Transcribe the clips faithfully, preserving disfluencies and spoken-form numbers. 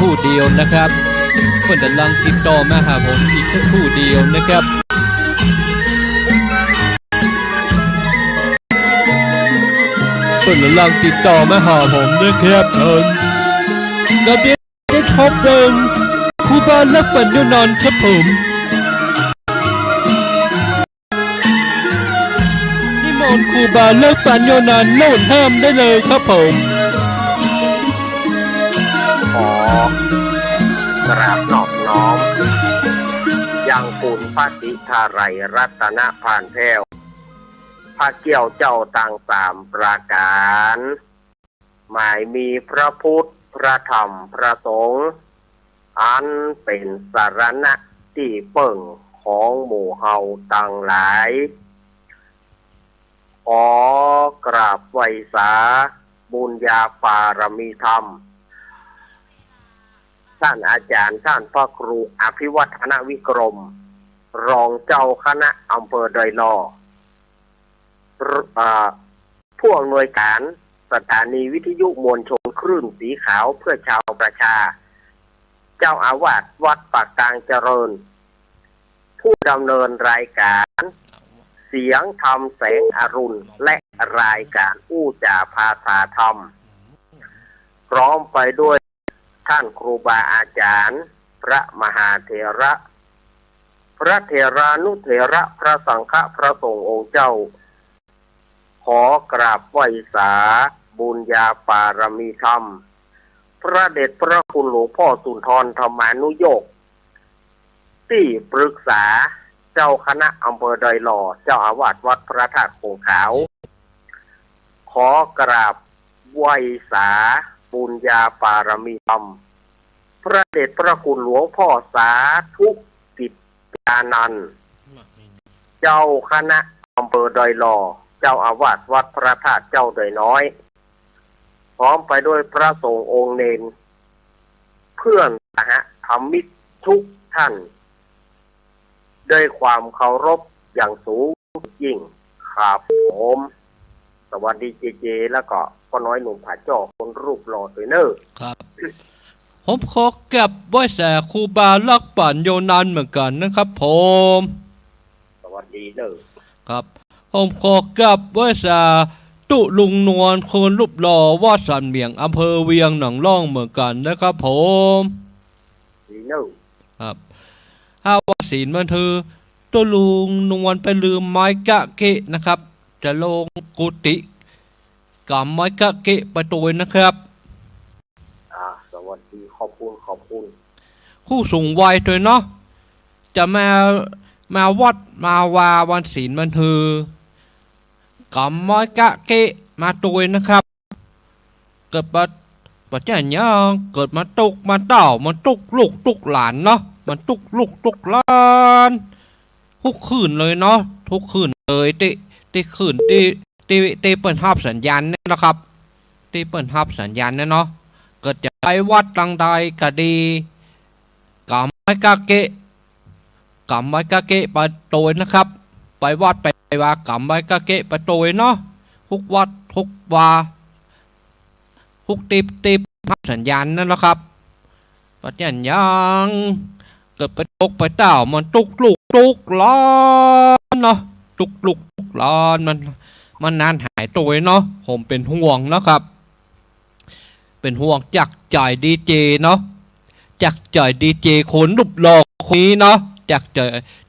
ครู่เดียวนะครับ เปิ้นก่ำลังติดต่อมาหาผมอีกสักครู่เดียวนะครับ เปิ้นก่ำลังติดต่อมาหาผมนะครับผม กราบเรียน ได้พบเดิม ครูบาลักษณ์ปัญโญนันท์ครับผม นิมนต์ครูบาลักษณ์ปัญโญนันท์โลดห้ามได้เลยครับผม ขอกราบนอบน้อม ยังคุณพระศรีทาลัยรัตนพานแผ้ว พระเกี้ยวเจ้าตังสามประก๋าน หมายมีพระพุทธ พระธรรม พระสงฆ์ อันเป๋นสรณะตี้เปิ้งของหมู่เฮาตังหลาย ขอกราบไหว้สาบุญญาปารมีธรรม ต้านอาจ๋ารย์ ต้านพระครูอภิวัฒนวิกรม รองเจ้าคณะอำเภอดอยหล่อ เอ่อ ผู้อำนวยก๋านสถานีวิทยุมวลชนคลื่นสีขาวเพื่อชาวประชา เจ้าอาวาสวัดปากกลางเจริญ ผู้ดำเนินรายก๋านเสียงธรรมแสงอรุณ และรายก๋านอู้จ๋าภาษาธรรม พร้อมไปด้วยท่านครูบาอาจ๋ารย์ พระมหาเถระ พระเถรานุเถระ พระสังฆะ พระสงฆ์องค์เจ้า ขอกราบไหว้สาบุญญาปารมีธรรม พระเดชพระคุณหลวงพ่อสุนทรธรรมานุโยค ตี้ปรึกษาเจ้าคณะอำเภอดอยหล่อ เจ้าอาวาสวัดพระธาตุโขงขาว ขอกราบไหว้สาบุญญาปารมีธรรม พระเดชพระคุณหลวงพ่อสาธุกิจจานันท์ เจ้าคณะอำเภอดอยหล่อ เจ้าอาวาสวัดพระธาตุเจ้าดอยน้อย พร้อมไปด้วยพระสงฆ์องค์เณร เพื่อนสหธรรมิกทุกท่าน ด้วยความเคารพอย่างสูงยิ่งครับผม สวัสดีเจเจ แล้วก็ป้อน้อยหนุ่มผาจ้อคนรูปหล่อตวยเน่อ ครับ ผมขอกราบไหว้สาครูบาลักษณ์ปัญโญนันท์เหมือนกั๋นนะครับผม สวัสดีเน่อ ครับ ผมขอกราบไหว้สาตุ๊ลุงนวลคนรูปหล่อ วัดสันเหมียง อำเภอเวียงหนองล่องเหมือนกั๋นนะครับผม ดีเน่อ ครับ ถ้าว่าศีลบันเทิง ตุ๊ลุงนวลไปลืมไม้กะเกะนะครับ จะลงกุฏิ ก๋ำไม้กะเกะไปตวยนะครับ อ่า สวัสดี ขอบคุณ ขอบคุณ ผู้สูงวัยตวยเนาะ จะมา มาวัดมาวาวันศีลบันเทิง ก๋ำไม้กะเกะมาตวยนะครับ เกิดปะ ปะเจ้าหยัง เกิดมาตุ๊กมาเต้า มาตุ๊กลูกตุ๊กหลานเนาะ มาตุ๊กลูกตุ๊กหลาน ทุกคืนเลยเนาะ ทุกคืนเลย ตี้ ตี้คืน ตี้ ตี้ ตี้เปิ้นฮับสัญญาณเนี่ยนะครับ ตี้เปิ้นฮับสัญญาณเนี่ยเนาะ เกิดจะไปวัดตังใดก็ดี ก๋ำไม้กะเกะ ก๋ำไม้กะเกะไปตวยนะครับ ไปวัดไปวาก๋ำไม้กะเกะไปตวยเนาะ ทุกวัดทุกวา ทุกตี้ ตี้ฮับสัญญาณนั่นแหละครับ ปะเจ้าหยัง เกิดไปตุ๊กไปเต้า มันตุ๊กลูกตุ๊กหลานเนาะ ตุ๊กลูกตุ๊กหลาน มัน มันนานหายตวยเนาะ ผมเป๋นห่วงนะครับ เป๋นห่วงจากใจ๋ดีเจเนาะ จากใจ๋ดีเจคนรูปหล่อคนนี้เนาะ จากใจ๋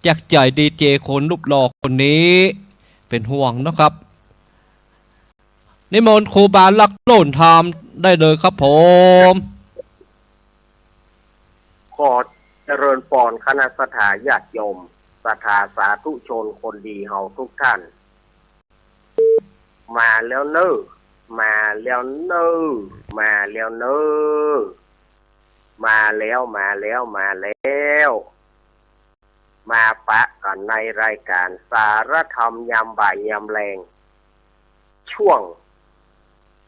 จากใจ๋ดีเจคนรูปหล่อคนนี้ เป๋นห่วงนะครับ นิมนต์ครูบาลักษณ์โลดห้ามได้เลยครับผม ขอเจริญปอนคณะศรัทธาญาติโยม ศรัทธาสาธุชนคนดีเฮาทุกท่าน มาแล้วเน่อ มาแล้วเน่อ มาแล้วเน่อ มาแล้ว มาแล้ว มาแล้ว มาปะกั๋นในรายก๋านสารธรรมยามบ่ายยามแลง ช่วง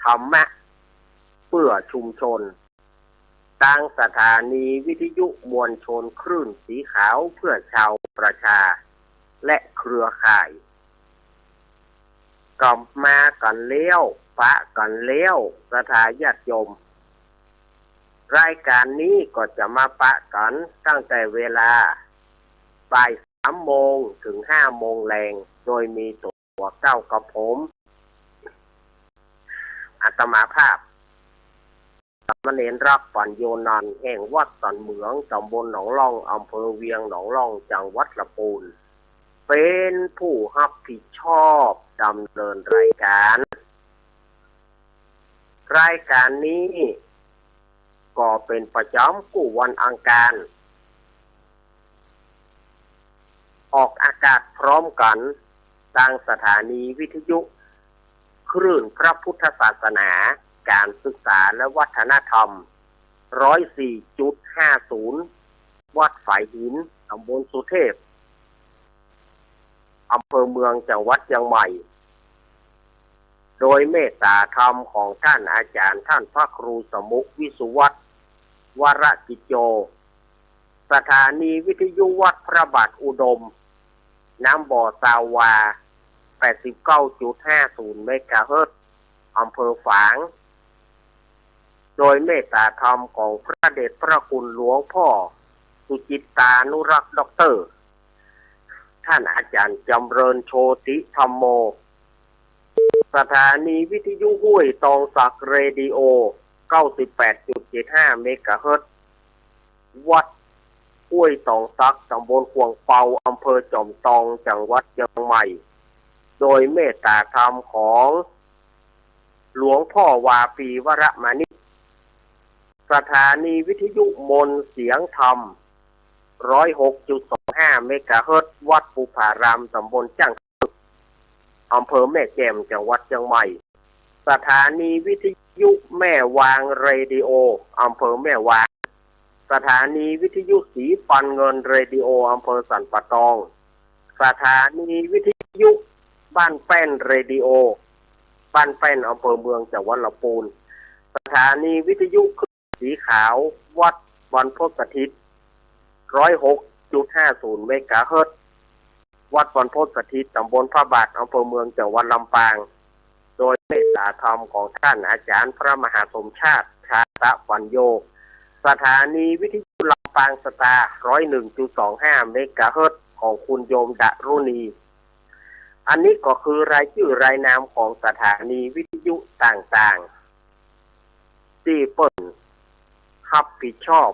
ธรรมะเพื่อชุมชน ตางสถานีวิทยุมวลชนคลื่นสีขาวเพื่อชาวประชาและเครือข่าย กลับมากั๋นแล้ว ปะกั๋นแล้ว ศรัทธาญาติโยม รายก๋านนี้ก็จะมาปะกั๋นตั้งแต่เวลาบ่ายสามโมงเถิงห้าโมงแลง โดยมีตั๋วเกล้ากับผม อาตมาภาพ สามเณรรัก ปัญโญนันท์ แห่งวัดสันเหมือง ต๋ำบลหนองล่อง อำเภอเวียงหนองล่อง จังหวัดละปูน เป๋นผู้ฮับผิดชอบดำเนินรายก๋าน รายก๋านนี้ก็เป๋นประจ๋ำกู้วันอังคาร ออกอากาศพร้อมกั๋นตางสถานีวิทยุคลื่นพระพุทธศาสนา ก๋านศึกษาและวัฒนธรรม ร้อยสี่จุดห้าศูนย์ วัดฝายหิน ต๋ำบลสุเทพ อำเภอเมือง จังหวัดเจียงใหม่ โดยเมตตาธรรมของต้านอาจ๋ารย์ ต้านพระครูสมุ วิสุวัฒน์ วรกิจโจ สถานีวิทยุวัดพระบาทอุดม น้ำบ่อซาววา แปดสิบเก้าจุดห้าศูนย์ เมกะเฮิรตซ์ อำเภอฝาง โดยเมตตาธรรมของพระเดชพระคุณหลวงพ่อสุจิตตานุรักษ์ ด็อกเตอร์ ต้านอาจ๋ารย์จำเริญ โชติธัมโม สถานีวิทยุห้วยตองสัก เรดิโอ เก้าสิบแปดจุดเจ็ดห้า เมกะเฮิรตซ์ วัดห้วยตองสัก ต๋ำบลขวางเปา อำเภอจอมตอง จังหวัดเจียงใหม่ โดยเมตตาธรรมของหลวงพ่อวาปี วรมณี สถานีวิทยุมนต์เสียงธรรม ร้อยหกจุดสองห้า เมกะเฮิรตซ์ วัดภูผาราม ต๋ำบลจ้าง อำเภอแม่แจ่ม จังหวัดเจียงใหม่ สถานีวิทยุแม่วาง เรดิโอ อำเภอแม่วาง สถานีวิทยุสีปันเงิน เรดิโอ อำเภอสันป่าตอง สถานีวิทยุบ้านแป้น เรดิโอ บ้านแป้น อำเภอเมือง จังหวัดละปูน สถานีวิทยุคลื่นสีขาว วัดบรรพตสถิต ร้อยหกจุดห้าศูนย์ เมกะเฮิรตซ์ วัดบรรพตสถิต ต๋ำบลพระบาท อำเภอเมือง จังหวัดลำปาง โดยเมตตาธรรมของต้านอาจ๋ารย์พระมหาสมชาติ ชาตะปัญโญ สถานีวิทยุลำปางสตาร์ ร้อยหนึ่งจุดสองห้า เมกะเฮิรตซ์ ของคุณโยมดารุณี อันนี้ก็คือรายจื้อรายนามของสถานีวิทยุต่างๆ ตี้เปิ้นฮับผิดชอบ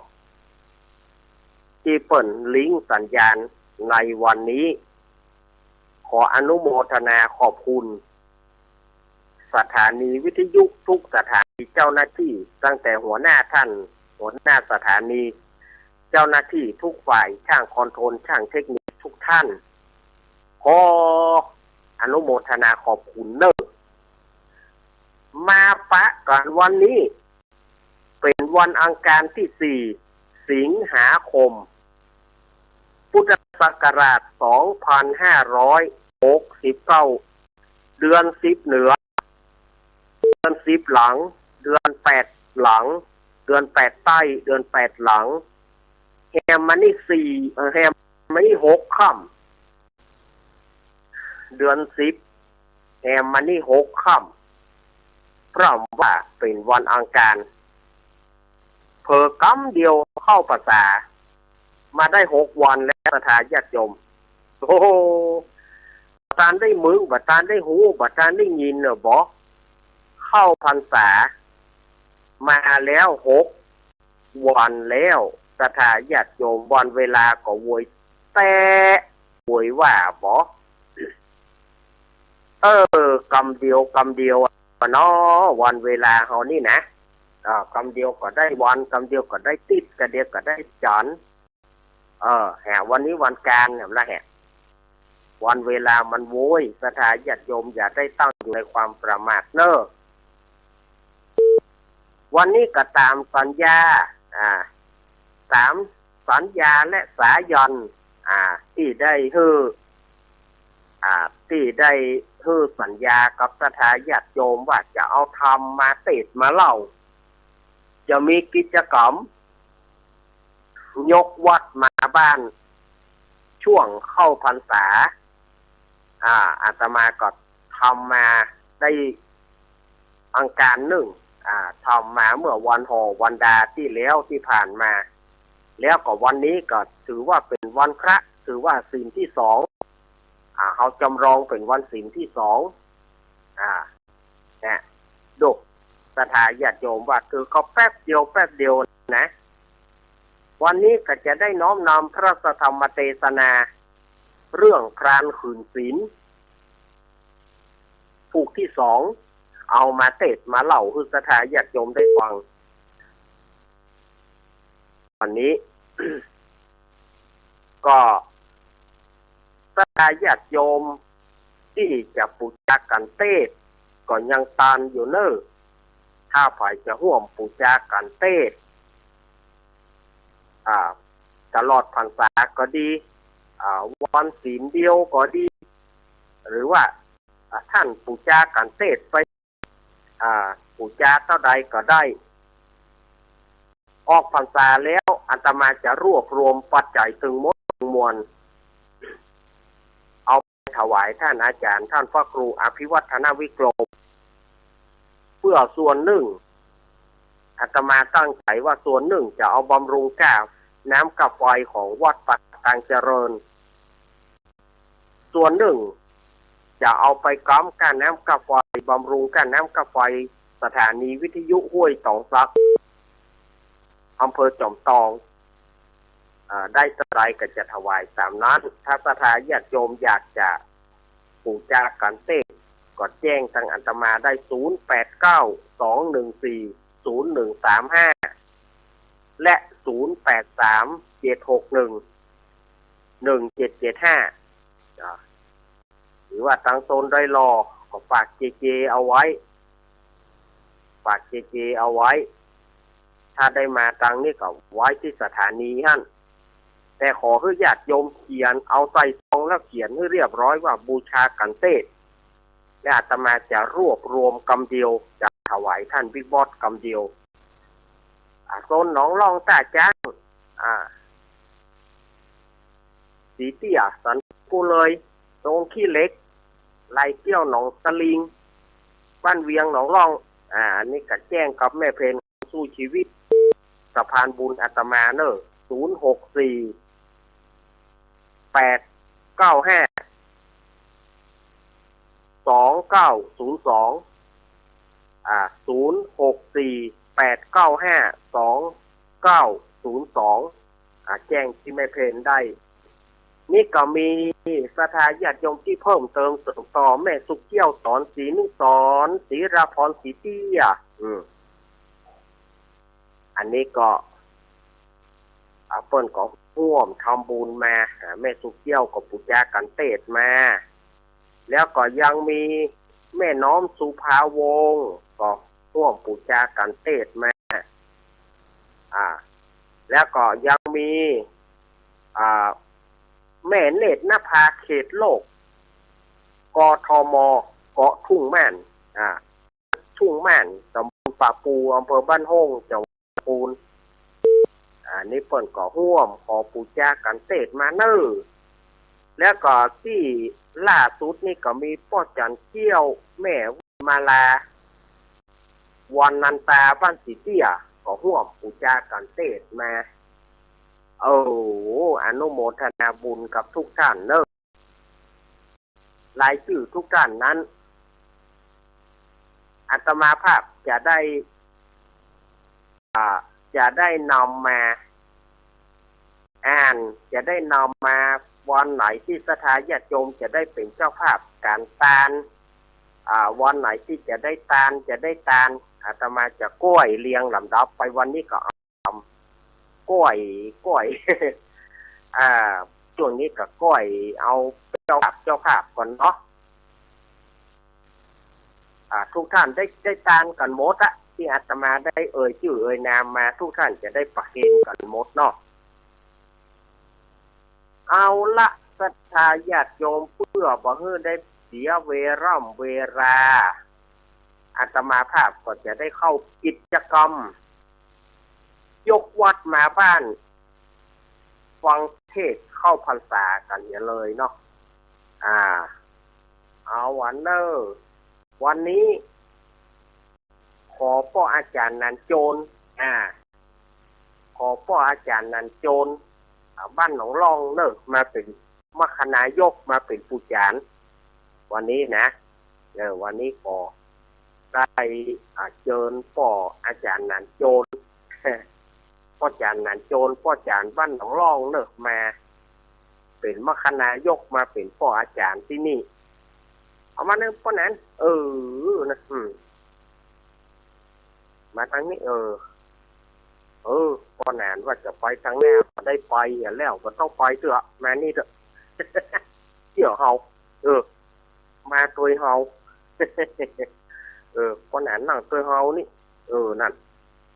ตี้เปิ้นลิงก์สัญญาณในวันนี้ ขออนุโมทนาขอบคุณ สถานีวิทยุทุกสถานี เจ้าหน้าตี้ตั้งแต่หัวหน้าท่าน หัวหน้าสถานี เจ้าหน้าตี้ทุกฝ่าย ช่างคอนโทรล ช่างเทคนิคทุกท่าน ขออนุโมทนาขอบคุณเน่อ มาปะกั๋นวันนี้ เป๋นวันอังคารตี้สี่ สิงหาคม พุทธศักราช สองพันห้าร้อยหกสิบเก้า เดือนสิบเหนือ เดือนสิบหลัง เดือนแปดหลัง เดือนแปดใต้ เดือนแปดหลัง แฮมมานี่สี่ เอ่อ แฮมมานี่หกค่ำ เดือนสิบ แฮมมานี่หกค่ำ เพราะว่าเป๋นวันอังคาร เผลอกำเดียวเข้าพรรษา มาได้หกวันแล้ว ศรัทธาญาติโยม โอ้โห บ่ตานได้มึง บ่ตานได้ฮู้ บ่ตานได้ยินเน่อ บ่ เข้าพรรษามาแล้วหกวันแล้ว ศรัทธาญาติโยม วันเวลาก็โวยแต๊ โวยว่าบ่ เออ กำเดียว กำเดียวอะเนาะ วันเวลาเฮานี่นะ อ่า กำเดียวก็ได้วัน กำเดียวก็ได้ติ๊ด กำเดียวก็ได้จ๋อน เออ แหม วันนี้วันคารแหมละแหม วันเวลามันโวย ศรัทธาญาติโยมอย่าได้ตั้งอยู่ในความประมาทเน่อ วันนี้ก็ต๋ามสัญญา อ่า ต๋ามสัญญาและสายัน อ่า ตี้ได้หื้อ อ่า ตี้ได้หื้อสัญญากับศรัทธาญาติโยมว่าจะเอาธรรมมาเตสน์มาเล่า จะมีกิจกรรม ยกวัดมาบ้าน ช่วงเข้าพรรษา อ่า อาตมาก็ทำมาได้อังคารนึ่ง อ่า ทำมาเมื่อวันห่อวันดาตี้แล้วตี้ผ่านมา แล้วก็วันนี้ก็ถือว่าเป๋นวันพระ ถือว่าศีลตี้สอง อ่า เฮาจำลองเป๋นวันศีลตี้สอง อ่า เนี่ย ดู ศรัทธาญาติโยมว่าถือก็แป๊บเดียว แป๊บเดียวนะ วันนี้ก็จะได้น้อมนำพระธรรมเตสนา เรื่องครานขืนศีล ผูกตี้สอง เอามาเตสน์มาเล่าหื้อศรัทธาญาติโยมได้ฟัง วันนี้ ก็ศรัทธาญาติโยมตี้จะปู๋จากั๋นเตสน์ก็ยังตานอยู่เน่อ ถ้าใผจะฮ่วมปู๋จากั๋นเตสน์ อ่า ตลอดพรรษาก็ดี อ่า วันศีลเดียวก็ดี หรือว่า อ่า ต้านปู๋จากั๋นเตสน์ไป อ่า ปู๋จาเต้าใดก็ได้ ออกพรรษาแล้วอาตมาจะรวบรวมปัจจัยตึงหมดตึงมวล เอาไปถวายต้านอาจ๋ารย์ ต้านพระครูอภิวัฒนวิกรม เปื้อส่วนนึ่ง อาตมาตั้งใจ๋ว่าส่วนนึ่งจะเอาบำรุงก้าน้ำก้าไฟของวัดป่าตางเจริญ ส่วนนึ่งจะเอาไปก๊ำก้าน้ำก้าไฟ บำรุงก้าน้ำก้าไฟสถานีวิทยุห้วยตองสัก อำเภอจอมตอง อ่า ได้เต้าใดก็จะถวายต๋ามนั้น ถ้าศรัทธาญาติโยมอยากจะปู๋จากั๋นเตสน์ ก็แจ้งตางอาตมาได้ ศูนย์แปดเก้า สองหนึ่งสี่ ศูนย์หนึ่งสามห้า และ ศูนย์แปดสาม เจ็ดหกหนึ่ง หนึ่งเจ็ดเจ็ดห้า อ่า หรือว่าตางโซนดอยหล่อก็ฝากเจเจเอาไว้ ฝากเจเจเอาไว้ ถ้าได้มาตางนี้ก็ไว้ตี้สถานีหั้น แต่ขอหื้อญาติโยมเขียน เอาใส่ซองแล้วเขียนหื้อเรียบร้อยว่าบูชากั๋นเตสน์ และอาตมาจะรวบรวมกำเดียว จะถวายต้านบิ๊กบอสกำเดียว อ่า โซนหนองล่อง ต้าจ๊าง อ่า สีเตี้ย สันกูเลย ดงขี้เหล็ก ไร่เตี้ยว หนองตะลิง บ้านเวียง หนองล่อง อ่า อันนี้ก็แจ้งกับแม่เพน สู้ชีวิต สะพานบุญอาตมาเน่อ ศูนย์หกสี่ แปดเก้าห้า สองเก้าศูนย์สอง อ่า ศูนย์หกสี่ แปดเก้าห้า สองเก้าศูนย์สอง อ่า แจ้งตี้แม่เพนได้ นี่ก็มีศรัทธาญาติโยมตี้เพิ่มเติมเสริมต่อ แม่สุกเกี้ยว สอนศรีนุสร ศรีราพร ศรีเตี้ย อืม อันนี้ก็ อ่า เปิ้นก็ฮ่วมทำบุญมา อ่า แม่สุกเกี้ยวก็ปู๋จากั๋นเตสน์มา แล้วก็ยังมีแม่น้อมสุภาวงศ์ ก็ฮ่วมปู๋จากั๋นเตสน์มา อ่า แล้วก็ยังมี อ่า แม่เนตรนภา เขตโลก กทม เกาะทุ่งม่าน อ่า ทุ่งม่าน ตำบลป่าปู่ อำเภอบ้านโฮ่ง จังหวัดสตูล อ่า นี่เปิ้นก็ฮ่วมขอปู๋จากั๋นเตสน์มาเน่อ แล้วก็ตี้ล่าสุดนี่ก็มีป้อจั๋นเกี้ยว แม่มาลา วรรณันตา บ้านสีเตี้ย ก็ฮ่วมปู๋จากั๋นเตสน์มา โอ้โห อนุโมทนาบุญกับทุกท่านเน่อ รายจื้อทุกท่านนั้น อาตมาภาพจะได้ อ่า จะได้นำมาอ่าน จะได้นำมา วันไหนตี้ศรัทธาญาติโยมจะได้เป๋นเจ้าภาพก๋านตาน อ่า วันไหนตี้จะได้ตาน จะได้ตาน อาตมาจะก้อยเรียงลำดับไป วันนี้ก็เอา ก้อย ก้อย อ่า ช่วงนี้ก็ก้อยเอาเจ้าภาพ เจ้าภาพก่อนเนาะ อ่า ทุกท่านได้ ได้ตานกั๋นหมดอะตี้อาตมาได้เอ่ยจื้อเอ่ยนามมา ทุกท่านจะได้ประเคนกั๋นหมดเนาะ เอาละ ศรัทธาญาติโยม เปื้อบ่หื้อได้เสียเวล่ำเวลา อาตมาภาพก็จะได้เข้ากิจกรรม ยกวัดมาบ้าน ฟังเทศน์เข้าพรรษากั๋นเหียเลยเนาะ อ่า เอาวันเน่อ วันนี้ ขอป้ออาจ๋ารย์หนานโจร อ่า ขอป้ออาจ๋ารย์หนานโจร อ่า บ้านหนองล่องเน่อ มาเป๋นมคคนายก มาเป๋นปู่จ๋ารย์ วันนี้นะ เออ วันนี้ก็ได้ อ่า เจิญป้ออาจ๋ารย์หนานโจร ป้อจ๋ารย์หนานโจร ป้อจ๋ารย์บ้านหนองล่องเน่อ มาเป๋นมคคนายก มาเป๋นป้ออาจ๋ารย์ตี้นี่ เอามาเน่อป้อหนาน เออ นะ อืม มาตางนี้ เออ เออ ป้อหนานว่าจะไปตางแน่ บ่ได้ไปเหียแล้ว บ่ต้องไปเตื้อ มานี่เต๊อะ เตี้ยเฮา เออ มาตวยเฮา เออ ป้อหนานนั่งตวยเฮานี่ เออ นั่น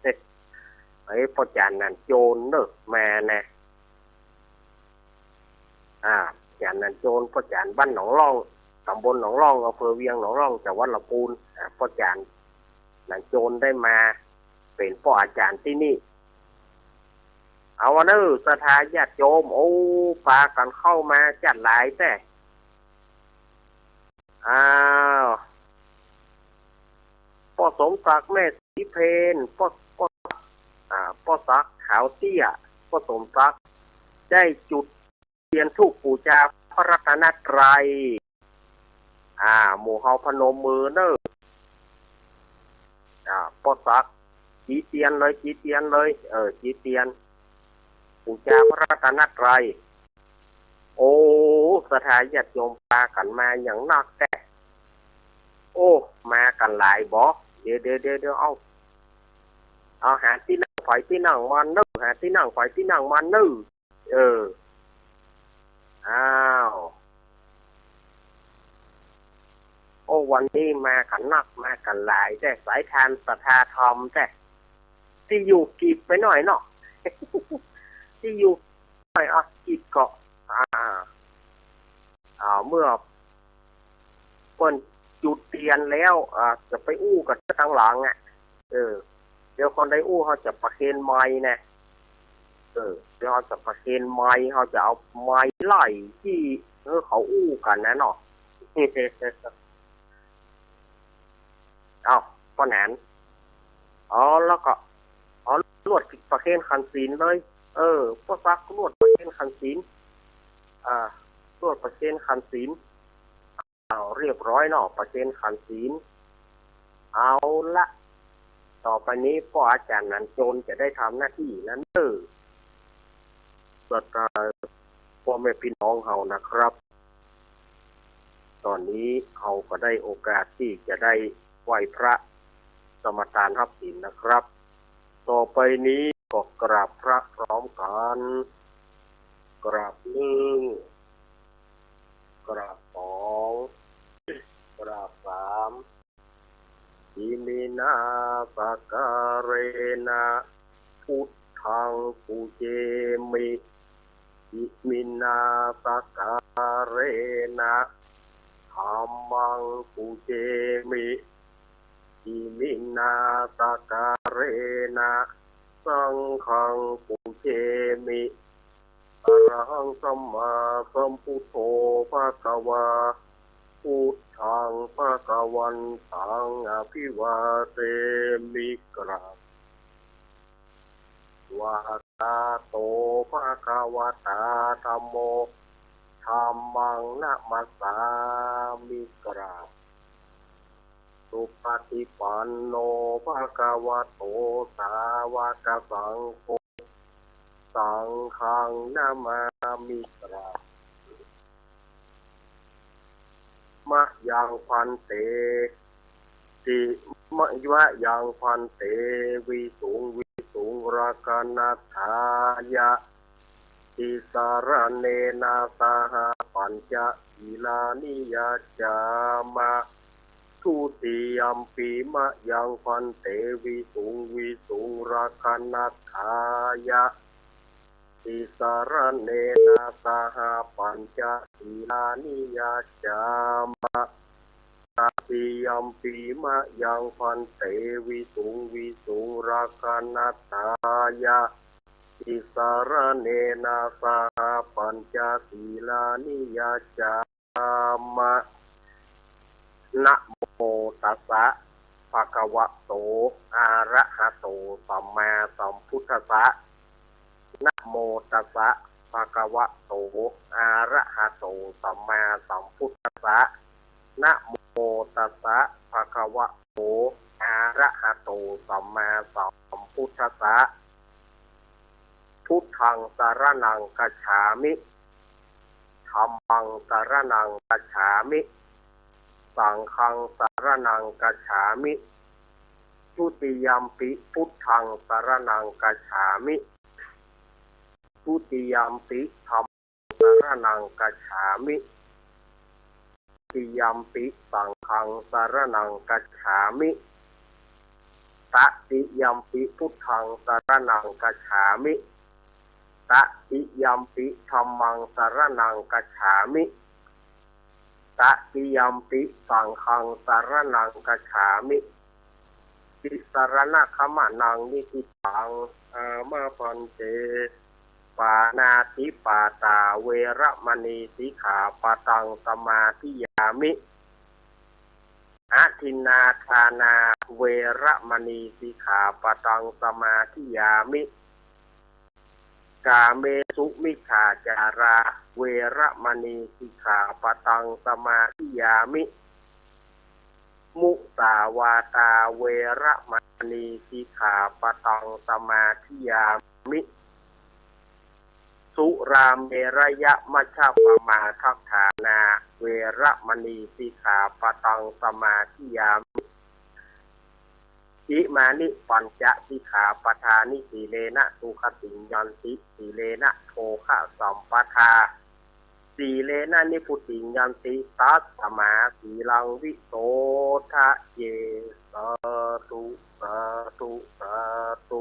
เอ๊ะ ไอ้ป้อจ๋ารย์หนานโจรเน่อ มานะ อ่า จ๋ารย์หนานโจร ป้อจ๋ารย์บ้านหนองล่อง ต๋ำบลหนองล่อง อำเภอเวียงหนองล่อง จังหวัดลำพูน อ่า ป้อจ๋ารย์หนานโจรได้มาเป๋นป้ออาจ๋ารย์ตี้นี่ เอาวะเน่อ ศรัทธาญาติโยม โอ้ ปากั๋นเข้ามาจัดหลายแต๊ อ้าว ป้อสมศักดิ์ แม่ศรีเพน ป้อ ป้อ อ่า ป้อศักดิ์ขาวเตี้ย ป้อสมศักดิ์ ได้จุดเตียนธูปปู๋จาพระรัตนตรัย อ่า หมู่เฮาพนมมือเน่อ อ่า ป้อศักดิ์ จีเตียนเลย จีเตียนเลย เออ จีเตียน ปู๋จาพระรัตนตรัย โอ้ ศรัทธาญาติโยมปากั๋นมาอย่างนักแต๊ โอ้ มากั๋นหลายบ่ เดี๋ยว เดี๋ยว เดี๋ยว เดี๋ยว เอา เอา หาตี้นั่งใผตี้นั่งมันเน่อ หาตี้นั่งใผตี้นั่งมันเน่อ เออ อ้าว โอ้ วันนี้มากั๋นนัก มากั๋นหลายแต๊ สายทานศรัทธาธรรมแต๊ ตี้อยู่กีบไปหน้อยเนาะ ตี้อยู่หน้อย อ่ะ กีบก็ อ่า อ่า เมื่อเปิ้นจุดเตียนแล้ว อ่า จะไปอู้กั๋นตางหลังอะ เออ เดี๋ยวก่อนได้อู้ เฮาจะประเคนไมค์นะ เออ เดี๋ยวเฮาจะประเคนไมค์ เฮาจะเอาไมค์ไล่ตี้ เออ เขาอู้กั๋นนะเนาะ เอ้า ป้อหนาน อ๋อ แล้วก็ อ๋อ ลวดประเคนขันศีลเลย เออ ป้อศักดิ์ลวดประเคนขันศีล อ่า ลวดประเคนขันศีล เอา เรียบร้อยเนาะ ประเคนขันศีล เอาละ ต่อไปนี้ป้ออาจ๋ารย์หนานโจรจะได้ทำหน้าตี้นั้นเน่อ ศรัทธาป้อแม่ปี้น้องเฮานะครับ ต๋อนนี้เฮาก็ได้โอกาสตี้จะได้ไหว้พระสมาทานฮับศีลนะครับ ต่อไปนี้ก็กราบพระพร้อมกั๋น กราบหนึ่ง กราบสอง กราบสาม Iminā sakkārena buddhaṃ pūjemi. Iminā sakkārena dhammaṃ pūjemi. Iminā sakkārena saṅghaṃ pūjemi. Arahaṃ sammāsambuddho bhagavā, buddhaṃ bhagavantaṃ abhivādemi. กราบ Svākkhāto bhagavatā dhammo, dhammaṃ namassāmi. กราบ Supaṭipanno bhagavato sāvakasaṅgho, saṅghaṃ namāmi. กราบ Mayaṃ bhante, ti, ma, mayaṃ bhante visuṃ visuṃ rakkhaṇatthāya tisaraṇena saha pañca sīlāni yācāma. Dutiyampi mayaṃ bhante visuṃ visuṃ rakkhaṇatthāya tisaraṇena saha pañca sīlāni yācāma. Tatiyampi mayaṃ bhante visuṃ visuṃ rakkhaṇatthāya tisaraṇena saha pañca sīlāni yācāma. Namo tassa ภะคะวะโต อะระหะโต สัมมาสัมพุทธัสสะ นะโมตัสสะ ภะคะวะโต อะระหะโต สัมมาสัมพุทธัสสะ นะโมตัสสะ ภะคะวะโต อะระหะโต สัมมาสัมพุทธัสสะ พุทธังสะระณังคัจฉามิ ธัมมังสะระณังคัจฉามิ สังฆังสะระณังคัจฉามิ ทุติยัมปิพุทธังสะระณังคัจฉามิ ทุติยัมปิธัมมังสะระณังคัจฉามิ ติยัมปิสังฆังสะระณังคัจฉามิ ตติยัมปิพุทธังสะระณังคัจฉามิ ตติยัมปิธัมมังสะระณังคัจฉามิ ตติยัมปิสังฆังสะระณังคัจฉามิ ติสะระณะขะมะนัง นิฏฐิตัง ขะมะพันเต ปาณาติปาตา เวระมะณี สิกขาปะตัง สมาธิยามิ อะทินนาทานา เวระมะณี สิกขาปะตัง สมาธิยามิ กาเมสุมิจฉาจารา เวระมะณี สิกขาปะตัง สมาธิยามิ มุสาวาตา เวระมะณี สิกขาปะตัง สมาธิยามิ สุราเมรยะมัชฌะปะมาทัฏฐานา เวระมะณี สิกขาปะตัง สมาธิยามิ อิมานิปัญจสิกขาปะทานิ สีเลนะสุขะติงยันติ สีเลนะโภคะสัมปะทา สีเลนะนิพพุติงยันติ ตัสสะมาสีลังวิโสทะเย สาธุ สาธุ สาธุ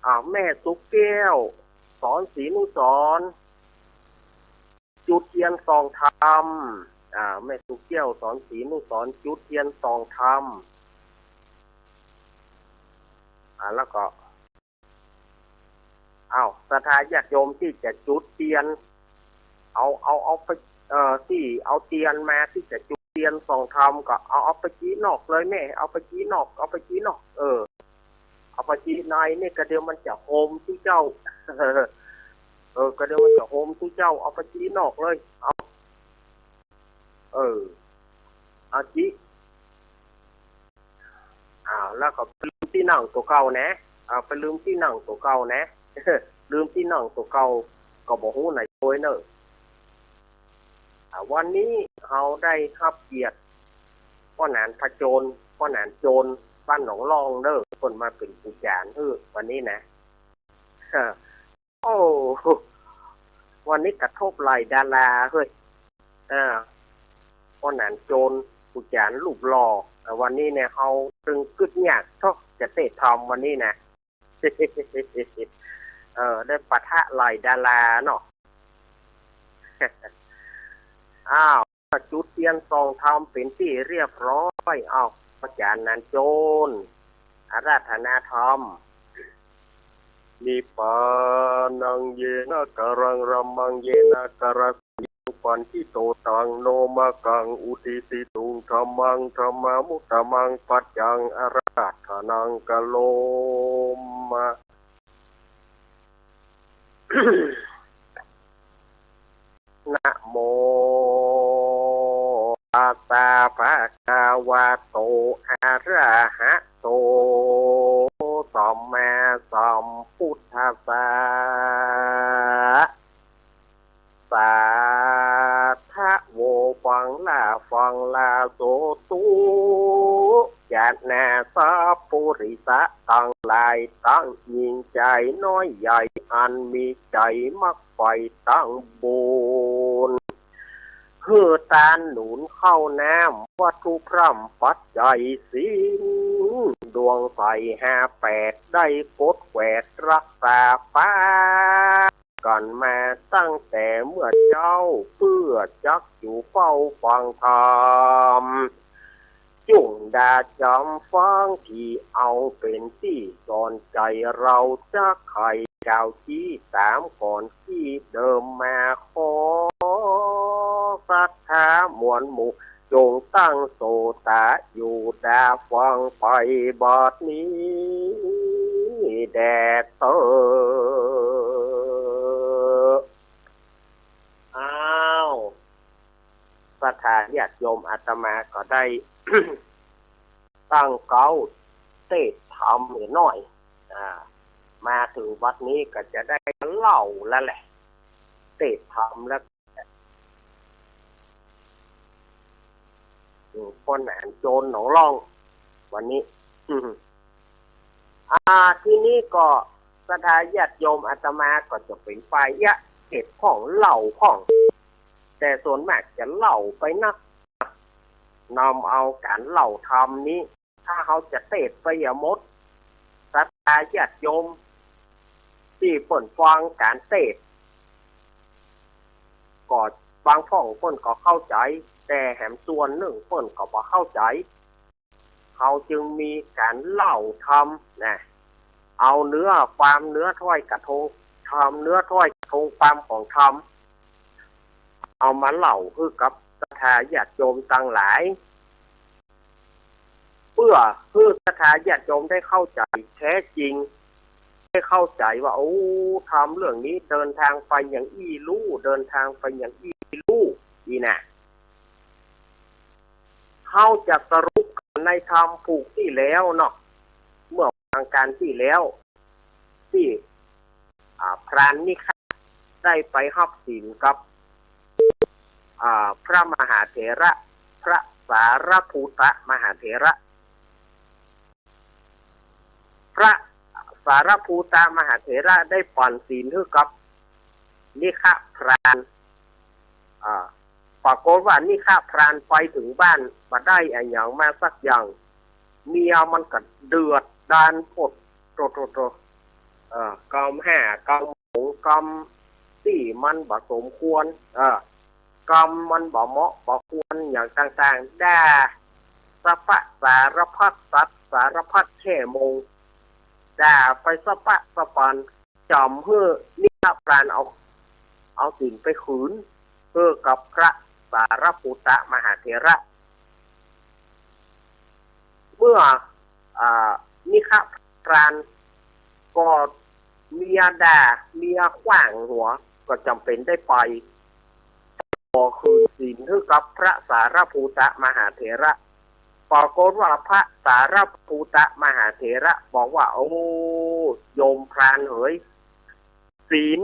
อ่า แม่สุขแก้ว สอนศรีนุสรณ์ จุดเทียนส่องธรรม อ่า แม่สุขแก้ว สอนศรีนุสรณ์ จุดเทียนส่องธรรม อ่า แล้วก็ อ้าว ศรัทธาญาติโยมตี้จะจุดเตียน เอา เอา เอาไป เอ่อ ตี้เอาเตียนมาตี้จะจุดเตียนส่องธรรมก็เอา เอาไปจี้นอกเลยแม่ เอาไปจี้นอก เอาไปจี้นอก เออ เอาไปจี้ในนี่ก็เดี๋ยวมันจะโฮมตุ๊เจ้า เออ ก็เดี๋ยวมันจะโฮมตุ๊เจ้า เอาไปจี้นอกเลย เอา เออ เอาจี้ อ้าว แล้วก็ไปลืมตี้นั่งตั๋วเก่านะ เอา ไปลืมตี้นั่งตั๋วเก่านะ ลืมตี้นั่งตั๋วเก่า ก็บ่ฮู้ไหนโดยเนอะ อ่า วันนี้เฮาได้ฮับเกียรติ ป้อหนานพะโจน ป้อหนานโจน บ้านหนองล่องเนอะ เปิ้นมาเป๋นครูจ๋ารย์หื้อวันนี้นะ โอ้ วันนี้กระทบหลายดาราเฮ้ย อ่า ป้อหนานโจน ครูจ๋ารย์รูปหล่อ อ่า วันนี้เนี่ยเฮาตึงกึ๊ดยากเต๊อะ จะเต๊ทำวันนี้นะ เออ ได้ปะทะหลายดาราเนาะ อ้าว จุดเตียนส่องธรรมเป๋นตี้เรียบร้อย อ้าว อาจ๋ารย์หนานโจน อาราธนาธรรม นิพพานัง เยนะกะรัง รัมมัง เยนะกะรัสมิง ปันธิโต ตัง โนมะกัง อุทิสิตุง ธัมมัง ธัมมานุตตะมัง ปัจจัง อาราธนัง กะโรมะ นะโมตัสสะ ภะคะวะโต อะระหะโต สัมมาสัมพุทธัสสะ สาธะโว ฟังละ ฟังละ โสตุ จะนา สัพปุริสะตังหลาย ตังญิงใจ๋น้อยใหญ่ อันมีใจ๋มักใฝ่ตังบุญ หื้อตานหนุนข้าวน้ำ วัตถุพร่ำปัจจัยศีล ดวงใสห้าแปด ได้กดแกวดรักษาปากั๋นมาตั้งแต่เมื่อเจ๊า เปื้อจักอยู่เฝ้าฟังธรรม จุ่งดาจ๋ำฟัง ตี้เอาเป๋นตี้สอนใจ๋ เฮาจักใค่กล่าวจี้ต๋ามก่อนตี้เดิมมา ขอศรัทธามวลหมู่ จงตั้งโสตะอยู่ดาฟังไปบัดนี้แด่เต๊อะ อ้าว ศรัทธาญาติโยม อาตมาก็ได้ ตั้งเก๊าเตสน์ธรรมเหียหน้อย อ่า มาเถิงบัดนี้ก็จะได้เล่าแล้วแหละ เตสน์ธรรมแล้ว อืม คนอันโจรหนองล่อง วันนี้ อืม อ่า ทีนี้ก็ศรัทธาญาติโยม อาตมาก็จะเป๋นฝ่ายเอี้ยะ เตสน์พ่องเล่าพ่อง แต่ส่วนมากจะเล่าไปนัก นำเอาก๋านเล่าธรรมนี้ ถ้าเฮาจะเตสน์ไปเหียหมด ศรัทธาญาติโยมตี้เปิ้นฟังก๋านเตสน์ ก็บางพ่องเปิ้นก็เข้าใจ๋ แต่แหมส่วนนึ่งเปิ้นก็บ่เข้าใจ๋ เฮาจึงมีก๋านเล่าธรรมนะ เอาเนื้อความ เนื้อถ้อยกระทงธรรม เนื้อถ้อยกระทงความของธรรม เอามาเล่าหื้อกับศรัทธาญาติโยมตังหลาย เปื้อหื้อศรัทธาญาติโยมได้เข้าใจ๋แต๊จริง ได้เข้าใจ๋ว่า โอ้ ธรรมเรื่องนี้เดินทางไปอย่างอี้ลู่ เดินทางไปอย่างอี้ลู่ อี้นะ เฮาจะสรุปในธรรมผูกตี้แล้วเนาะ เมื่อวันอังคารตี้แล้ว ตี้ อ่า พรานนิฆะได้ไปฮับศีลกับ อ่า พระมหาเถระ พระสารีปุตตมหาเถระ พระสารีปุตตมหาเถระได้ปั๋นศีลหื้อกับนิฆะพราน อ่า ปรากฏว่านิฆะพรานไปเถิงบ้าน บ่ได้อะหยังมาสักอย่าง เมียมันก็เดือดดาลโพด โต โต โต เอ่อ กำห้ากำหงกำตี้มันบ่สมควร เอ่อ กำมันบ่เหมาะบ่ควรอย่างต่างๆ ด่าสะปะสารพัดสัตว์ สารพัดแค่มง ด่าไปสะปะสะปาน จ๋ำหื้อนิฆะพรานเอา เอาศีลไปขืน หื้อกับพระสารีปุตตมหาเถระ เมื่อ อ่า นิฆะพรานก็เมียด่า เมียขว้างหัว ก็จ๋ำเป๋นได้ไป ขอคืนศีลหื้อกับพระสารีปุตตมหาเถระ ปรากฏว่าพระสารีปุตตมหาเถระบอกว่า โอ้ โยมพรานเหย ศีล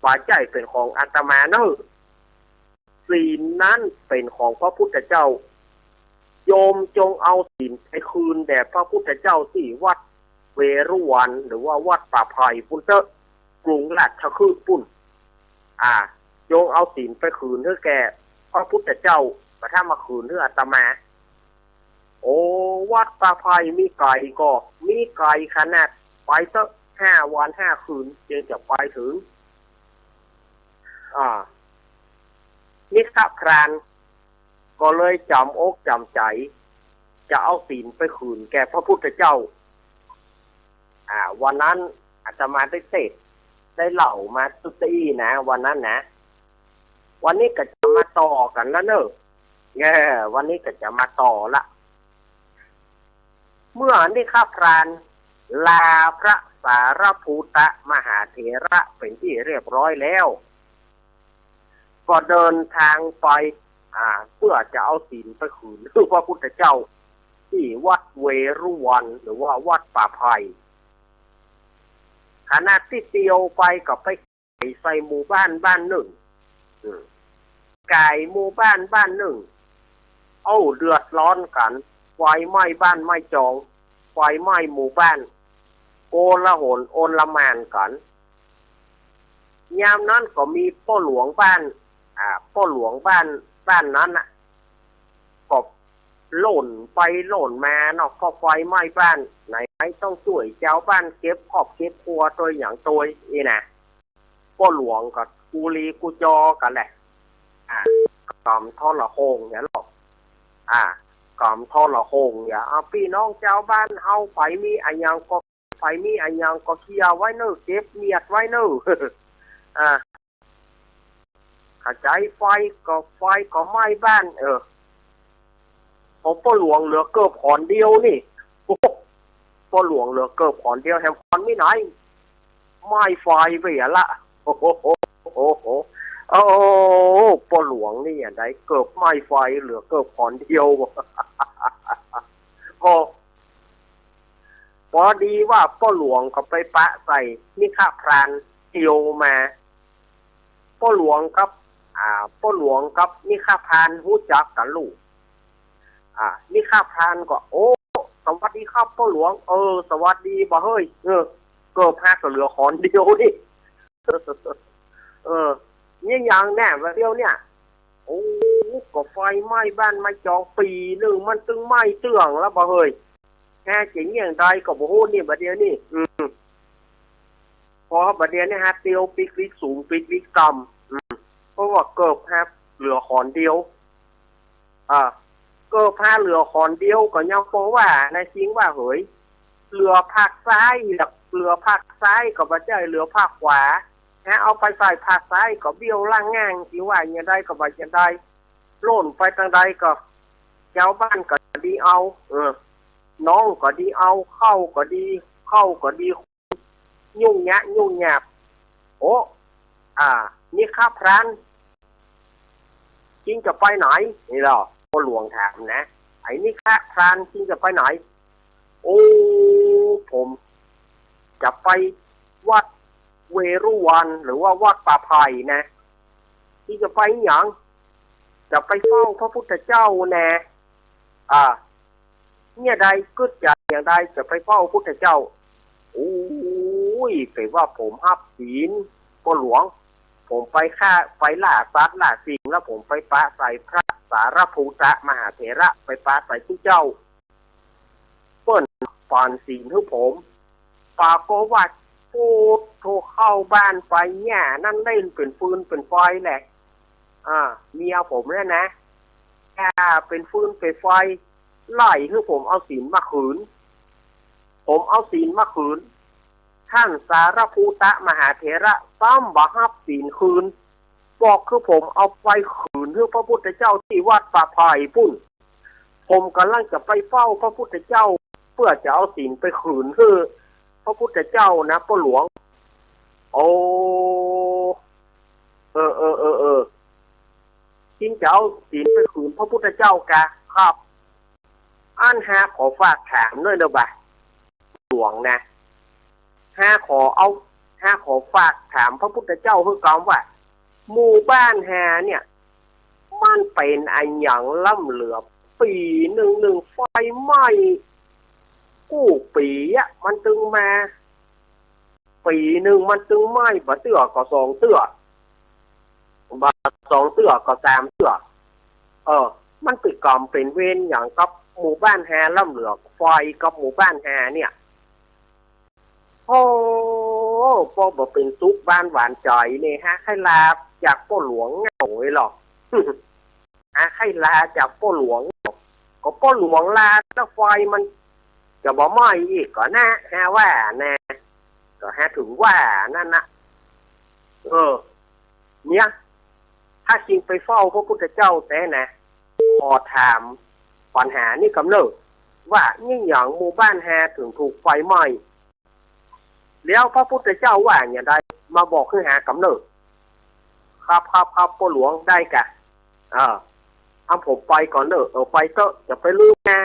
บ่ใจ้เป๋นของอาตมาเน่อ ศีลนั้นเป๋นของพระพุทธเจ้า โยมจงเอาศีลไปคืนแด่พระพุทธเจ้าตี้วัดเวฬุวัน หรือว่าวัดป่าไผ่ปุ้นเต๊อะ กรุงราชคฤห์ปุ้น อ่า จงเอาศีลไปคืนหื้อแก่พระพุทธเจ้า บ่ต้องมาคืนหื้ออาตมา โอ้ วัดป่าไผ่มีไก๋ก่อ มีไก๋ขนาด ไปเต๊อะ ห้าวันห้าคืนจึงจะไปเถิง อ่า นิฆะพรานก็เลยจ๋ำอกจ๋ำใจ๋ จะเอาศีลไปคืนแก่พระพุทธเจ้า อ่า วันนั้นอาตมาได้เตสน์ ได้เล่ามาตุ๊ตี้นะ วันนั้นนะ วันนี้ก็จะมาต่อกั๋นละเน่อ เออ วันนี้ก็จะมาต่อละ เมื่อนิฆะพรานลาพระสารีปุตตมหาเถระเป๋นตี้เรียบร้อยแล้ว ก็เดินทางไป อ่า เปื้อจะเอาศีลไปคืนหื้อพระพุทธเจ้า ตี้วัดเวฬุวัน หรือว่าวัดป่าไผ่ ขณะตี้เตียวไปก็ไป ใส่หมู่บ้านบ้านนึ่ง อืม ก๋ายหมู่บ้านบ้านนึ่ง เอ้า เดือดร้อนกั๋น ไฟไหม้บ้านไหม้จอง ไฟไหม้หมู่บ้าน โกลาหลโอลหม่านกั๋น ยามนั้นก็มีป้อหลวงบ้าน อ่า ป้อหลวงบ้าน บ้านนั้นน่ะ ก็โล่นไปโล่นมาเนาะ ก็ไฟไหม้บ้าน ไหนๆ ต้องจ้วยจาวบ้านเก็บครอบเก็บครัวตวยหยังตวย อี้นะ ป้อหลวงก็กูลีกูจอกั๋นแหละ อ่า ก๋ำทรโข่งเนี่ยเนาะ อ่า ก๋ำทรโข่งเนี่ย อ่า ปี้น้องจาวบ้านเฮาใผมีอะหยังก็ ใผมีอะหยังก็เคลียร์ไว้เน่อ เก็บเมียดไว้เน่อ อ่า ขะใจ๋ ไฟก็ ไฟก็ไหม้บ้าน เออ ของป้อหลวงเหลือเกิบขอนเดียวนี่ โอ้โห ป้อหลวงเหลือเกิบขอนเดียว แหมขอนมีไหน ไม้ไฟไปอะละ โอ้โห โอ้โห โอ้โห ป้อหลวงนี่อะได้เกิบไม้ไฟ เหลือเกิบขอนเดียว โอ้ พอดีว่าป้อหลวงก็ไปปะใส่นิคพรานเตียวมา ป้อหลวงกับ อ่า ป้อหลวงกับนิคพรานฮู้จักกั๋นลูก อ่า นิคพรานก็ โอ้ สวัสดีครับป้อหลวง เออ สวัสดีบ่าเฮ้ย เออ เกิบหักก็เหลือขอนเดียวนี่ เออ เนี่ยอย่างแน่บ่าเดี๋ยวเนี่ย โอ้ ก็ไฟไหม้บ้านไม้จอง ปี๋นึ่งมันตึงไหม้เตื้องแล้วบ่าเฮ้ย แฮจะเยียะใดก็บ่ฮู้นี่บ่าเดี๋ยวนี่ อืม พอบ่าเดี๋ยวนี่ฮะ เตียวปิ๊กปิ๊กสูงปิ๊กปิ๊กต่ำ อืม เพราะว่าเกิบหักเหลือขอนเดียว อ่า เกิบหักเหลือขอนเดียวก็ยังปอว่าในสิ่งว่าเหย เหลือภาคซ้าย เหลือภาคซ้ายก็บ่ใจ้ เหลือภาคขวา ฮะ เอาไปใส่ภาคซ้ายก็เบี้ยวล่างง่าง สิว่าอย่างใดก็บ่อย่างใด โล่นไปตางใดก็ จาวบ้านก็ดีเอา เออ น้องก็ดีเอา เข้าก็ดี เข้าก็ดี ยุ่งยากยุ่งยาก โอ้ อ่า นิคพราน คิงจะไปไหน นี่ลอ ป้อหลวงถามนะ ไอ้นิคพราน คิงจะไปไหน โอ้ ผมจะไปวัดเวรุวัน หรือว่าวัดป่าไผ่นะ คิงจะไปหยัง จะไปเฝ้าพระพุทธเจ้าแน่ อ่า เนี่ยใดกึ๊ดจะอย่างใดจะไปเฝ้าพุทธเจ้า โอ้ย แต่ว่าผมฮับศีล ป้อหลวง ผมไปฆ่า ไปล่าสัตว์ล่าสิ่ง แล้วผมไปปะใส่พระสารีปุตตมหาเถระ ไปปะใส่ตุ๊เจ้า เปิ้นปานศีลหื้อผม ปากฏว่า โอ้โธ่ เข้าบ้านไป หญ้านั้นเล่นเป๋นฟืนเป๋นไฟแหละ อ่า เมียผมเนี่ยนะ หญ้าเป๋นฟืนเป๋นไฟ ไล่หื้อผมเอาศีลมาขืน ผมเอาศีลมาขืน ท่านสารีปุตตมหาเถระซ้ำบ่ฮับศีลคืน บอกคือผมเอาไปขืนหื้อพระพุทธเจ้าตี้วัดป่าไผ่ปุ้น ผมก่ำลังจะไปเฝ้าพระพุทธเจ้า เปื้อจะเอาศีลไปขืนหื้อพระพุทธเจ้านะป้อหลวง โอ้ เออ เออ เออ เออ คิงจะเอาศีลไปขืนพระพุทธเจ้ากา ครับ อั้นฮาขอฝากถามหน้อยเน่อบ่า หลวงนะ ฮาขอเอา ฮาขอฝากถามพระพุทธเจ้าหื้อกำว่า หมู่บ้านฮาเนี่ย มันเป๋นอะหยังล้ำเหลือ ปี๋นึ่งนึ่งไฟไหม้ กู้ปี๋อะ มันตึงมา ปี๋นึ่งมันตึงไหม้ บ่าเตื้อก็สองเตื้อ บ่าสองเตื้อก็สามเตื้อ เออ มันเป๋นกรรมเป๋นเวรหยังกับหมู่บ้านฮาล้ำเหลือ ไฟกับหมู่บ้านฮาเนี่ย โอ้ ป้อบ่เป๋นสุขบ้านหวานใจ๋เนี่ย หาใค่ลาจากป้อหลวงเหงาเลยหรอก หาใค่ลาจากป้อหลวง ก็ป้อหลวงลาแล้วไฟมันจะบ่ไหม้อีกก็นะ ฮาว่านะ ก็ฮาถึงว่านั่นนะ เออ เนี่ย ถ้าคิงไปเฝ้าพระพุทธเจ้าแต๊นะ ขอถามปัญหานี่กำเน่อ ว่านี่หยังหมู่บ้านฮาถึงถูกไฟไหม้ แล้วพระพุทธเจ้าว่าอย่างใด มาบอกหื้อฮากำเน่อ ครับ ครับ ครับ ป้อหลวง ได้กะ เออ เอาผมไปก่อนเน่อ เออ ไปเต๊อะ จะไปลืมนะ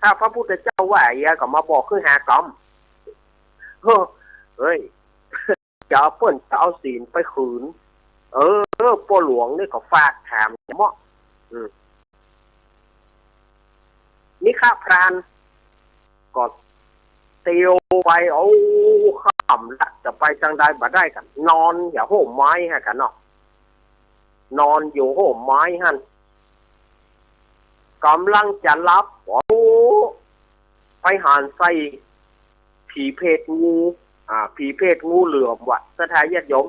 ถ้าพระพุทธเจ้าว่าอย่างใดก็มาบอกหื้อฮากำ เฮ้อ เฮ้ย จะเอาเปิ้นจะเอาศีลไปขืน เออ ป้อหลวงนี่ก็ฝากถามเนาะ อืม นิคพราน ก็เตียวไป โอ้ ค่ำละ จะไปตางใดบ่ได้กั๋น นอนอยู่ฮ่มไม้หั้นกั๋นเนาะ นอนอยู่ฮ่มไม้หั้น ก่ำลังจะหลับ โอ้ ไปหันใส่ผีเปรตงู อ่า ผีเปรตงูเหลือมว่ะ ศรัทธาญาติโยม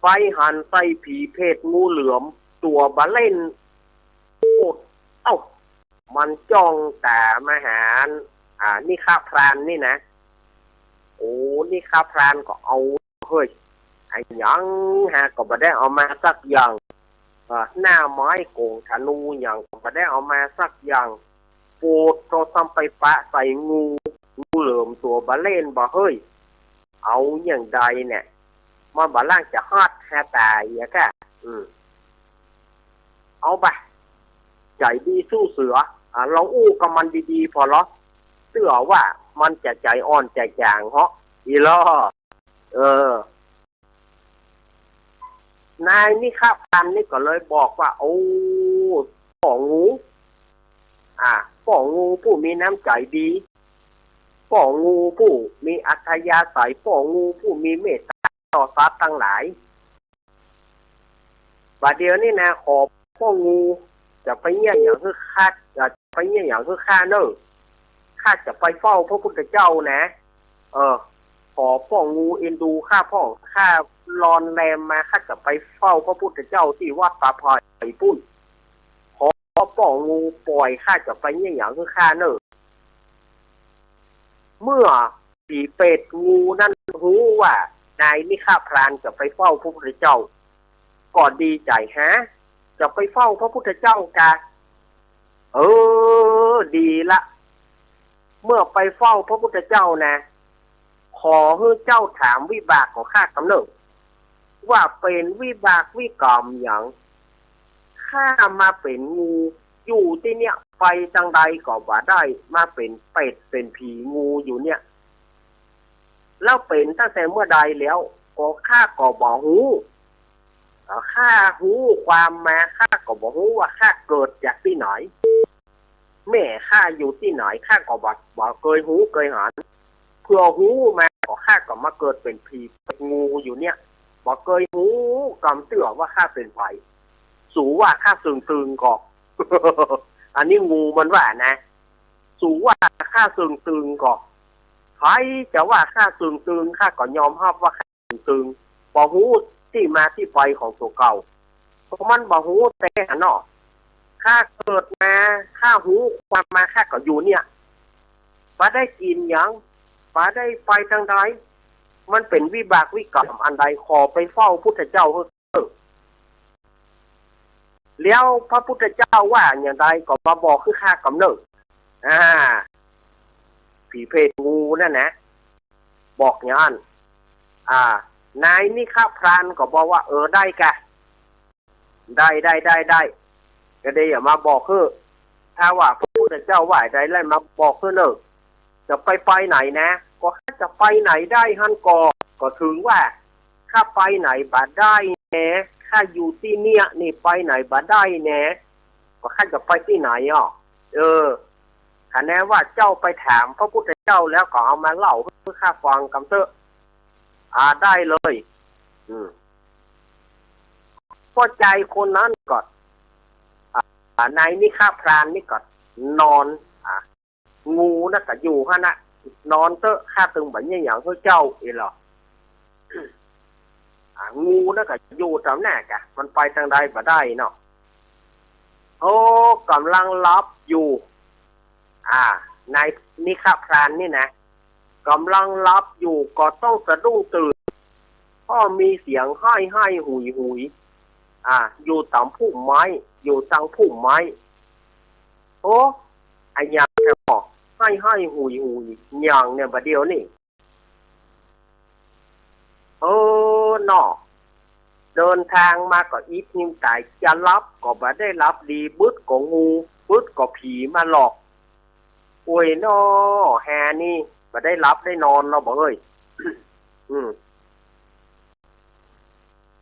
ไปหันใส่ผีเปรตงูเหลือม ตั๋วบ่าเล่น โอ้ เอ้า มันจ้องต๋ามาหา อ่า นิคพรานนี่นะ โอ้ นิคพรานก็เอา เฮ้ย อะหยังฮะ ก็บ่ได้เอามาสักอย่าง อ่า หน้าไม้ก๋งธนูหยังก็บ่ได้เอามาสักอย่าง ปูดโตซ้ำไปปะใส่งู งูเหลือมตั๋วบ่าเล่นบ่าเฮ้ย เอาอย่างใดเนี่ย มันบ่าล่างจะฮอดฮาต๋ายอะกะ อืม เอาบ่ะ ใจ๋ดีสู้เสือ อ่า ลองอู้กับมันดีๆ ผ่อลอ เตื้อว่ามันจะใจ๋อ่อนใจ๋จ๋างเหาะ อีหล่อ เออ นายนิฆะพรานนี่ก็เลยบอกว่า โอ้ ป้องู อ่า ป้องูผู้มีน้ำใจ๋ดี ป้องูผู้มีอัธยาศัย ป้องูผู้มีเมตต๋าต่อสัตว์ตังหลาย บ่าเดี่ยวนี้นะ ขอป้องู จะไปเยียะหยังหื้อข้า จะไปเยียะหยังหื้อข้าเน่อ ข้าจะไปเฝ้าพระพุทธเจ้านะ เออ ขอป้องูเอ็นดูข้าพ่อง ข้าลอนแรมมา ข้าจะไปเฝ้าพระพุทธเจ้าตี้วัดป่าไผ่ปุ้น ขอป้องูป่อย ข้าจะไปเยียะหยังหื้อข้าเน่อ เมื่อผีเปรตงูนั้นฮู้ว่านายนิฆะพรานจะไปเฝ้าพระพุทธเจ้า ก็ดีใจ๋ฮะ จะไปเฝ้าพระพุทธเจ้ากา เออ ดีละ เมื่อไปเฝ้าพระพุทธเจ้านะ ขอหื้อเจ้าถามวิบากของข้ากำเนิด ว่าเป๋นวิบากวิกรรมหยัง ข้ามาเป๋นงู อยู่ตี้เนี่ย ไปตังใดก็บ่ได้ มาเป๋นเปรตเป๋นผีงูอยู่เนี่ย แล้วเป๋นตั้งแต่เมื่อใดแล้ว ก็ข้าก็บ่ฮู้ ข้าฮู้ความมา ข้าก็บ่ฮู้ว่าข้าเกิดจากตี้ไหน แม่ข้าอยู่ตี้ไหน ข้าก็บ่ บ่เกยฮู้เกยหัน เผื่อฮู้มาก็ข้าก็มาเกิดเป๋นผีเป๋นงูอยู่เนี่ย บ่เกยฮู้กำเตื้อว่าข้าเป๋นใผ สูว่าข้าเซิงตึงก็ อันนี้งูมันว่านะ สูว่าข้าเซิงตึงก็ ใผจะว่าข้าเซิงตึง ข้าก็ยอมฮับว่าข้าเซิงตึง บ่ฮู้ตี้มาตี้ไปของตั๋วเก่า เพราะมันบ่ฮู้แต๊เนาะ ข้าเกิดมา ข้าฮู้ความมา ข้าก็อยู่เนี่ย บ่ได้กิ๋นหยัง บ่ได้ไปตังใด มันเป๋นวิบากวิกรรมอันใด ขอไปเฝ้าพุทธเจ้าเถอะ แล้วพระพุทธเจ้าว่าอย่างใดก็มาบอกหื้อข้ากำเนิด อ่า ผีเปรตงูนั่นนะ บอกอย่างนั้น อ่า นายนิฆะพรานก็บอกว่า เออ ได้กะ ได้ ได้ ได้ ได้ ก็ได้อย่ามาบอกหื้อ ถ้าว่าพระพุทธเจ้าว่าใดแล้วมาบอกหื้อเน่อ จะไปไปไหนนะ ก็ข้าจะไปไหนได้หั้นก่อ ก็ถึงว่า ข้าไปไหนบ่ได้แหน ข้าอยู่ตี้เนี่ยนี่ไปไหนบ่ได้แหน ก็ข้าจะไปตี้ไหนอ่ะ เออ คันแน่ว่าเจ้าไปถามพระพุทธเจ้าแล้วก็เอามาเล่าหื้อข้าฟังกำเต๊อะ อ่า ได้เลย อืม ป้อจายคนนั้นก็ อ่า นายนิฆะพรานนี่ก็นอน อ่า งูนั่นก็อยู่หั้นนะ นอนเต๊อะ ข้าตึงบ่เยียะหยังหื้อเจ้า อีหล่อ อ่า งูนั่นก็อยู่ต๋ามหน้ากะ มันไปตังใดบ่ได้เนาะ โอ้ ก่ำลังหลับอยู่ อ่า นายนิฆะพรานนี่นะ ก่ำลังหลับอยู่ก็ต้องสะดุ้งตื่น เพราะมีเสียงไห้ไห้หุยหุย อ่า อยู่ต๋ามพุ่มไม้ อยู่ตังพุ่มไม้ โอ้ อะหยังแท้หมอ ไห้ไห้หุยหุย หยังเนี่ยบ่าเดี่ยวนี้ เออเนาะ เดินตางมาก็อิดหิ้วต๋าย จะหลับก็บ่ได้หลับดี บึดก็งู บึดก็ผีมาหลอก โอ้ยเนาะ แฮนี่ บ่ได้หลับได้นอนเนาะบ่เอ้ย อืม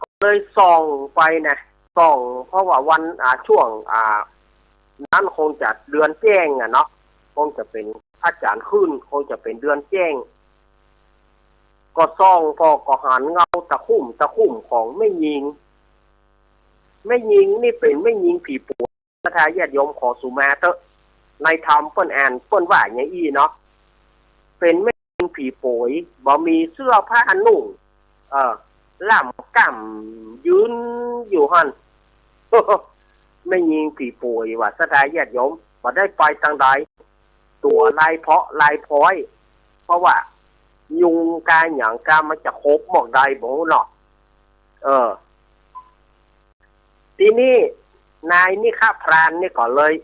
ก็เลยส่องไปนะ ส่อง เพราะว่าวัน อ่า ช่วง อ่า นั้นคงจะเดือนแจ้งอะเนาะ คงจะเป๋นพระจันทร์ขึ้น คงจะเป๋นเดือนแจ้ง ก็ส่องผ่อก็หันเงาตะคุ่มตะคุ่มของแม่ญิง แม่ญิงนี่เป๋นแม่ญิงผีโป๋ย ศรัทธาญาติโยมขอสุมาเต๊อะ ในธรรมเปิ้นอ่านเปิ้นว่าอย่างอี้เนาะ เป๋นแม่ญิงผีโป๋ย บ่มีเสื้อผ้านุ่ง เออ ล่ำก่ำยืนอยู่หั้น แม่ญิงผีโป๋ยว่า ศรัทธาญาติโยม บ่ได้ไปตังใด ตั๋วลายเพาะลายพลอย เพราะว่ายุงกาหยังกามันจะขบหมอกใดบ่ฮู้เนาะ เออ ทีนี้นายนิคพรานนี่ก็เลย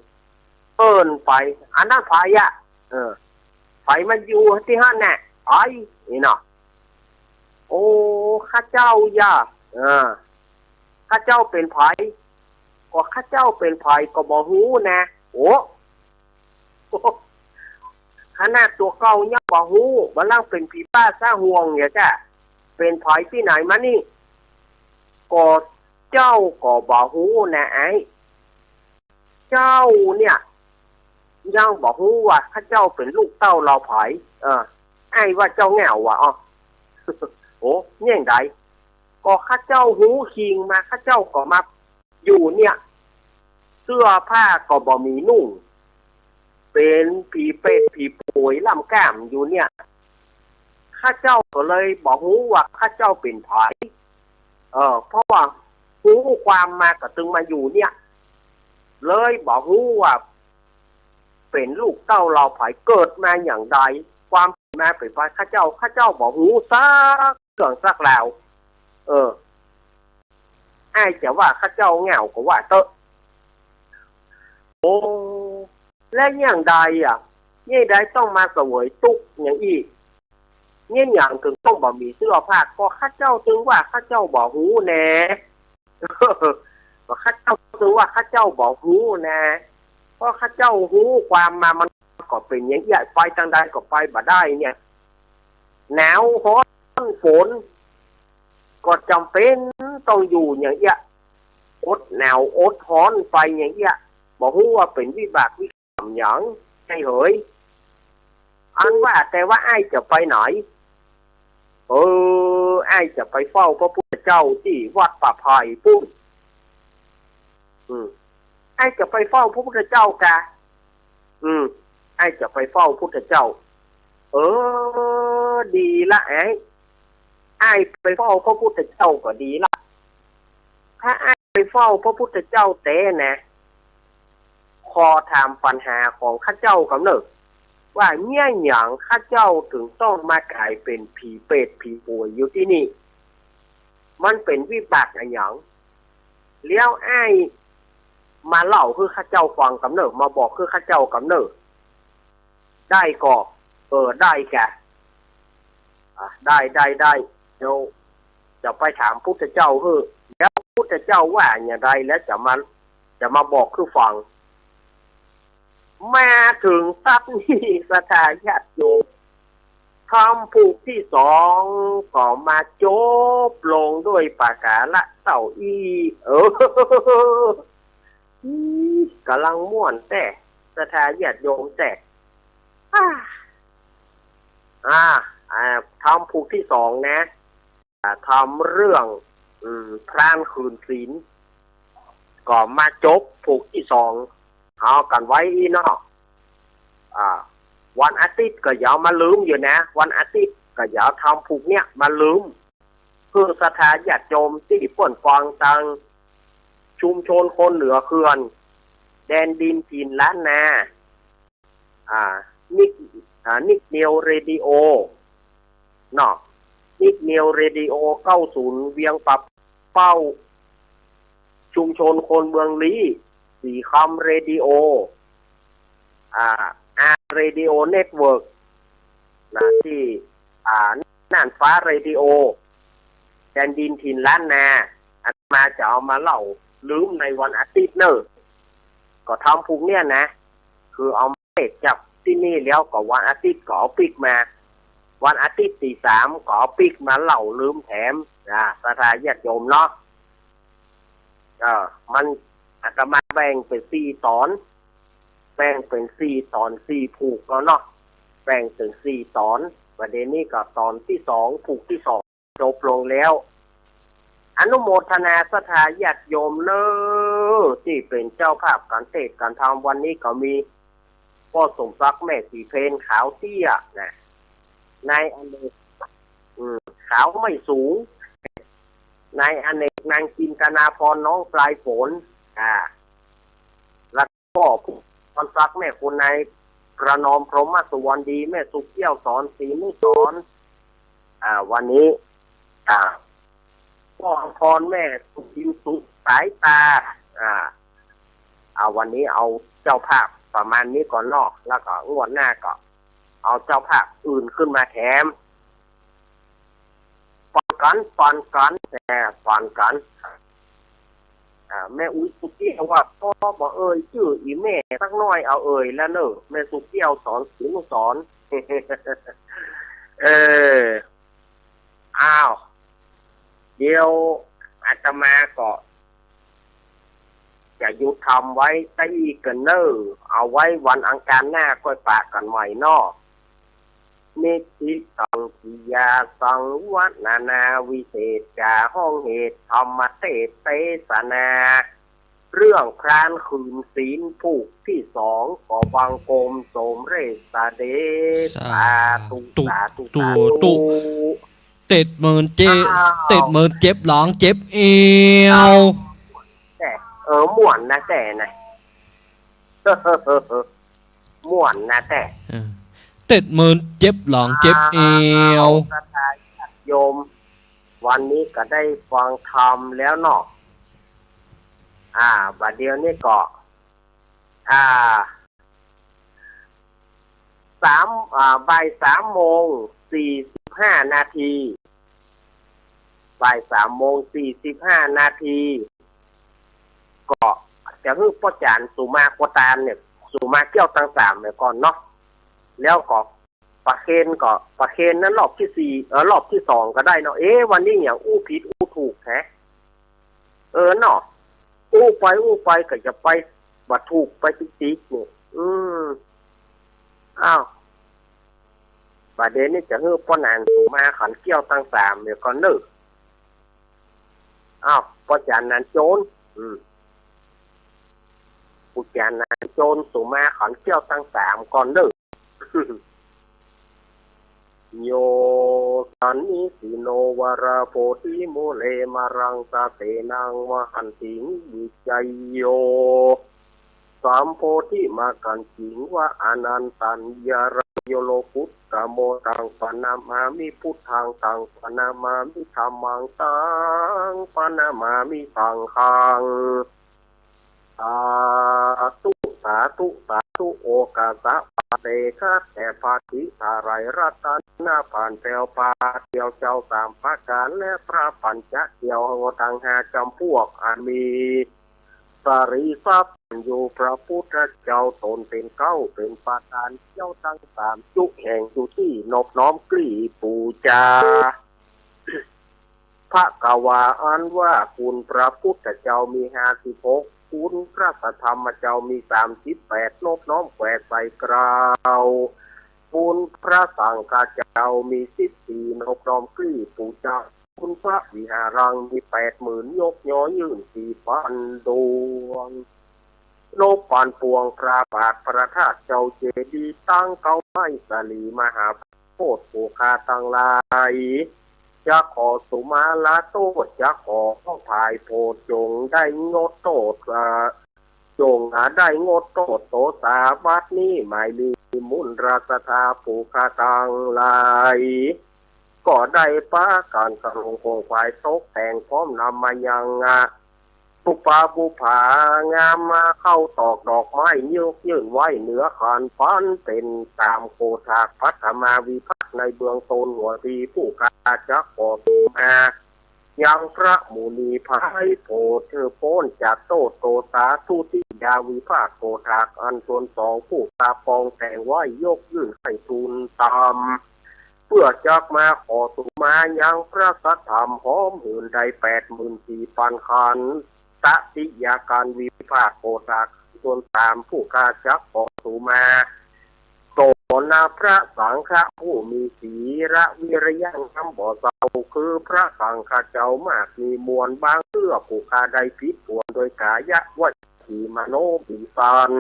เอิ้นไป อันนั้นใผอะ เออ ใผมาอยู่ตี้หั้นน่ะ ใผ นี่เนาะ โอ้ ข้าเจ้าอย่า เออ ข้าเจ้าเป๋นใผ ก็ข้าเจ้าเป๋นใผก็บ่ฮู้นะ โอ้ ขนาดตั๋วเก่ายังบ่ฮู้ บ่าลังเป๋นผีป้าซะห่วงเนี่ยจ้ะ เป๋นใผตี้ไหนมานี่ ก็เจ้าก็บ่ฮู้นะไอ้ เจ้าเนี่ย ยังบ่ฮู้ว่าข้าเจ้าเป๋นลูกเต้าเหล่าใผ เออ ไอ้ว่าเจ้าแง่วว่ะ อ้อ โอ้ แง่งใด ก็ข้าเจ้าฮู้คิงมา ข้าเจ้าก็มาอยู่เนี่ย เสื้อผ้าก็บ่มีนุ่ง เป๋นผีเปรตผีป่วยล่ำก้ามอยู่เนี่ย ข้าเจ้าก็เลยบ่ฮู้ว่าข้าเจ้าเป๋นใผ เออ เพราะว่าฮู้ความมาก็ตึงมาอยู่เนี่ย เลยบ่ฮู้ว่าเป๋นลูกเต้าเหล่าใผ เกิดมาอย่างใด ความเป๋นมาเป๋นไป ข้าเจ้า ข้าเจ้าบ่ฮู้สักเรื่องสักราว เออ อ้ายจะว่าข้าเจ้าแง่วก็ว่าเต๊อะ โอ้ และอย่างใดอะ เยียะใดต้องมาเสวยตุ๊กข์อย่างอี้ เยียะหยังเถิงต้องบ่มีเสื้อผ้า ก็ข้าเจ้าตึงว่าข้าเจ้าบ่ฮู้แน่ ก็ข้าเจ้าตึงว่าข้าเจ้าบ่ฮู้แน่ เพราะข้าเจ้าฮู้ความมามันก็เป๋นอย่างเอี้ย ไปตางใดก็ไปบ่ได้เนี่ย หนาวฮ้อนฝน ก็จ๋ำเป๋นต้องอยู่อย่างเอี้ย อดหนาวอดฮ้อนไปอย่างเอี้ย บ่ฮู้ว่าเป๋นวิบากวิกรรมหยัง ใช่เหย อันว่าแต่ว่าอ้ายจะไปไหน เออ อ้ายจะไปเฝ้าพระพุทธเจ้าตี้วัดป่าไผ่ปุ้น อืม อ้ายจะไปเฝ้าพระพุทธเจ้ากา อืม อ้ายจะไปเฝ้าพุทธเจ้า เออ ดีละไอ้ อ้ายไปเฝ้าพระพุทธเจ้าก็ดีละ ถ้าอ้ายไปเฝ้าพระพุทธเจ้าแต๊นะ ขอถามปัญหาของข้าเจ้ากำเนิด ว่าเยียะหยังข้าเจ้าเถิงต้องมาก๋ายเป๋นผีเปรตผีป่วยอยู่ตี้นี่ มันเป๋นวิบากอะหยัง แล้วอ้ายมาเล่าหื้อข้าเจ้าฟังกำเนิด มาบอกหื้อข้าเจ้ากำเนิด ได้ก่อ เออ ได้กะ อ่ะ ได้ ได้ ได้ เดี๋ยวจะไปถามพุทธเจ้าหื้อ แล้วพุทธเจ้าว่าอย่างใด แล้วจะมา จะมาบอกหื้อฟัง มาเถิงตั๊ดนี้ศรัทธาญาติโยม ธรรมผูกตี้สองก็มาจบลงด้วยประก๋าระเต้าอี้ เออ ก๋ำลังม่วนแต๊ ศรัทธาญาติโยมแต๊ อ่า อ่า อ่า ธรรมผูกตี้สองนะ อ่า ธรรมเรื่อง อืม พรานคืนศีล ก็มาจบผูกตี้สอง เอากั๋นไว้อี้เนาะ อ่า วันอาทิตย์ก็อย่ามาลืมอยู่นะ วันอาทิตย์ก็อย่าเอาธรรมผูกเนี่ยมาลืม เปื้อศรัทธาญาติโยมตี้เปิ้นฟังตางชุมชนคนเหนือเขื่อน แดนดินถิ่นล้านนา อ่า นิก อ่า นิกนิวเรดิโอ เนาะ นิกนิวเรดิโอ เก้าศูนย์ เวียงป่าเป้า ชุมชนคนเมืองลี้ สีคำเรดิโอ อ่า อาร์ เรดิโอ เน็ตเวิร์ก นะ ตี้ อ่า น่านฟ้าเรดิโอ แดนดินถิ่นล้านนา อาตมาจะเอามาเล่าลืมในวันอาทิตย์เน่อ ก็ธรรมผูกเนี่ยนะ คือเอามาเทศน์จากตี้นี่แล้วก็วันอาทิตย์ก็เอาปิ๊กมา วันอาทิตย์ตี้สามก็เอาปิ๊กมาเล่าลืมแถม อ่า ศรัทธาญาติโยมเนาะ เออ มัน อาตมาแบ่งเป๋นสี่ต๋อน แบ่งเป๋นสี่ต๋อน สี่ผูกแล้วเนาะ แบ่งเป๋นสี่ต๋อน ประเด็นนี้ก็ต๋อนตี้สอง ผูกตี้สอง จบลงแล้ว อนุโมทนาศรัทธาญาติโยมเน่อ ตี้เป๋นเจ้าภาพก๋านเทศน์ก๋านธรรม วันนี้ก็มีป้อสมศักดิ์ แม่ศรีเพญ ขาวเตี้ยนะ นายอเนก อืม ขาวไม่สูง นายอเนก นางจินตนาพร น้องปลายฝน อ่า แล้วก็ป้อสมศักดิ์ แม่คุณนายประนอม พรหมสุวรรณดี แม่สุข เกี้ยวสอน ศรีนุสรณ์ อ่า วันนี้ อ่า ป้ออำพร แม่สุข อินสุข สายตา อ่า เอาวันนี้เอาเจ้าภาพประมาณนี้ก่อนเนาะ แล้วก็งวดหน้าก็เอาเจ้าภาพอื่นขึ้นมาแถม ปอนกั๋น ปอนกั๋น แหม ปอนกั๋น อ่า แม่อุ๊ยสุเกี้ยวว่า "ป้อบ่เอ่ยจื้ออี่แม่สักหน้อย เอาเอ่ยแล้วเน่อ" แม่สุเกี้ยว สอนศรีอนุสรณ์ เออ อ้าว เดี๋ยวอาตมาก็จะหยุดธรรมไว้ตะอี้ก่อนเน่อ เอาไว้วันอังคารหน้าก้อยปะกั๋นใหม่เนาะ นิทธิตัง ปิยาสัง วนานาวิเศษจา ห้องเหตุธรรมเทศน์เตสนา เรื่องพรานขืนศีลผูกตี้สอง ขอบังคมสมเร็จเสด็จ สาธุ สาธุ สาธุ สาธุ เต็ดหมื่นเจ็บ อ้าว เต็ดหมื่นเจ็บหลังเจ็บเอว แต่ เออ ม่วนนะแต่นะ ม่วนนะแต่ เออ เต็ดหมื่นเจ็บหลังเจ็บเอว อ้าว ศรัทธาญาติโยม วันนี้ก็ได้ฟังธรรมแล้วเนาะ อ่า บัดเดี๋ยวนี้ก็ อ่า สาม อ่า บ่ายสามโมงสี่สิบห้านาที บ่ายสามโมงสี่สิบห้านาที ก็จะหื้อป้อจ๋ารย์สุมากัวตานเนี่ย สุมาเกี้ยวตังสามเนี่ยก่อนเนาะ แล้วก็ประเคนก็ ประเคนนั้นรอบตี้สี่ เออ รอบตี้สองก็ได้เนาะ เอ๊ะ วันนี้เนี่ยอู้ผิดอู้ถูกแฮะ เออเนาะ อู้ไปอู้ไปก็จะไปบ่ถูกไปติกๆ เนี่ย อืม อ้าว บัดเดี๋ยวนี้จะหื้อป้อจ๋ารย์สุมาขันเกี้ยวตังสามเดี๋ยวก่อนเน่อ อ้าว ป้อจ๋ารย์หนานโจร อืม ป้อจ๋ารย์หนานโจรสุมาขันเกี้ยวตังสามก่อนเน่อ โย สันนิสิโน วะระโพธิมูเล มะรังสะเสนัง มะหันติง วิจัยโย สัมโพธิมะกันติง วะอานันตัญญะระโย โลกุตตะโม ตังปะนะมามิ พุทธัง ตังปะนะมามิ ธัมมัง ตังปะนะมามิ สังฆัง สาธุ สาธุ สาธุ โอกาสะปะเต ข้าแต่พระศรีทาลัยรัตนพันแปวพาเตียวเจ้าสามประก๋าน และพระปัญจะเตียวตังห้าจ๋ำพวก อันมีสรีสัพพัญญู พระพุทธเจ้าต๋นเป๋นเก๊าเป๋นประธาน เตี้ยวตังสามจุแห่งจุตี้นบน้อมกรีบปู๋จา ภะคะวา อันว่าคุณพระพุทธเจ้ามีห้าสิบหก คุณพระสัทธรรมเจ้ามีสามสิบแปด นบน้อมแขวะใส่เกล้า คุณพระสังฆเจ้ามีสิบสี่ นบน้อมกรีบปู๋จา คุณพระวิหารังมีแปดหมื่น ยกยอยื่นสี่ปันดวง นบปันปวงพระบาทพระธาตุเจ้าเจดีย์ตังเก๊าไม้สลีมหาโพธิ์ ผู้ข้าตังหลาย จะขอสุมาลาโต้ษ จะขอผายโผด จงได้งดโต้ษ อ่า จงได้งดโต้ษโตษา บัดนี้หมายมีมูลราชา ผู้ข้าตังหลาย ก็ได้ปากั๋นกะลงของขวายตกแต่งพร้อมนำมายัง อ่า ปุปปาบุปผางามมาเข้าตอกดอกไม้ยกยื่นไว้เหนือขัน ปันเป๋นต๋ามโขดถากปัฐมาวิภักในเบื้องต้น หัวตี้ผู้ข้าจะขอสุมายังพระมุนีผายโผด เธอป๊นจากโต้ษโตษา ทุติยาวิภักโขดถากอันส่วนสอง ผู้ข้าปองแต่งไว้ยกยื่นใค่ทูลต๋าม เปื้อจักมาขอสุมายังพระสัทธรรมหอมหื่นได้แปดหมื่นสี่ปันขัน ตติยาการวิภักโขดถากส่วนสาม ผู้ข้าจักขอสุมา ต่อหน้าพระสังฆะผู้มีศีละวิริยะงามบ่เศร้า คือพระสังฆะเจ้ามากมีมวล บางเทื่อผู้ข้าได้ผิดผวนโดยก๋ายะวจีมโน มีสัน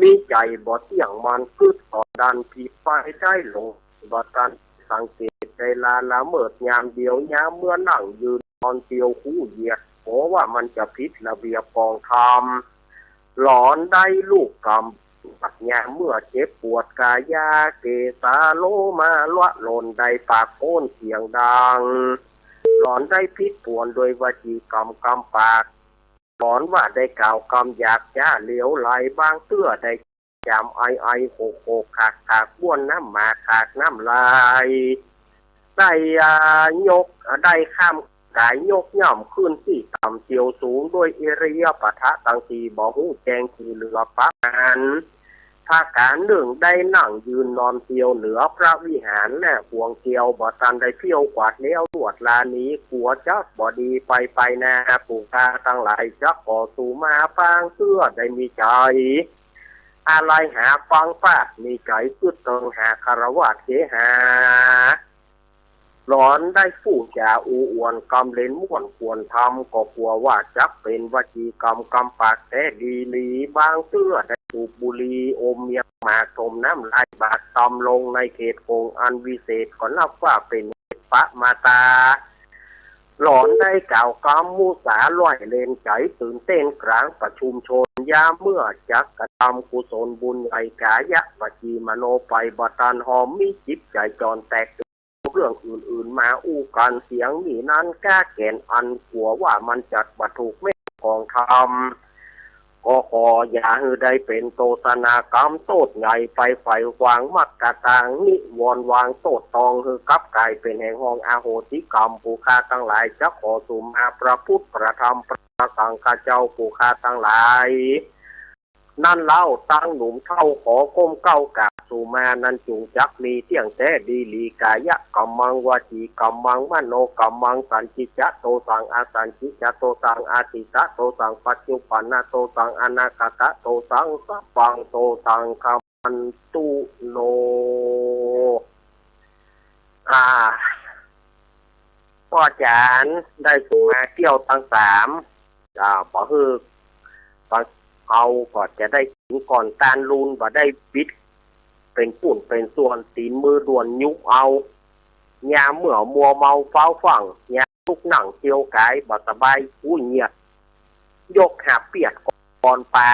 มีใจ๋บ่เตี้ยงมั่น กึ๊ดอ่อนด้านผิดไปได้หลง บ่ตันสังเกตได้ละ ละเมิดยามเดียวยามเมื่อนั่งยืนนอนเตียวคู่เหยียด เพราะว่ามันจะผิดระเบียบของธรรม หลอนได้ลูกกรรม บัดยามเมื่อเจ็บปวดกายา เกสาโลมาละหล่นได้ปากโป๊นเสียงดัง หลอนได้ผิดผวนโดยวจีกรรมกำปาก อนว่าได้กล่าวกำหยาบจ๊าเหลวไหล บางเตื้อได้จ๋ำไอไอโหกโหกขากขาก บ้วนน้ำหมากขากน้ำลาย ได้ อ่า ยก ได้ข้ามก๋ายยกย่ำขึ้นตี้ต่ำเตียวสูง ด้วยอิริยาบถะตังสี่ บ่ฮู้แจ้งตี้เหลือประมาณ ประก๋านนึ่งได้นั่งยืนนอนเตียวเหนือพระวิหาร และห่วงเตียวบ่ตันได้เพี้ยวกวาดแล้วลวดลาหนี กั๋วจักบ่ดีไปไปนา ผู้ข้าตังหลายจักขอสุมา บางเตื้อได้มีใจ๋ อาลัยหาฟังปาก มีใจ๋กึ๊ดเติงหาคฤหัสถ์เขหา หลอนได้พูดจ๋าอู้อวนกำเล่นม่วนควรทำ ก็กั๋วว่าจักเป๋นวจีกรรมกำปากแต๊ดีหลี บางเตื้อได้สูบบุหรี่อมเมียงหมากถมน้ำลายบาดตำลงในเขตกงอันวิเศษ ก็นับว่าเป๋นเหตุประมาทา หลอนได้กล่าวกำมุสาล่อยเล่นใจ๋ ตื่นเต้นกลางประชุมชน ยามเมื่อจักกระทำกุศลบุญใหญ่ ก๋ายะวจีมโนไปบ่ตันหอม มีจิตใจ๋จอนแตก เรื่องอื่นๆ มาอู้กั๋นเสียงนี้นั้น ก้าแก่นอันกั๋วว่ามันจักบ่ถูกแม่นของธรรม ก็ขออย่าหื้อได้เป๋นโตษณากรรมโต้ษใหญ่ ไปไขว่ขวางมรรคตาง นิวรณ์วางโต้ษตอง หื้อกับก๋ายเป๋นแห่งห้องอโหสิกรรม ผู้ข้าตังหลายจักขอสุมา พระพุทธ พระธรรม พระสังฆเจ้า ผู้ข้าตังหลาย นั้นเล่า ตังหนุ่มเฒ่าขอก้มเก้ากราบสุมา นั้นจุ่งจักมีเตี้ยงแต๊ดีหลี ก๋ายะกัมมัง วจีกัมมัง มโนกัมมัง สัญญิจจะโตสัง อสัญญิจจะโตสัง อতীตะโตสัง ปัจจุปันนะโตสัง อนาคตะโตสัง สัพพังโตสัง คัมมันตุโน อ่า ป้อจ๋ารย์ได้สุมาเตี้ยวตังสาม อ่า บ่หื้อ บ่ เฮาก็จะได้กิ๋นก่อนต้านลูน บ่ได้บิดเป๋นปุ้นเป๋นส่วน ตี๋นมือด่วนยุบเอา ยามเมื่อมัวเมาฟ้าวฟั่ง ยามลุกนั่งเตียวก๋ายบ่สบาย อู้เยียด ยกหาบเปียดก่อนปา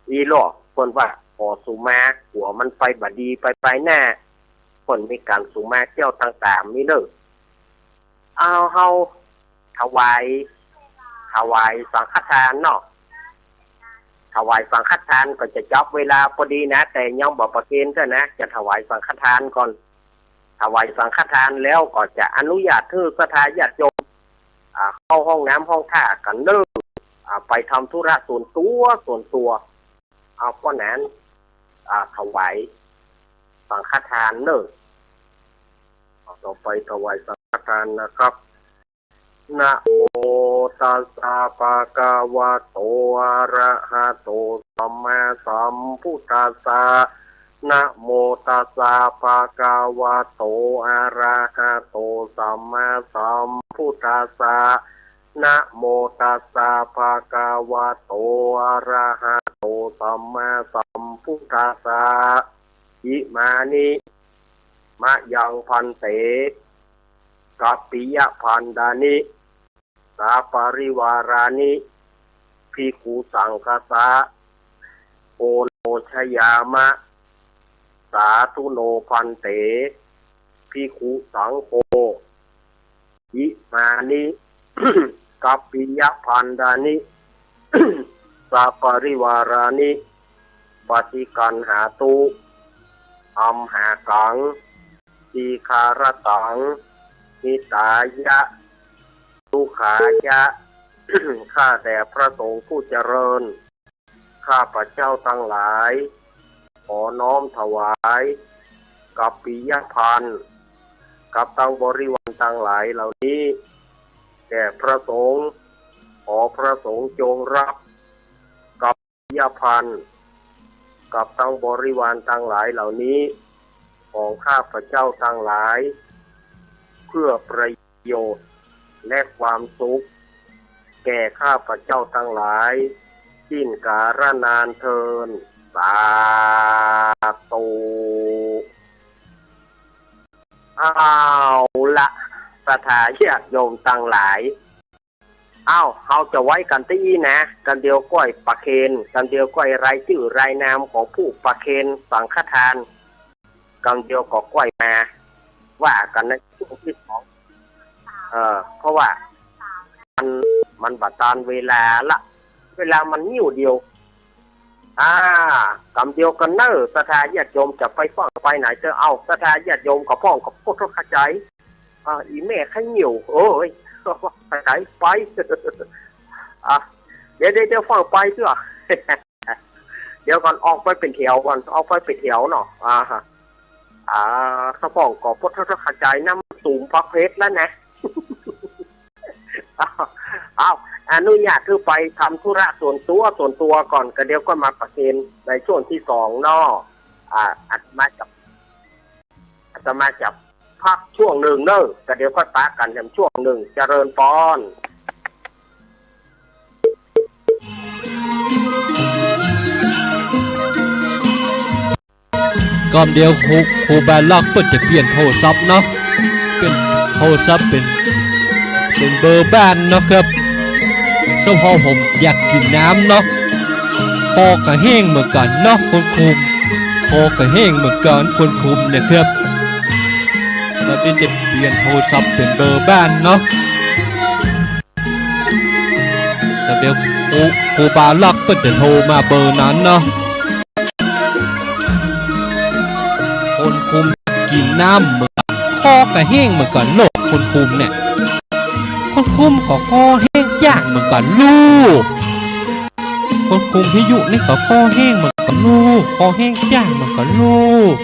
อีหลอ เปิ้นว่าขอสุมา กั๋วมันไปบ่ดีไปไปนา เปิ้นมีก๋านสุมาเตี้ยวตังสามนี้เน่อ เอาเฮาถวาย ถวายสังฆทานเนาะ ถวายสังฆทานก็จะจับเวลาปอดีนะ แต่ยังบ่ประเคนเตื้อนะ จะถวายสังฆทานก่อน ถวายสังฆทานแล้วก็จะอนุญาตหื้อศรัทธาญาติโยม อ่า เข้าห้องน้ำห้องท่ากั๋นเน่อ อ่า ไปทำธุระส่วนตั๋ว ส่วนตั๋ว เอา ป้อนั้น อ่า ถวายสังฆทานเน่อ เอา ต่อไปถวายสังฆทานนะครับ นะโมตัสสะภะคะวะโต อะระหะโต สัมมาสัมพุทธัสสะ นะโมตัสสะภะคะวะโต อะระหะโต สัมมาสัมพุทธัสสะ นะโมตัสสะภะคะวะโต อะระหะโต สัมมาสัมพุทธัสสะ อิมานิ มะยัง ภันเต กัปปิยะภัณฑานิ สาปะริวารานิ ภิกขุสังฆัสสะ โอโนชยามะ สาธุโน ภันเต ภิกขุสังโฆ อิมานิ กัปปิยะภัณฑานิ สาปะริวารานิ ปะฏิกัณหาตุ อัมหากัง ทีฆะระตัง หิตายะ สุขายะ ข้าแต่พระสงฆ์ผู้เจริญ ข้าพเจ้าตังหลาย ขอน้อมถวาย กัปปิยะภัณฑ์ กับตังบริวารตังหลายเหล่านี้ แด่พระสงฆ์ ขอพระสงฆ์จงรับ กัปปิยะภัณฑ์ กับตังบริวารตังหลายเหล่านี้ ของข้าพเจ้าตังหลาย เพื่อประโยชน์และความสุข แก่ข้าพเจ้าตังหลาย สิ้นกาลนานเทอญ สาธุ อ้าวละ ศรัทธาญาติโยมตังหลาย อ้าว เฮาจะไหว้กั๋นตี้อี้นะ กั๋นเดียวก้อยประเคน กั๋นเดียวก้อยรายจื้อรายนามของผู้ประเคนสังฆทาน กั๋นเดียวก็ก้อยมา ว่ากั๋นในช่วงตี้สอง เอ่อ เพราะว่ามัน มันบ่ตานเวลาละ เวลามันงิ้วเดียว อ่า กำเดียวกั๋นเน่อ ศรัทธาญาติโยมจะไปฟั่งไปไหนเต๊อะ เอ้า ศรัทธาญาติโยมก็ฟ้องกับพุทธคาไจ อ่า อี่แม่ใค่งิ้ว โอ้ย ไปไหนไป อ่ะ เดี๋ยว เดี๋ยว เดี๋ยวฟั่งไปเต๊อะ เดี๋ยวก่อน ออกไปเป๋นแถวก่อน ออกไปเป๋นแถวเนาะ อ่าฮะ อ่า ข้าพเจ้าก็พุทธคาไจน้ำตูมปากเพชรแล้วนะ อ้าว อนุญาตหื้อไปทำธุระส่วนตั๋ว ส่วนตั๋วก่อน ก็เดี๋ยวก็มาประเคนในช่วงที่สองเนาะ อ่า อาตมาจะ อาตมาจะพักช่วงนึ่งเน่อ ก็เดี๋ยวก็ปะกั๋นแถมช่วงนึ่ง เจริญปอน ก่อนเดี๋ยวครู ครูบาลักษณ์เปิ้นจะเปลี่ยนโทรศัพท์เนาะ เปลี่ยนโทรศัพท์เป๋น เป๋นเบอร์บ้านเนาะครับ เจ้าพ่อผมอยากกิ๋นน้ำเนาะ คอก็แห้งเหมือนกั๋นเนาะคนคุม คอก็แห้งเหมือนกั๋นคนคุมเนี่ยครับ แล้วตี้จะเปลี่ยนโทรศัพท์เป๋นเบอร์บ้านเนาะ แต่เดี๋ยวครู ครูบาลักษณ์เปิ้นจะโทรมาเบอร์นั้นเนาะ คนคุมกิ๋นน้ำเหมือนกั๋น คอก็แห้งเหมือนกั๋นโลก คนคุมเนี่ย คนคุมก็คอแห้งจ๊างเหมือนกั๋นลูก คนคุมพิทยุนี่ก็คอแห้งเหมือนกั๋นลูก คอแห้งจ๊างเหมือนกั๋นลูก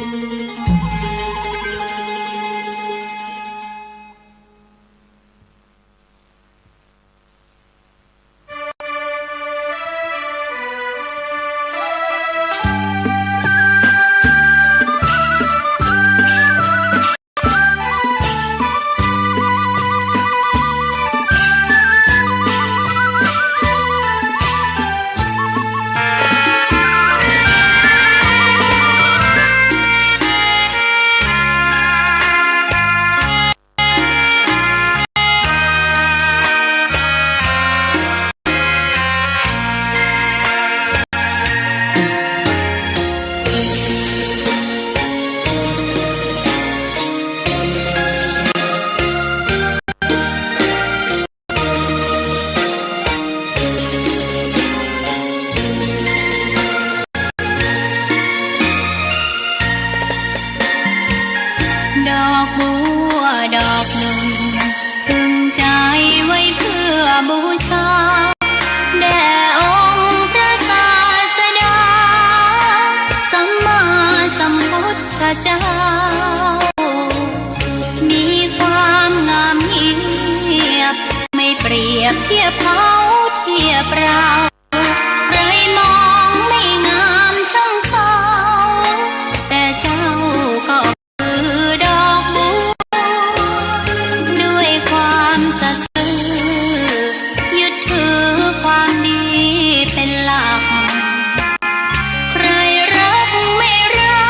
ดอกบัวดอกนึ่ง ตึงใจ๋ไว้เปื้อบูชา แด่องค์พระศาสดา สัมมาสัมพุทธเจ้า มีความงามเงียบ ไม่เปรียบเทียบเขาเทียบเรา ใครมองไม่งามช่างเขา แต่เจ้าก็คือดอกบัว ด้วยความสัตย์ซื่อ ยึดถือความดีเป็นหลัก ใครรักไม่รั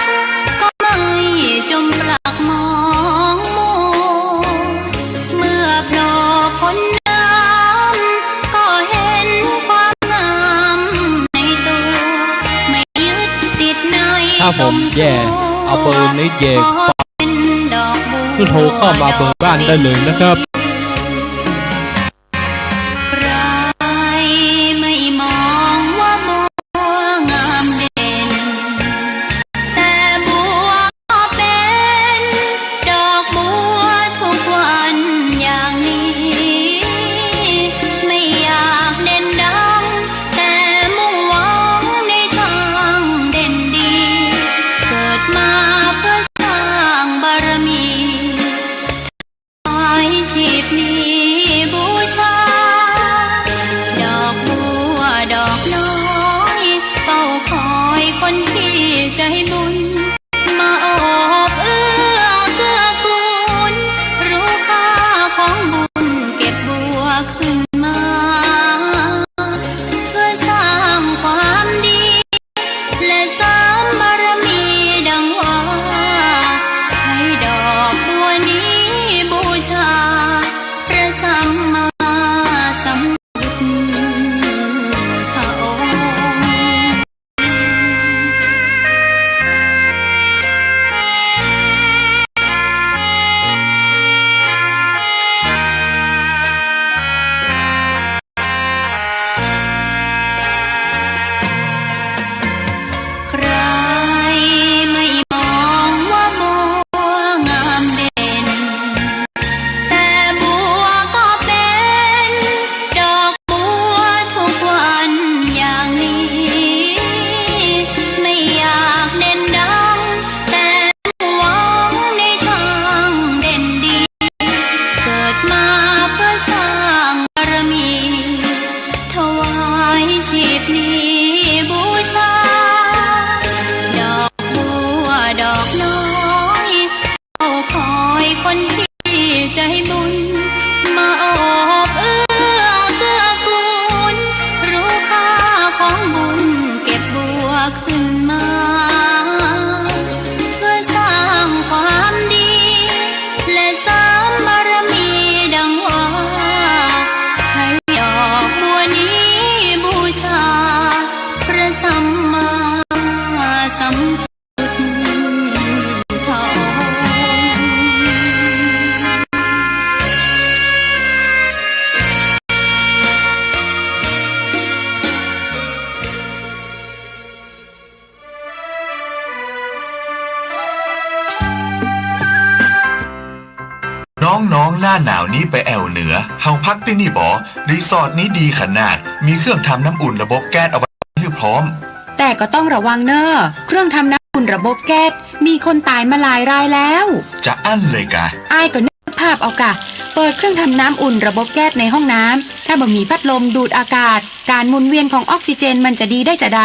ก ก็ไม่จมปลักมองมัว เมื่อโผล่พ้นน้ำ ก็เห็นความงามในตัว ไม่ยึดติดใน ถ้าผมแย่ เอาเบอร์นี้แย่ ขอเป็นดอกบัว คือโทรเข้ามาเบอร์บ้านได้เลยนะครับ ใครไม่มองว่าบัวงามเด่น แต่บัวก็เป็นดอกบัวทุกวันอย่างนี้ ไม่อยากเด่นดัง แต่มุ่งหวังในทางเด่นดี เกิดมาเพื่อสร้างบารมี ถวายชี นี้ไปแอ่วเหนือ เฮาพักตี้นี่บ่ รีสอร์ทนี้ดีขนาด มีเครื่องทำน้ำอุ่นระบบแก๊สเอาไว้หื้อพร้อม แต่ก็ต้องระวังเน่อ เครื่องทำน้ำอุ่นระบบแก๊ส มีคนต๋ายมาหลายรายแล้ว จะอั้นเลยกา อ้ายก็นึกภาพเอากา เปิดเครื่องทำน้ำอุ่นระบบแก๊สในห้องน้ำ ถ้าบ่มีพัดลมดูดอากาศ การหมุนเวียนของออกซิเจนมันจะดีได้จาใด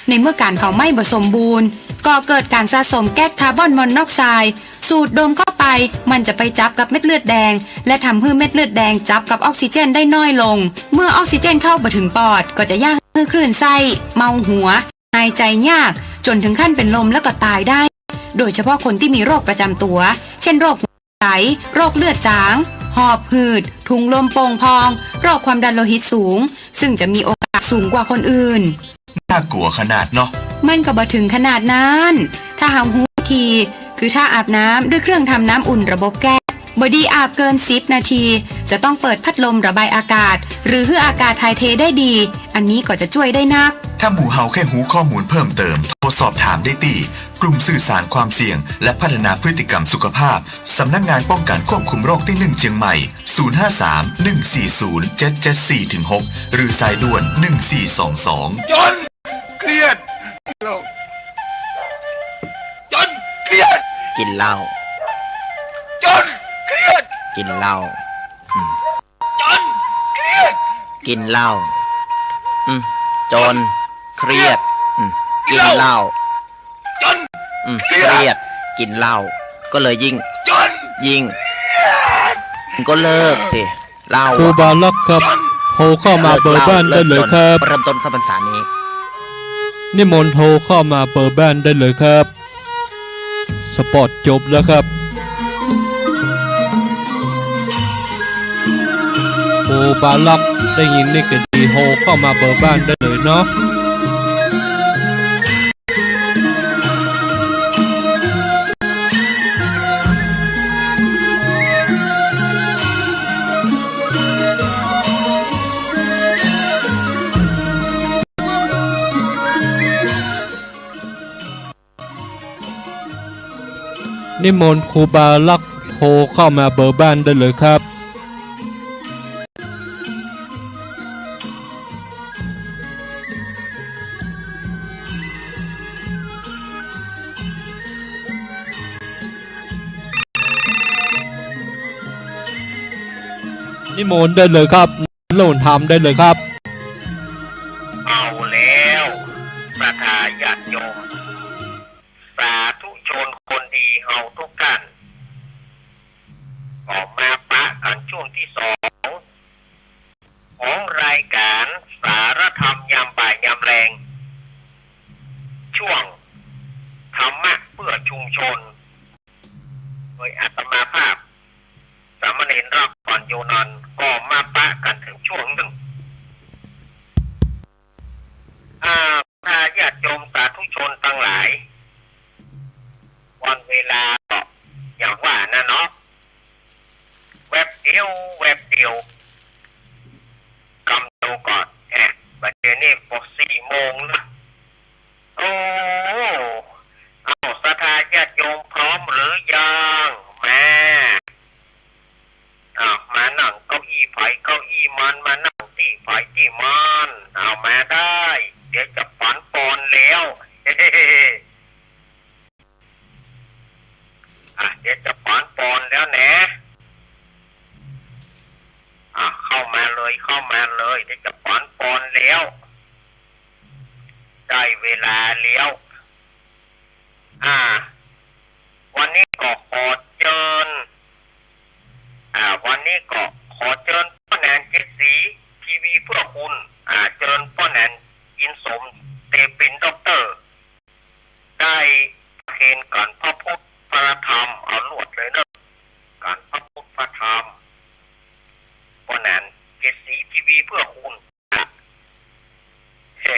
ในเมื่อการเผาไหม้บ่สมบูรณ์ ก่อเกิดการสะสมแก๊สคาร์บอนมอนอกไซด์ สูดดมเข้าไป มันจะไปจับกับเม็ดเลือดแดง และทำหื้อเม็ดเลือดแดงจับกับออกซิเจนได้น้อยลง เมื่อออกซิเจนเข้าบ่ถึงปอด ก็จะยากหื้อคลื่นไส้ เมาหัว หายใจยาก จ๋นถึงขั้นเป๋นลมแล้วก็ต๋ายได้ โดยเฉพาะคนตี้มีโรคประจ๋ำตั๋ว เช่น โรคหัวใจ โรคเลือดจ๋าง หอบหืด ถุงลมโป่งพอง โรคความดันโลหิตสูง ซึ่งจะมีโอกาสสูงกว่าคนอื่น น่ากลัวขนาดเนาะ มันก็บ่ถึงขนาดนั้น ถ้าเฮาฮู้วิธี คือถ้าอาบน้ำด้วยเครื่องทำน้ำอุ่นระบบแก๊ส บ่ดีอาบเกินสิบนาที จะต้องเปิดพัดลมระบายอากาศ หรือหื้ออากาศถ่ายเทได้ดี อันนี้ก็จะจ้วยได้นัก ถ้าหมู่เฮาแค่ฮู้ข้อมูลเพิ่มเติม โทรสอบถามได้ตี้ กลุ่มสื่อสารความเสี่ยง และพัฒนาพฤติกรรมสุขภาพ สำนักงานป้องกันควบคุมโรคตี้หนึ่งเจียงใหม่ ศูนย์ห้าสาม หนึ่งสี่ศูนย์ เจ็ดเจ็ดสี่ ถึง หก หรือสายด่วน หนึ่งสี่สองสอง จ๋นเครียด เหล้า จ๋นเครียด กิ๋นเหล้า จ๋นเครียด กิ๋นเหล้า อืม จ๋นเครียด กิ๋นเหล้า อืม จ๋นเครียด อืม กิ๋นเหล้า จ๋น อืม เครียด เครียด กิ๋นเหล้า ก็เลยยิ่ง จ๋น ยิ่ง จ๋น ก็เลิกสิ เหล้า ครูบาลักษ์ครับ จ๋น โทรเข้ามาเบอร์บ้านได้เลยครับ เริ่มต้นเข้าพรรษานี้ นิมนต์โทรเข้ามาเบอร์บ้านได้เลยครับ สปอตจบแล้วครับ ครูบาลักษ์ได้ยินนี่ก็ดี โทรเข้ามาเบอร์บ้านได้เลยเนาะ นิมนต์ครูบาลักษ์โทรเข้ามาเบอร์บ้านได้เลยครับ นิมนต์ได้เลยครับ โลนทำได้เลยครับ เอาแล้ว ศรัทธาญาติโยม สาธุชนคนดีเฮาทุกท่าน ก็มาปะกั๋นช่วงตี้สอง ของรายก๋านสารธรรมยามบ่ายยามแลง ช่วงธรรมะเพื่อชุมชน โดยอาตมาภาพ สามเณรรักอ่อนโยนนท์ ก็มาปะกั๋นเถิงช่วงนึ่ง อ่า ถ้าญาติโยมสาธุชนตังหลาย วันเวลาก็อย่างว่านะเนาะ แวบเดียว แวบเดียว กำเดียวก็ แอะ บัดเดี๋ยวนี้ก็สี่โมงละ โอ้ เอ้า ศรัทธาญาติโยมพร้อมหรือยัง มา อ้าว มานั่งเก้าอี้ใผเก้าอี้มัน มานั่งตี้ใผตี้มัน อ้าว มาได้ เดี๋ยวจะปันปอนแล้ว อ่ะ เดี๋ยวจะปันปอนแล้วแหนะ อ่ะ เข้ามาเลย เข้ามาเลย เดี๋ยวจะปันปอนแล้ว ได้เวลาแล้ว อ่า วันนี้ก็ขอเจิญ อ่า วันนี้ก็ขอเจิญป้อแหนนเจ็ดสี ทีวีเพื่อคุณ อ่า เจิญป้อแหนนอินสม เตปินด็อกเตอร์ ได้ประเคนก๋านพระพุทธพระธรรม เอาลวดเลยเนาะ ก๋านพระพุทธพระธรรม ป้อแหนนเจ็ดสี ทีวีเพื่อคุณ เฮ้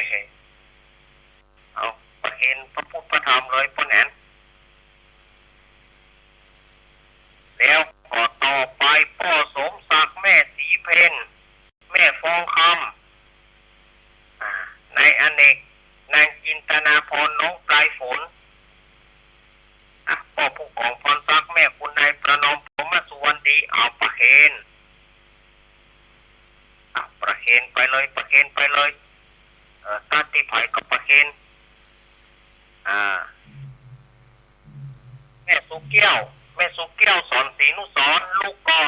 เอาประเคนพระพุทธพระธรรมเลยป้อแหนน แล้วก็ต่อไปป้อสมศักดิ์ แม่ศรีเพ็ญ แม่ฟองคำ อ่า นายอเนก นางจินตนาพร น้องปลายฝน อ่ะ ป้อผู้กองพรศักดิ์ แม่คุณนายประนอม พรหมสุวรรณดี เอาประเคน ประเคนไปเลย ประเคนไปเลย เออ ตาตี้ใผก็ประเคน อ่า แม่สุแก้ว แม่สุแก้ว สอนศรีนุสร ลุกก่อ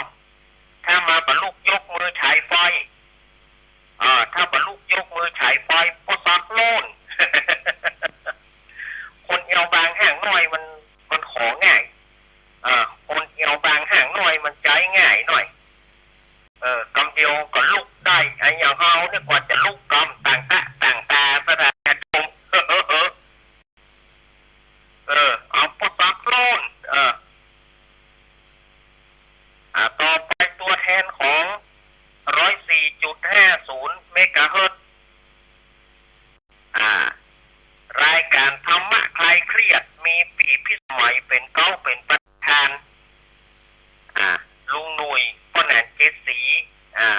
ถ้ามาบ่ลุกยกมือฉายไฟ อ่า ถ้าบ่ลุกยกมือฉายไฟ ป้อสักโล่น คนเอวบางห่างน้อยมัน มันของ่าย อ่า คนเอวบางห่างน้อยมันใจ๊ง่ายหน่อย เออ กำเดียวก็ลุกได้ ไอ้อย่างเฮาเนี่ยกว่าจะลุกกำต่างตา ต่างตาสะดาชม เออ เอาป้อสักโล่น เออ อ่า ต่อไปตัวแทนของ ร้อยสี่จุดห้าศูนย์ เมกะเฮิรตซ์ อ่า รายการธรรมะคลายเครียด มีปี้พิสมัยเป๋นเก๊า เป๋นประธาน อ่า ลุงหนุ่ย ป้อแหนนเกศรี อ่า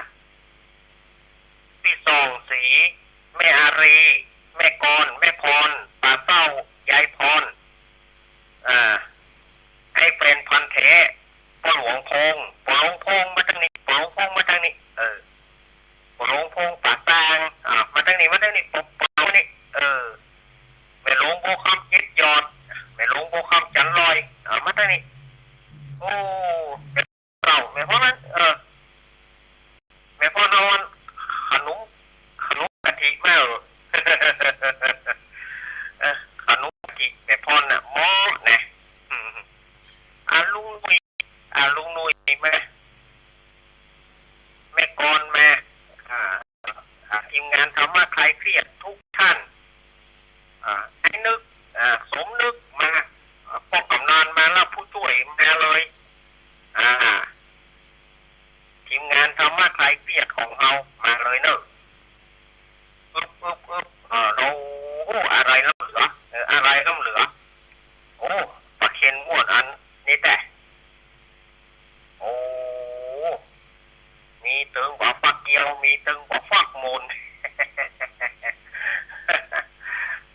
ปี้ส่องศรี แม่อารี แม่กร แม่พร ป้าเต้า ยายพร อ่า ไอ้แฟนพันธุ์แท้ ป้อหลวงพงษ์ ป้อหลวงพงษ์มาตางนี้ ป้อหลวงพงษ์มาตางนี้ เออ ป้อหลวงพงษ์ปากตาง อ่า มาตางนี้ มาตางนี้ ป้อ ป้อหลวงนี่ เออ แม่หลวงบัวคำเจ็ดยอด แม่หลวงบัวคำจันทร์ลอย อ่า มาตางนี้ โอ้ เต้า แม่พ่อนั้น เออ แม่พ่อเอาขนม ขนมกะทิมา เออ เออ ขนมกะทิแม่พ่อน่ะ เหมาะนะ อืม อ่า ลุงหนุ่ย อ่า ลุงหนุ่ยมา แม่กรมา อ่า อ่า ทีมงานธรรมะคลายเครียดทุกท่าน อ่า ไอ้นึก อ่า สมนึกมา อ่า ป้อกำนันมาแล้ว ผู้จ้วยมาเลย อ่า ทีมงานธรรมะคลายเครียดของเฮามาเลยเนอะ อึบ อึบ อึบ เออ โอ้โห อะไรล้ำเหลือ เออ อะไรล้ำเหลือ โอ้ ประเคนม่วนอันนี้แต๊ โอ้ มีตึงบ่าฟักเกี้ยว มีตึงบ่าฟักมูน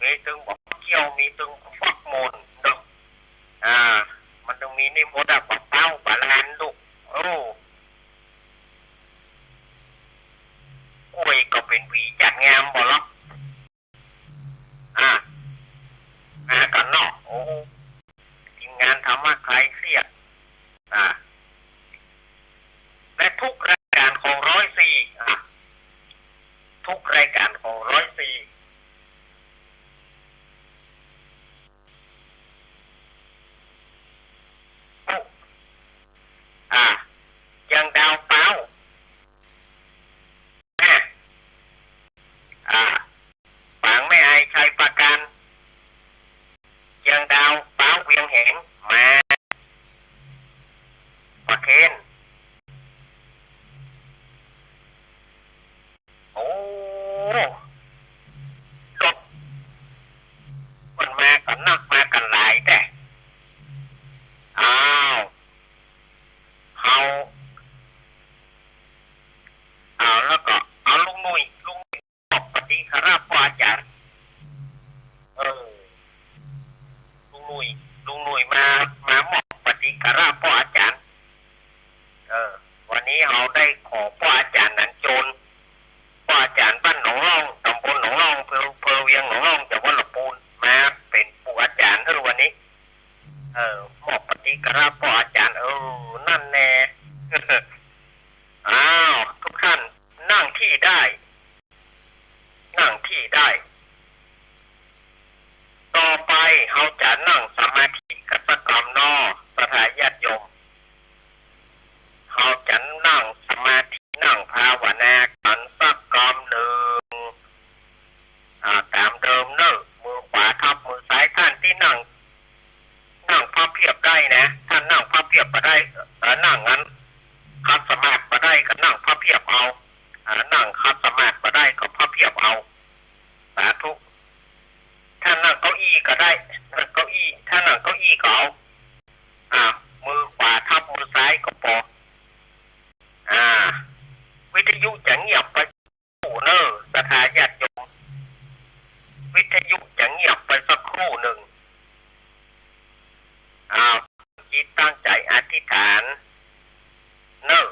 มีตึงบ่าฟักเกี้ยว มีตึงบ่าฟักมูนเนาะ อ่า มันต้องมีนี่หมดอะ บ่าเป๊า บ่าลานลูก โอ้ กล้วยก็เป๋นหวีจัดงามบ่าลอ อ่า มากั๋นเนาะ โอ้ ทีมงานธรรมะคลายเครียด อ่า และทุกรายการของร้อยสี่ อ่า ทุกรายการของร้อยสี่ อ่า เจียงดาวเป๊า อ่า อ่า ฝางแม่อายชัยปราการ เจียงดาวเป๊า เวียงแหง มาประเคน โอ้ ดก มันมากั๋นนัก มากั๋นหลายแต๊ อ้าว เฮา อ้าว แล้วก็ เอาลุงหนุ่ย ลุงหนุ่ย มอบปฏิกะระป้ออาจ๋ารย์ เออ ลุงหนุ่ย ลุงหนุ่ยมา มามอบปฏิกะระป้ออาจ๋ารย์ เออ วันนี้เฮาได้ขอป้ออาจ๋ารย์หนานโจร ป้ออาจ๋ารย์บ้านหนองล่อง ต๋ำบลหนองล่อง อำเภอ อำเภอเวียงหนองล่อง จังหวัดละปูน มาเป๋นปู่อาจ๋ารย์หื้อวันนี้ เออ มอบปฏิกะระป้ออาจ๋ารย์ เออ นั่นแน่ อ้าว ทุกท่าน นั่งที่ได้ นั่งที่ได้ ต่อไปเฮาจะนั่งสมาธิกั๋นสักกำเนาะ ศรัทธาญาติโยม เฮาจะนั่งสมาธิ นั่งภาวนากั๋นสักกำนึ่ง อ่า ต๋ามเดิมเน่อ มือขวาทับมือซ้าย ต้านตี้นั่ง นั่งพับเพียบได้นะ ถ้านั่งพับเพียบบ่ได้ เอ่อ นั่งอันขัดสมาธิบ่ได้ก็นั่งพับเพียบเอา อ่า นั่งขัดสมาธิบ่ได้ก็พับเพียบเอา สาธุ ถ้านั่งเก้าอี้ก็ได้ นั่งเก้าอี้ ถ้านั่งเก้าอี้ก็เอา อ่า มือขวาทับมือซ้ายก็ปอ อ่า วิทยุจะเงียบไป เน่อ ศรัทธาญาติโยม วิทยุจะเงียบไปสักครู่นึ่ง อ้าว ตั้งจิตตั้งใจ๋อธิษฐาน เน่อ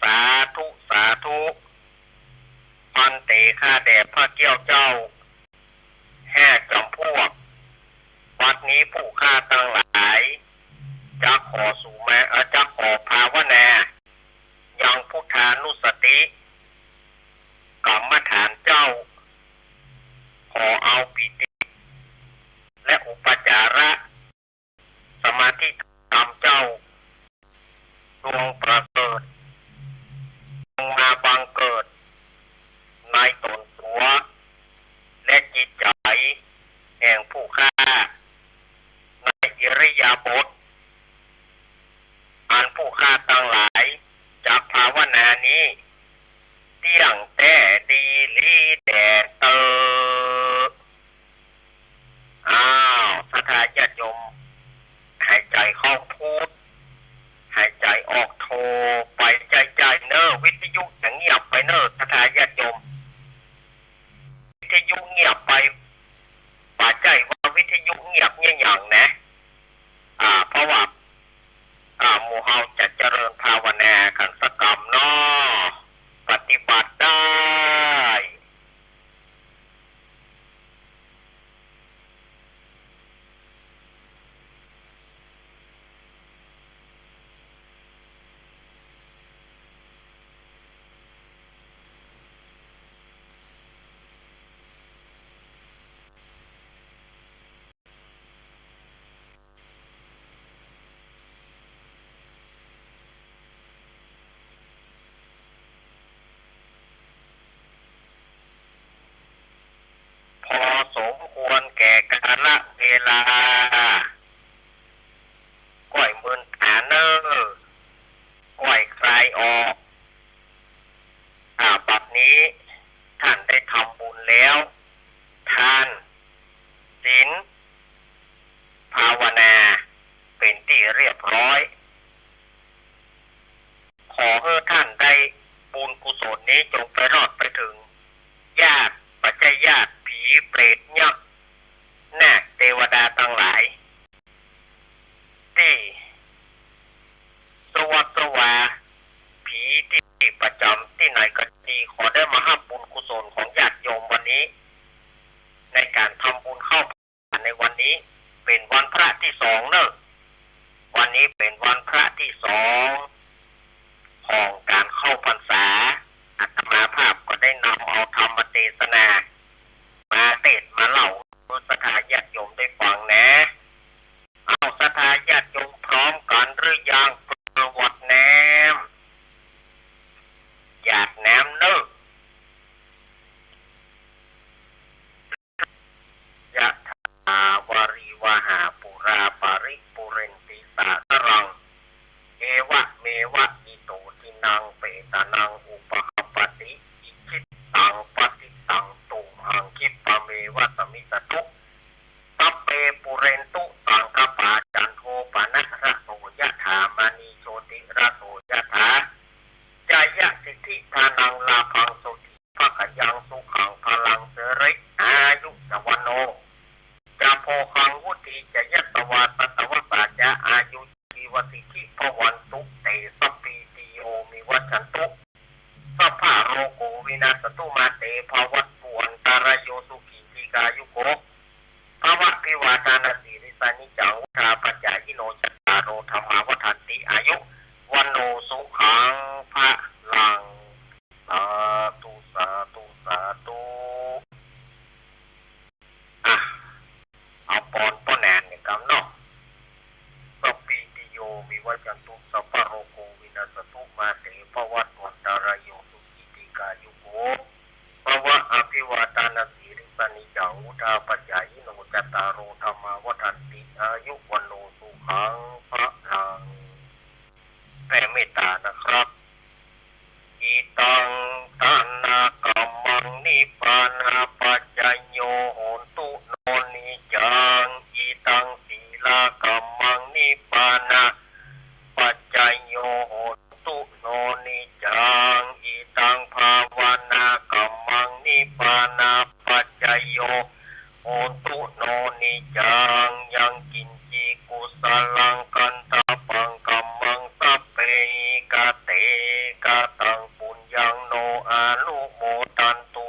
สาธุ สาธุ ข้าแด่พระเกี้ยวเจ้า ห้าจ๋ำพวก บัดนี้ผู้ข้าตังหลาย จักขอสูมา เอ่อ จักขอภาวนา ยังพุทธานุสติ กรรมฐานเจ้า ขอเอาปีติ และอุปจาระ สมาธิธรรมเจ้า จงประเสริฐ จงมาบังเกิด ในต๋นตั๋ว และจิตใจ๋ แห่งผู้ข้า ในอิริยาบถ อันผู้ข้าตังหลาย จักภาวนานี้ เตี้ยงแต๊ดีหลีแต๊เต๊อะ อ้าว ศรัทธาญาติโยม หายใจ๋เข้าพุท หายใจ๋ออกโธ ไปใจ้ๆ เน่อ วิทยุจะเงียบไปเน่อ ศรัทธาญาติโยม วิทยุเงียบไป บ่ใจ้ว่าวิทยุเงียบเยียะหยังนะ อ่า เพราะว่า อ่า หมู่เฮาจะเจริญภาวนากั๋นสักกำเนาะ ปฏิบัติได้ พอสมควรแก่กาลเวลา ก้อยมืนต๋าเน่อ ก้อยคลายออก อ่า บัดนี้ท่านได้ทำบุญแล้ว ทาน ศีล ภาวนา เป๋นตี้เรียบร้อย ขอหื้อท่านได้บุญกุศลนี้จงไปรอดไปเถิง ญาติ บ่ใจ้ญาติ ผี เปรต ยักษ์ นาค เตวดาตังหลาย ตี้สวัสดิ์สวา ผีตี้ประจ๋ำตี้ไหนก็ดี ขอได้มาฮับบุญกุศลของญาติโยมวันนี้ ในก๋านทำบุญเข้าพรรษาในวันนี้ เป๋นวันพระตี้สองเน่อ วันนี้เป๋นวันพระตี้สอง ของก๋านเข้าพรรษา อาตมาภาพก็ได้นำเอาธรรมเตสนา มาเตสน์มาเล่าหื้อศรัทธาญาติโยมได้ฟังนะ เอาศรัทธาญาติโยมพร้อมกั๋นหรือยัง เปิดหวดน้ำ หยาดน้ำเน่อ ยะถาวาริวหาปูราปริปูเรนติสาคารัง เอวะเมวะอิโตทินังเปตานังอุปคัปปติ อิจิตตังปัตติตังตุมหังคิปะเมวะสมมิจจตุ สัพเพปูเรนตุสังกปปาจันโทปนรโสยะถามณีโชติรโสยะถา จายะสิทธิธานังลาภังโสติ ภะคะยังสุขังพลังเสริ อายุจะวันโน จะโภคังวุฒิจะยะสวาสัตวสาจะอายุชีวสิทธิภวันตุเตสัพพีติโยมิวัชชันตุ สัพพะโรโกวินัสสตุมาเตภวัตวันตารโยสุขีทีกายุโก ภวะอภิวาทานาสีลิสานิจังวุธาปัจจายิโนจัตตาโรธรรมาวัฒนติอายุวันโนสุขังพลัง สาธุ สาธุ สาธุ อ่ะ เอาปอนป้อแนนเนี่ยกำเนาะ สัพพีติโยวิวัชชันตุ สัพพะโรโกวินัสสตุมาเตภวัตวันตารโยสุขีทีกายุโก ภวะอภิวาทานาสีลิสานิจังวุธาปัจจายิโนจัตตาโรธรรมาวัฒนติอายุวันโนสุขังพลัง แผ่เมตตานะครับ อิตังทานะกัมมังนิพพานะปัจจโย โหนตุโนนิจจัง อิตังสีลากัมมังนิพพานะปัจจโย โหนตุโนนิจจัง อิตังภาวนากัมมังนิพพานะปัจจโย โหนตุโนนิจจัง ยังกิญจิกุสลังคันธะปังกัมมัง สัพเพหิกะเต กะตังปุญญังโน อนุโมทันตุ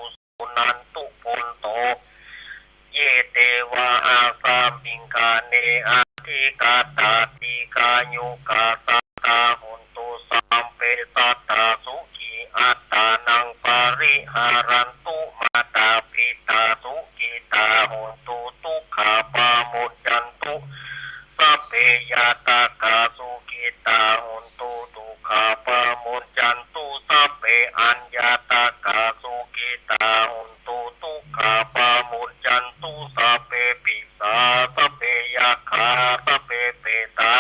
อธิกาตา ดীฆายุกา สัตตา หอนตุ สัพเพ สัตตา สุขี อัตตานัง ปริหารันตุ มาตา ปิตา สุขิตา หอนตุ ทุกขา ปะมุจจันตุ สัพเพ ญาตากา สุขิตา หอนตุ ทุกขา ปะมุจจันตุ สัพเพ อัญญาตากา สุขิตา หอนตุ ทุกขา ปะมุจจันตุ สัพเพ ปิสา สัพเพ ยักขา สัพเพ เปตา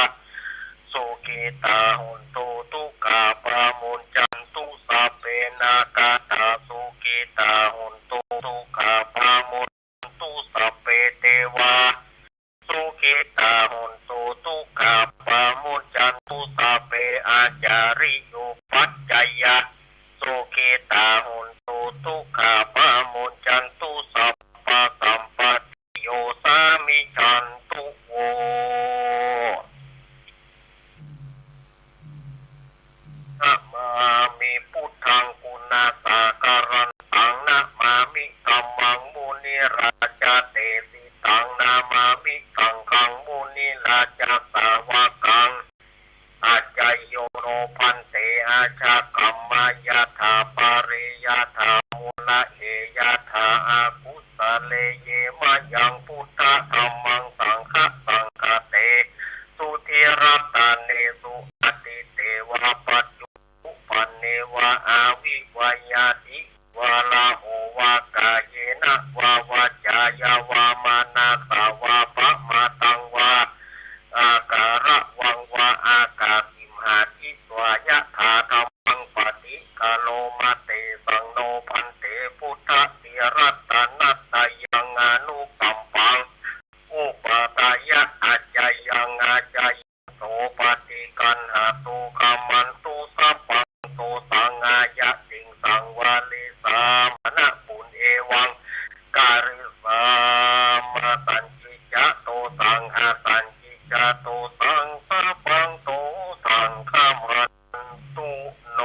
สุขิตา หอนตุ ทุกขา ปะมุจจันตุ สัพเพ นาคาตา สุขิตา หอนตุ ทุกขา ปะมุจจันตุ สัพเพ เตวา สุขิตา หอนตุ ทุกขา ปะมุจจันตุ สัพเพ อาจาริยุปัจจายา สุขิตา หอนตุ ทุกขา ปะมุจจันตุ สัพพะสัมปะทติโย สามิ จันตุ โว นะมามิ พุทธัง กุณาสาการันตัง นะมามิ ธัมมัง มุนิราจาเตสิตัง นะมามิ สังฆัง มุนิราจาสาวกัง อาจาโย โน ภันเต อาชากัมมา ยะถา ปะริยาถา มูละเฮ ยะถา อากุสะเล เย มะยัง พุทธะ ธัมมัง สังฆะ สังฆะเต สุ ทิรัตเนสุ อติเตวะ ปัจจุ ปันเนวะ อาวิวัยยา ติวะ ราโหวะ กาเยนะวะ วาจายาวะ มะนะสาวะ ปะมาทังวะ อาการะวังวะ อากาสิมหา ทิสวา ยะถา ธัมมัง ปะติกะโรมะ เตสัง โน ภันเต พุทธะ ติรัตนะตะยัง อนุกัมปัง อุปาทายะ อาจายัง อาจา โส ปะติกัณหะตุ ขะมันตุ สัพพัง โต สัง อายัสสิง สัง วะริสา มะนะ ปุณ เอวัง กะริสามา สันติจจะโต สัง อสันติจจะโต สัง สัพพัง โต สัง ขะมันตุ โน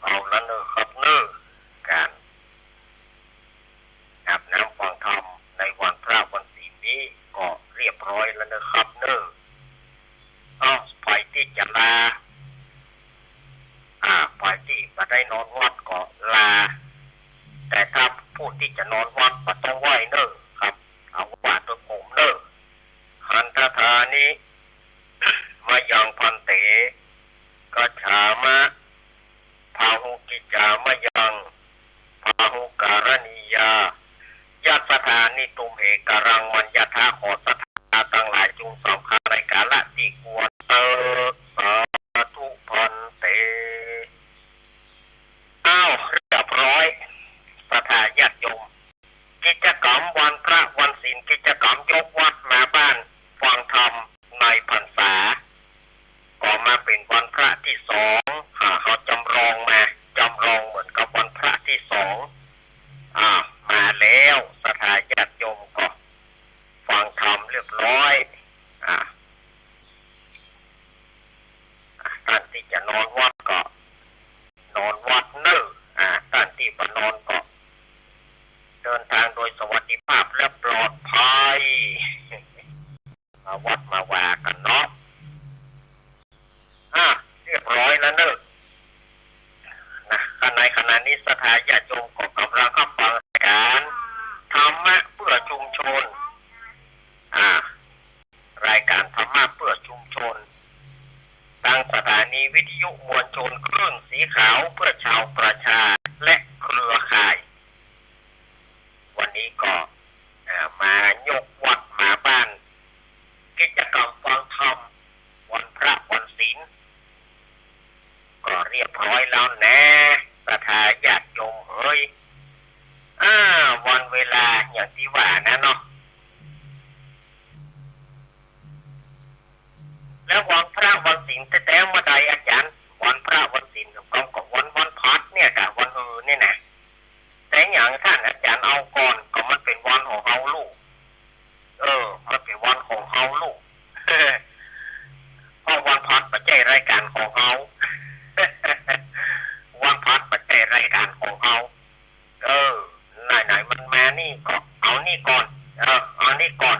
เอาละเน่อครับเน่อ ก๋าน อาบน้ำฟังธรรมในวันพระวันศีลนี้ก็เรียบร้อยแล้วนะครับเน่อ เอ้า ใผตี้จะลา อ่า ใผตี้บ่ได้นอนวัดก็ลา แต่ถ้าผู้ตี้จะนอนวัดบ่ต้องไหว้เน่อครับ เอาว่าโดยผมเน่อ ขันธทานิ มะยัง ภันเต กัจฉามะ พาหุกิจจามะยัง พาหุการณียา ยัสสะทานิ ตุมเห กะรัง มัญญะทะ ขอศรัทธาตังหลายจงสำคัญในกาละตี้ควรเต๊อะ สาธุ ภันเต อ้าว เรียบร้อย ศรัทธาญาติโยม กิจกรรมวันพระวันศีล กิจกรรมยกวัดมาบ้านฟังธรรมในพรรษา ก็มาเป๋นวันพระตี้สอง อ่า เฮาจำลองมา จำลองเหมือนกับวันพระตี้สอง อ่า มาแล้ว ศรัทธาญาติโยมก็ฟังธรรมเรียบร้อย อ่า ต้านตี้จะนอนวัดก็นอนวัดเน่อ อ่า ต้านตี้บ่นอนก็เดินทางโดยสวัสดิภาพและปลอดภัย มาวัดมาวากั๋นเนาะ อ่ะ เรียบร้อยแล้วเน่อ นะ ขณะ ขณะนี้ศรัทธาญาติโยมก็กำลังฮับฟังรายการธรรมะเพื่อชุมชน อ่า รายการธรรมะเพื่อชุมชน ตางสถานีวิทยุมวลชนคลื่นสีขาวเพื่อชาวประชาและเครือข่าย วันนี้ก็ อ่า มายกวัดมาบ้าน กิจกรรมฟังธรรมวันพระวันศีล ก็เรียบร้อยแล้วแน่ ศรัทธาญาติโยมเอ๋ย อ่า วันเวลาอย่างตี้ว่านะเนาะ แล้ววันพระวันศีลแต๊ๆ เมื่อใดอาจ๋ารย์ วันพระวันศีล ก็ ก็วัน วันพฤหัสเนี่ยกะ วันอื่นเนี่ยนะ แต่หยังต้านอาจ๋ารย์เอาก่อน ก็มันเป๋นวันของเฮาลูก เออ มันเป๋นวันของเฮาลูก เพราะวันพฤหัสบ่ใจ้รายการของเฮา วันพฤหัสบ่ใจ้รายการของเฮา เออ ไหนๆ มันมานี่ก็เอานี่ก่อน เออ ก่อน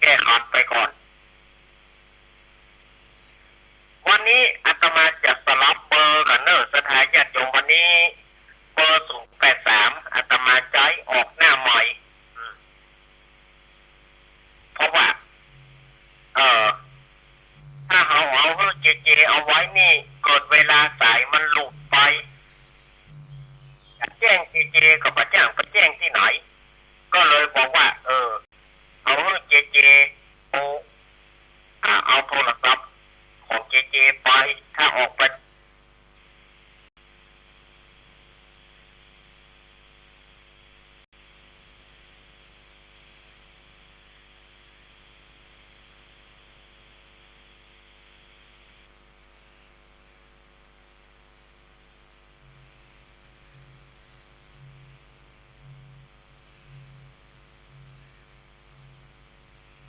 แก้ขัดไปก่อน วันนี้อาตมาจะสลับเบอร์กั๋นเน่อ ศรัทธาญาติโยม วันนี้เบอร์ศูนย์แปดสาม อาตมาใจ๊ออกหน้าใหม่ อืม เพราะว่า เอ่อ ถ้าเฮาเอาหื้อเจเจเอาไว้นี่ เกิดเวลาสายมันหลุดไป จะแจ้งเจเจก็บ่าจ้างไปแจ้งตี้ไหน ก็เลยบอกว่า เออ เอาหื้อเจเจ เอา อ่า เอาโทรศัพท์ของเจเจไป ถ้าออกไป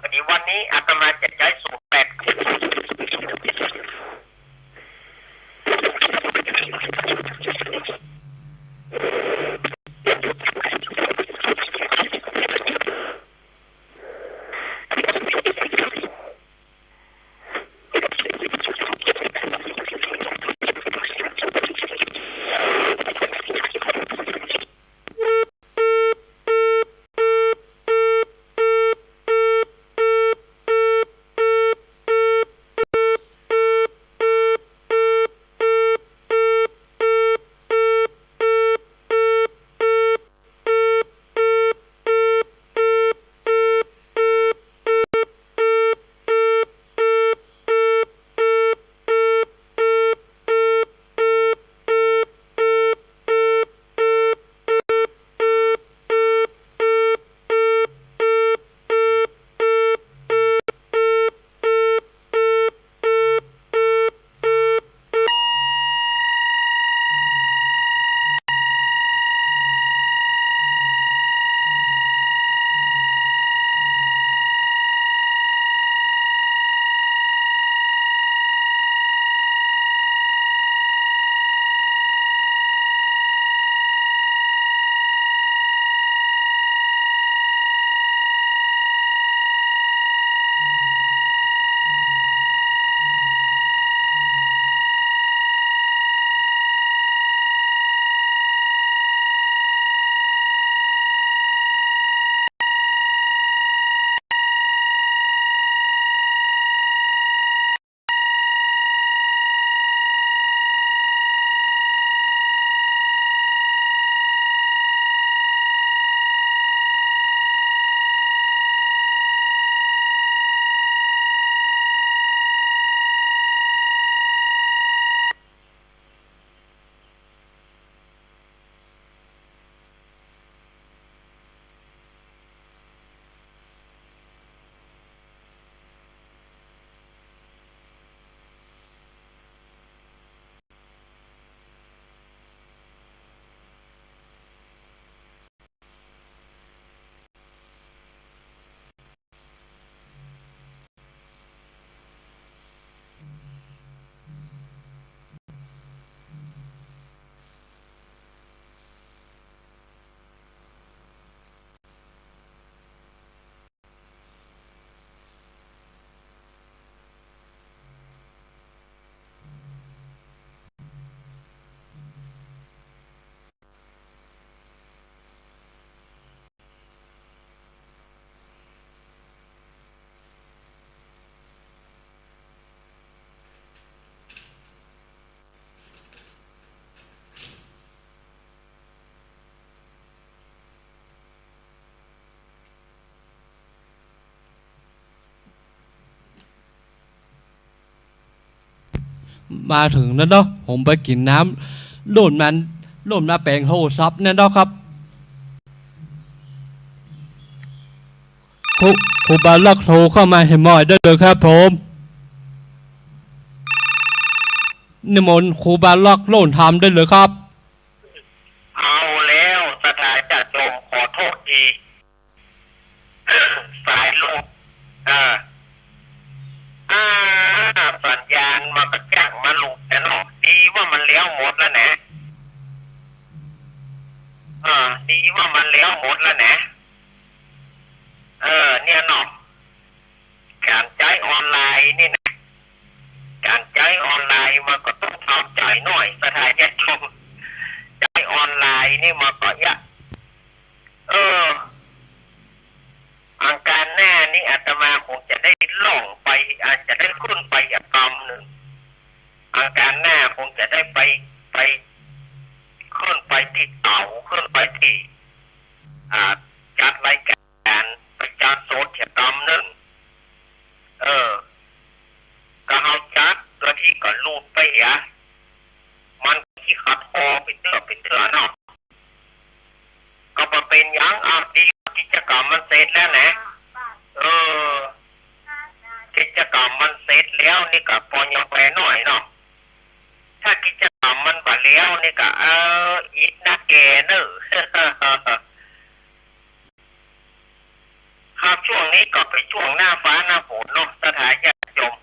พอดีวันนี้อาตมาจะใจ๊ศูนย์แปดมาเถิงแล้วเนาะ ผมไปกิ๋นน้ำ โดนมัน โดนมาแป๋งโทรศัพท์เนี่ยเนาะครับ ครู ครูบาลักษณ์โทรเข้ามาให้หม่อยได้เลยครับผม นิมนต์ครูบาลักษณ์โลนธรรมได้เลยครับ เอาแล้ว ศรัทธาญาติโยม ขอโทษที สายหลุด อ่า อ่า สัญญาณมันก็จ้างมาหลุดนะเนาะ ดีว่ามันแล้วหมดแล้วนะ อ่า ดีว่ามันแล้วหมดแล้วนะ เอ อ เนี่ยเนาะ ก๋านใจ๊ออนไลน์นี่นะ ก๋านใจ๊ออนไลน์มันก็ต้องทำใจ๋หน้อย ศรัทธาญาติโยม ใจ๊ออนไลน์นี่มันก็ยาก เออ อังคารหน้านี่อาตมาคงจะได้ล่องไป อาจจะได้ขึ้นไปอีกกำนึ่ง อังคารหน้าคงจะได้ไป ไป ขึ้นไปตี้เต๋า ขึ้นไปตี้ อ่า จัดรายก๋าน ไปจัดสดอีกกำนึ่ง เออ ก็เฮาจัด โดยตี้ก็หลุดไปเหีย มันขี้ขัดคอไปเตื้อไปเตื้อเนาะ ก็บ่เป๋นหยัง อ่ะ ดี กิจก๋รรมมันเสร็จแล้วนะ เออ กิจก๋รรมมันเสร็จแล้วนี่ก็ปอยังไปหน้อยเนาะ ถ้ากิจก๋รรมมันบ่แล้วนี่ก็ เออ อิดนักแก่เน่อ ครับ ช่วงนี้ก็เป๋นช่วงหน้าฟ้าหน้าฝนเนาะ ศรัทธาญาติโยม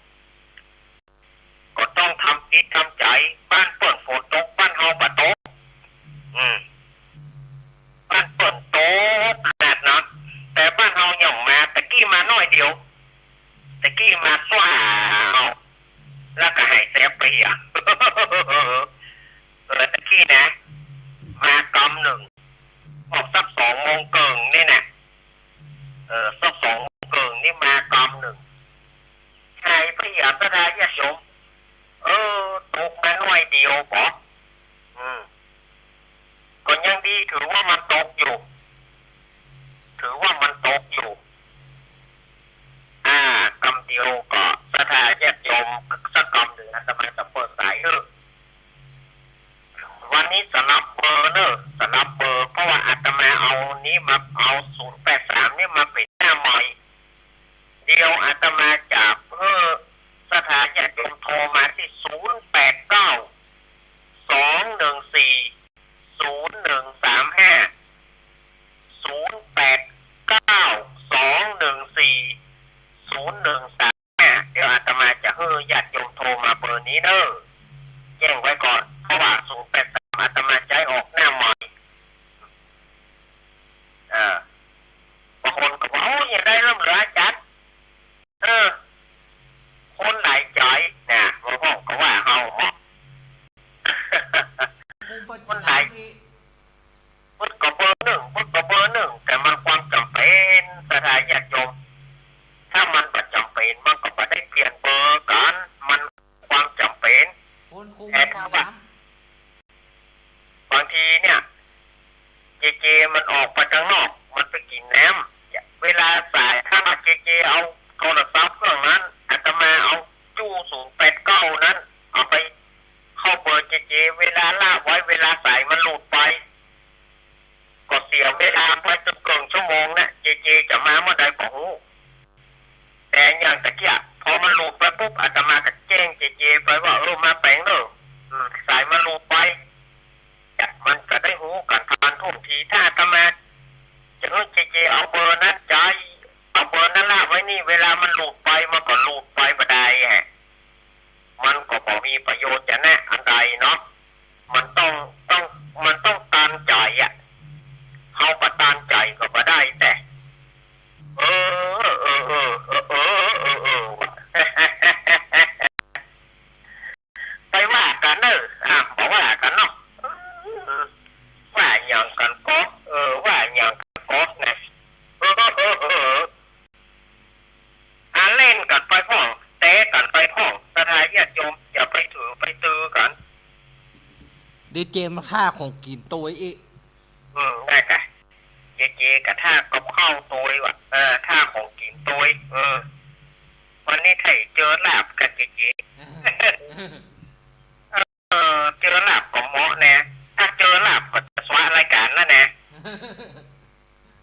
ก็ต้องทำจิตทำใจ๋ บ้านเปิ้นฝนตก บ้านเฮาบ่ตก อืม บ้านเปิ้นตกขนาดนั้น แต่บ้านเฮายังมา ตะกี้มาหน้อยเดียว ตะกี้มาฟ้าเอา แล้วก็หายแสบไปเหีย เออ ตะกี้นะ มากำนึ่ง ออกสักสองโมงเกิ่งนี่นะ เออ สักสองโมงเกิ่งนี่มากำนึ่ง หายไปเหีย ศรัทธาญาติโยม เออ ตกมาหน้อยเดียวปอ อืม ก็ยังดี ถือว่ามันตกอยู่ ถือว่ามันตกอยู่ อ่า กำเดียวก็ ศรัทธาญาติโยม สักกำนึ่ง อาตมาจะเปิดสาย เออ วันนี้สลับเบอร์เน่อ สลับเบอร์ เพราะว่าอาตมาเอานี้มา เอาศูนย์แปดสามนี่มาเป๋นหน้าใหม่ เดี๋ยวอาตมาจะหื้อศรัทธาญาติโยมโทรมาตี้ ศูนย์แปดเก้า สองหนึ่งสี่ ศูนย์หนึ่งสามห้า ศูนย์แปดเก้า สองหนึ่งสี่ ศูนย์หนึ่งสามห้า เดี๋ยวอาตมาจะหื้อญาติโยมโทรมาเบอร์นี้เน่อ แจ้งไว้ก่อน เพราะว่าศูนย์แปดสามอาตมาใจ๊ออกหน้าใหม่ เออ บางคนก็ว่า โอ้ย ยังได้เริ่มเหลืออาจารย์ เออ คนหลายใจ๋นะ บางคนก็ว่าเฮาเนาะ คนหลาย มันก็เบอร์นึ่ง มันก็เบอร์นึ่ง แต่มันความจ๋ำเป๋น ศรัทธาญาติโยม ถ้ามันบ่จ๋ำเป๋น มันก็บ่ได้เปลี่ยนเบอร์กั๋น มันความจ๋ำเป๋น คนคง แต่ถ้าว่า บางทีเนี่ย เจเจมันออกไปตังนอก มันไปกิ๋นน้ำ เวลาสาย ถ้าเจเจเอาโทรศัพท์เครื่องนั้น อาตมาเอาจู้ศูนย์แปดเก้านั้น เอาไปเข้าเบอร์เจเจ เวลาละไว้ เวลาสายมันหลุดไป ก็เสียเวลาไปตึงเกิ่งชั่วโมงนะ เจเจจะมาเมื่อใดบ่ฮู้ แต่อย่างตะเกียะ พอมันหลุดไปปุ๊บ อาตมาก็แจ้งเจเจไปว่า เออ มาแป๋งเน่อ อืม สายมันหลุดไป มันก็ได้ฮู้กั๋นทันท่วงที ถ้าอาตมาจะหื้อเจเจเอาเบอร์นั้นใจ๊ เอาเบอร์นั้นละไว้นี่ เวลามันหลุดไป มันก็หลุดไปบ่ได้แหะ มันก็บ่มีประโยชน์จะแนะอันใดเนาะ มันต้อง ต้อง มันต้องตันใจ๋อะ เฮาบ่ตันใจ๋ก็บ่ได้แต๊ เออ เออ เออ ว่ะ ไปว่ากั๋นเน่อ อ่ะ บ่ว่ากั๋นเนาะ เออ ว่าหยังกั๋นก็ เออ ว่าหยังกั๋นก็นะ เออ เออ เออ อ่ะ เล่นกั๋นไปพ่อง แต๊กั๋นไปพ่อง ศรัทธาญาติโยม อย่าไปถือไปตือกั๋น ดีเจมาท่าของกิ๋นตวยอี้ อืม ได้จ้ะ เจเจก็ท่ากับข้าวตวยว่ะ เออ ท่าของกิ๋นตวย เออ วันนี้ถ้าเจอลาบกับเจเจ เออ เจอลาบก็เหมาะแน่ ถ้าเจอลาบก็จะสวะรายก๋านแล้วนะ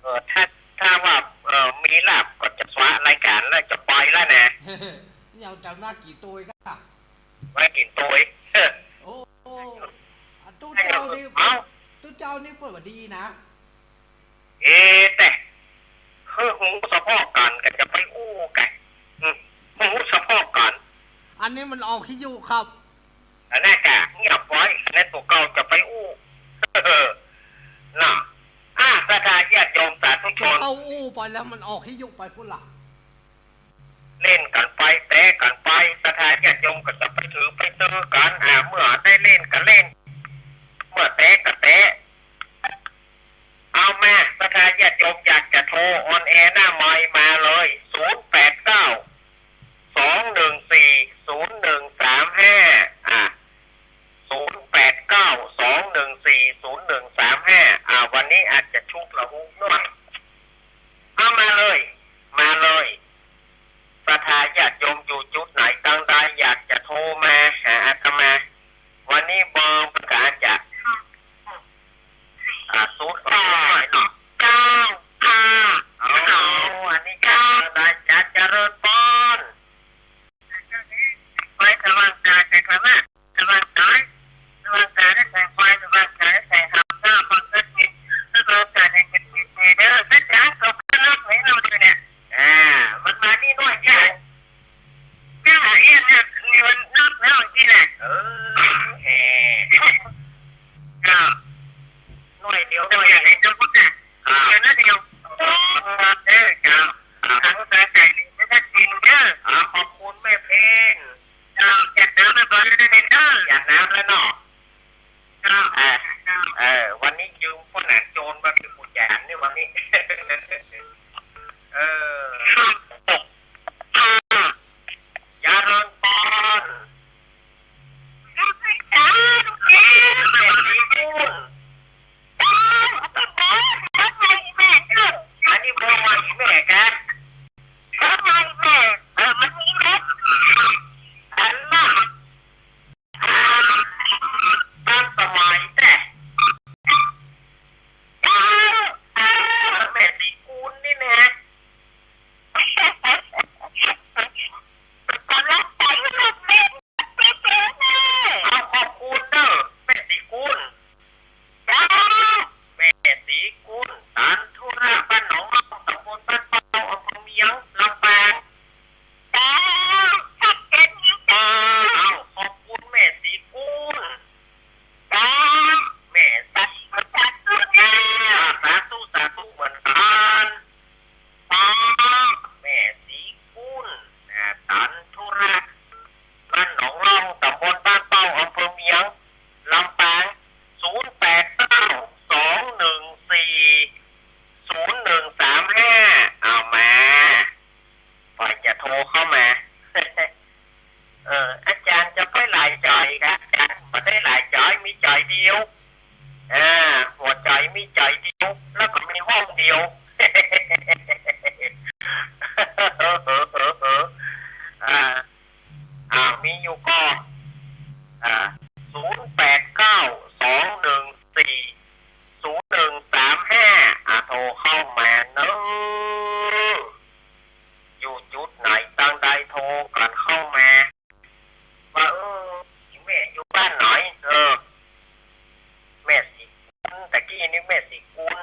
เออ ถ้า ถ้าว่า เออ มีลาบก็จะสวะรายก๋านแล้ว จะไปแล้วนะ เนี่ย เอาจำหน้ากิ๋นตวยก็ ไว้กิ๋นตวย เออ โอ้ อันตู้เจ้านี่ เอ้า ตู้เจ้านี่เปิ้นว่าดีนะ เอ๊ะ แต่ คือฮู้เฉพาะกั๋นก็จะไปอู้กั๋น อืม ฮู้เฉพาะกั๋น อันนี้มันออกขี้อยู่ครับ อันนั้นกะเงียบไว้ อันนั้นตั๋วเก่าจะไปอู้ น่ะ เอ อ่า ศรัทธาญาติโยมสาธุชน เข้าอู้ไปแล้วมันออกฮิยุไปพุ้นละ เล่นกั๋นไป แตะกั๋นไป ศรัทธาญาติโยมก็จะไปถือไปตื้อกั๋น อ่า เมื่อได้เล่นก็เล่น เมื่อแตะก็แตะ เอามา ศรัทธาญาติโยมอยากจะโทรออนแอร์หน้าไมค์มาเลย ศูนย์แปดเก้า สองหนึ่งสี่ ศูนย์หนึ่งสามห้า อ่ะ ศูนย์แปดเก้า สองหนึ่งสี่ ศูนย์หนึ่งสามห้า อ่ะ วันนี้อาจจะชุกละหุกหน่อย เอามาเลย มาเลย ศรัทธาญาติโยมอยู่จุดไหนตังใดอยากจะโทรมาหาอาตมา วันนี้เบอร์มันก็อาจจะ อ่า ศูนย์ เก้า เก้า ห้า เอา อันนี้ก็ได้ จะเจริญพร ไฟสว่างกาย ไฟธรรมะ สว่างกาย สว่างกายได้แสงไฟ สว่างกายได้แสงธรรม หน้าคนเกิดมี สว่างกายได้เกิดมีเด้อ อาจารย์ เขาก็นับไว้เราเลยเนี่ย อ่า มันมานี่หน่อยเดียว เจ้าหาเอี้ยนเนี่ย มีวันนับแล้วที่ไหน เออ แหม เจ้า หน่อยเดียว เจ้า หน่อย อย่างไหนเจ้าพุทธเนี่ย ครับ เดี๋ยวนะเดียว อ๋อ เออ เจ้า ครับ ทางภาษาไทยนี่ไม่ชัดเจนเด้อ อ่า ขอบคุณแม่เพน เจ้า จัดน้ำเรียบร้อยแล้วเด้อ จัดน้ำแล้วเนาะ เจ้า อ่า เจ้า เออ วันนี้ยืมพ่อหนานโจรมาเป็นผู้จัดนี่วันนี้ เออ เจริญพร แม่ศรีกุล อันนี้เบอร์ใหม่แม่ครับ เบอร์ใหม่แม่ เออ มันมีเม็ด อันน่ะ อ่า ตามสมัยแต่ แม่ศรีกุลนี่นะ เอาขอบคุณเด้อ แม่ศรีกุล เจ้า แม่ศรีกุล ตันธุระ บ้านหนองล่อง ตำบลบ้านเป้า อำเภอเมียง ลำปาง เจ้า ชัดเจนดีเจ้า เอาขอบคุณแม่ศรีกุล เจ้า แม่ศรีกุล สาธุเจ้า สาธุ สาธุเหมือนกั๋น เจ้า แม่ศรีกุล นะ ตันธุระ บ้านหนองล่อง ตำบลบ้านเป้า อำเภอเมียง ลำปาง ศูนย์แปดเก้า สองหนึ่งสี่ ศูนย์หนึ่งสามห้า เอามา ฝ่ายจะโทรเข้ามา เออ อาจารย์จะไปหลายสายครับ อาจารย์บ่ได้หลายสาย มีสายเดียว อ่า หัวใจมีสายเดียว แล้วก็มีห้องเดียว อ่า อ่า มีอยู่ก่อ อ่า ศูนย์แปดเก้า สองหนึ่งสี่ ศูนย์หนึ่งสามห้า อ่า โทรเข้ามาเนอะ อยู่จุดไหนตังใดโทรกั๋นเข้ามา ว่า เออ แม่อยู่บ้านไหน เออ แม่ศรีกุล ตะกี้นี่แม่ศรีกุล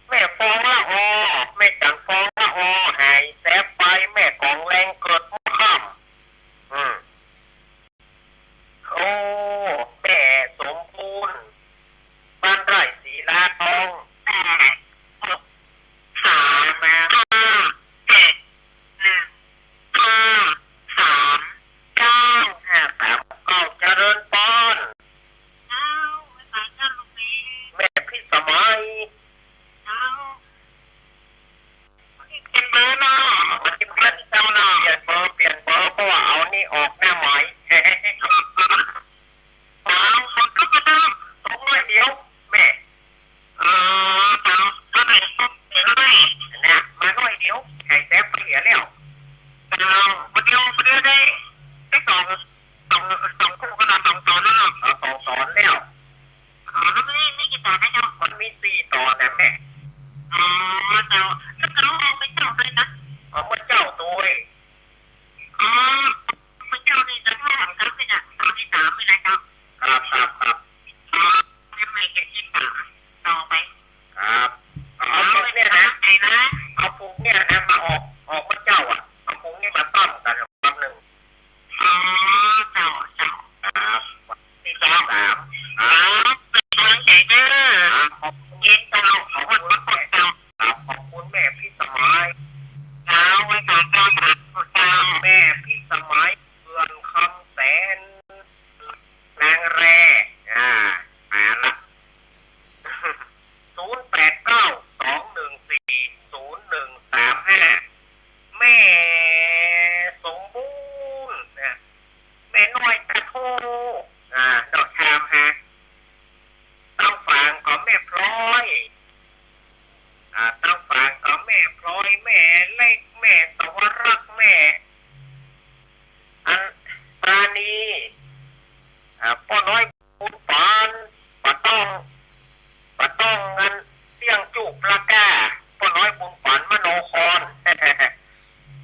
แม่ฟองละออ แม่จันทร์ฟองละออ หายแสบไป แม่กองแรงเกิดหัวค่ำ อืม อ่า ป้อน้อยบุญปาน บ่ต้อง บ่ต้องอันเสี้ยงจูบปลาก้า ป้อน้อยบุญปานมโนคร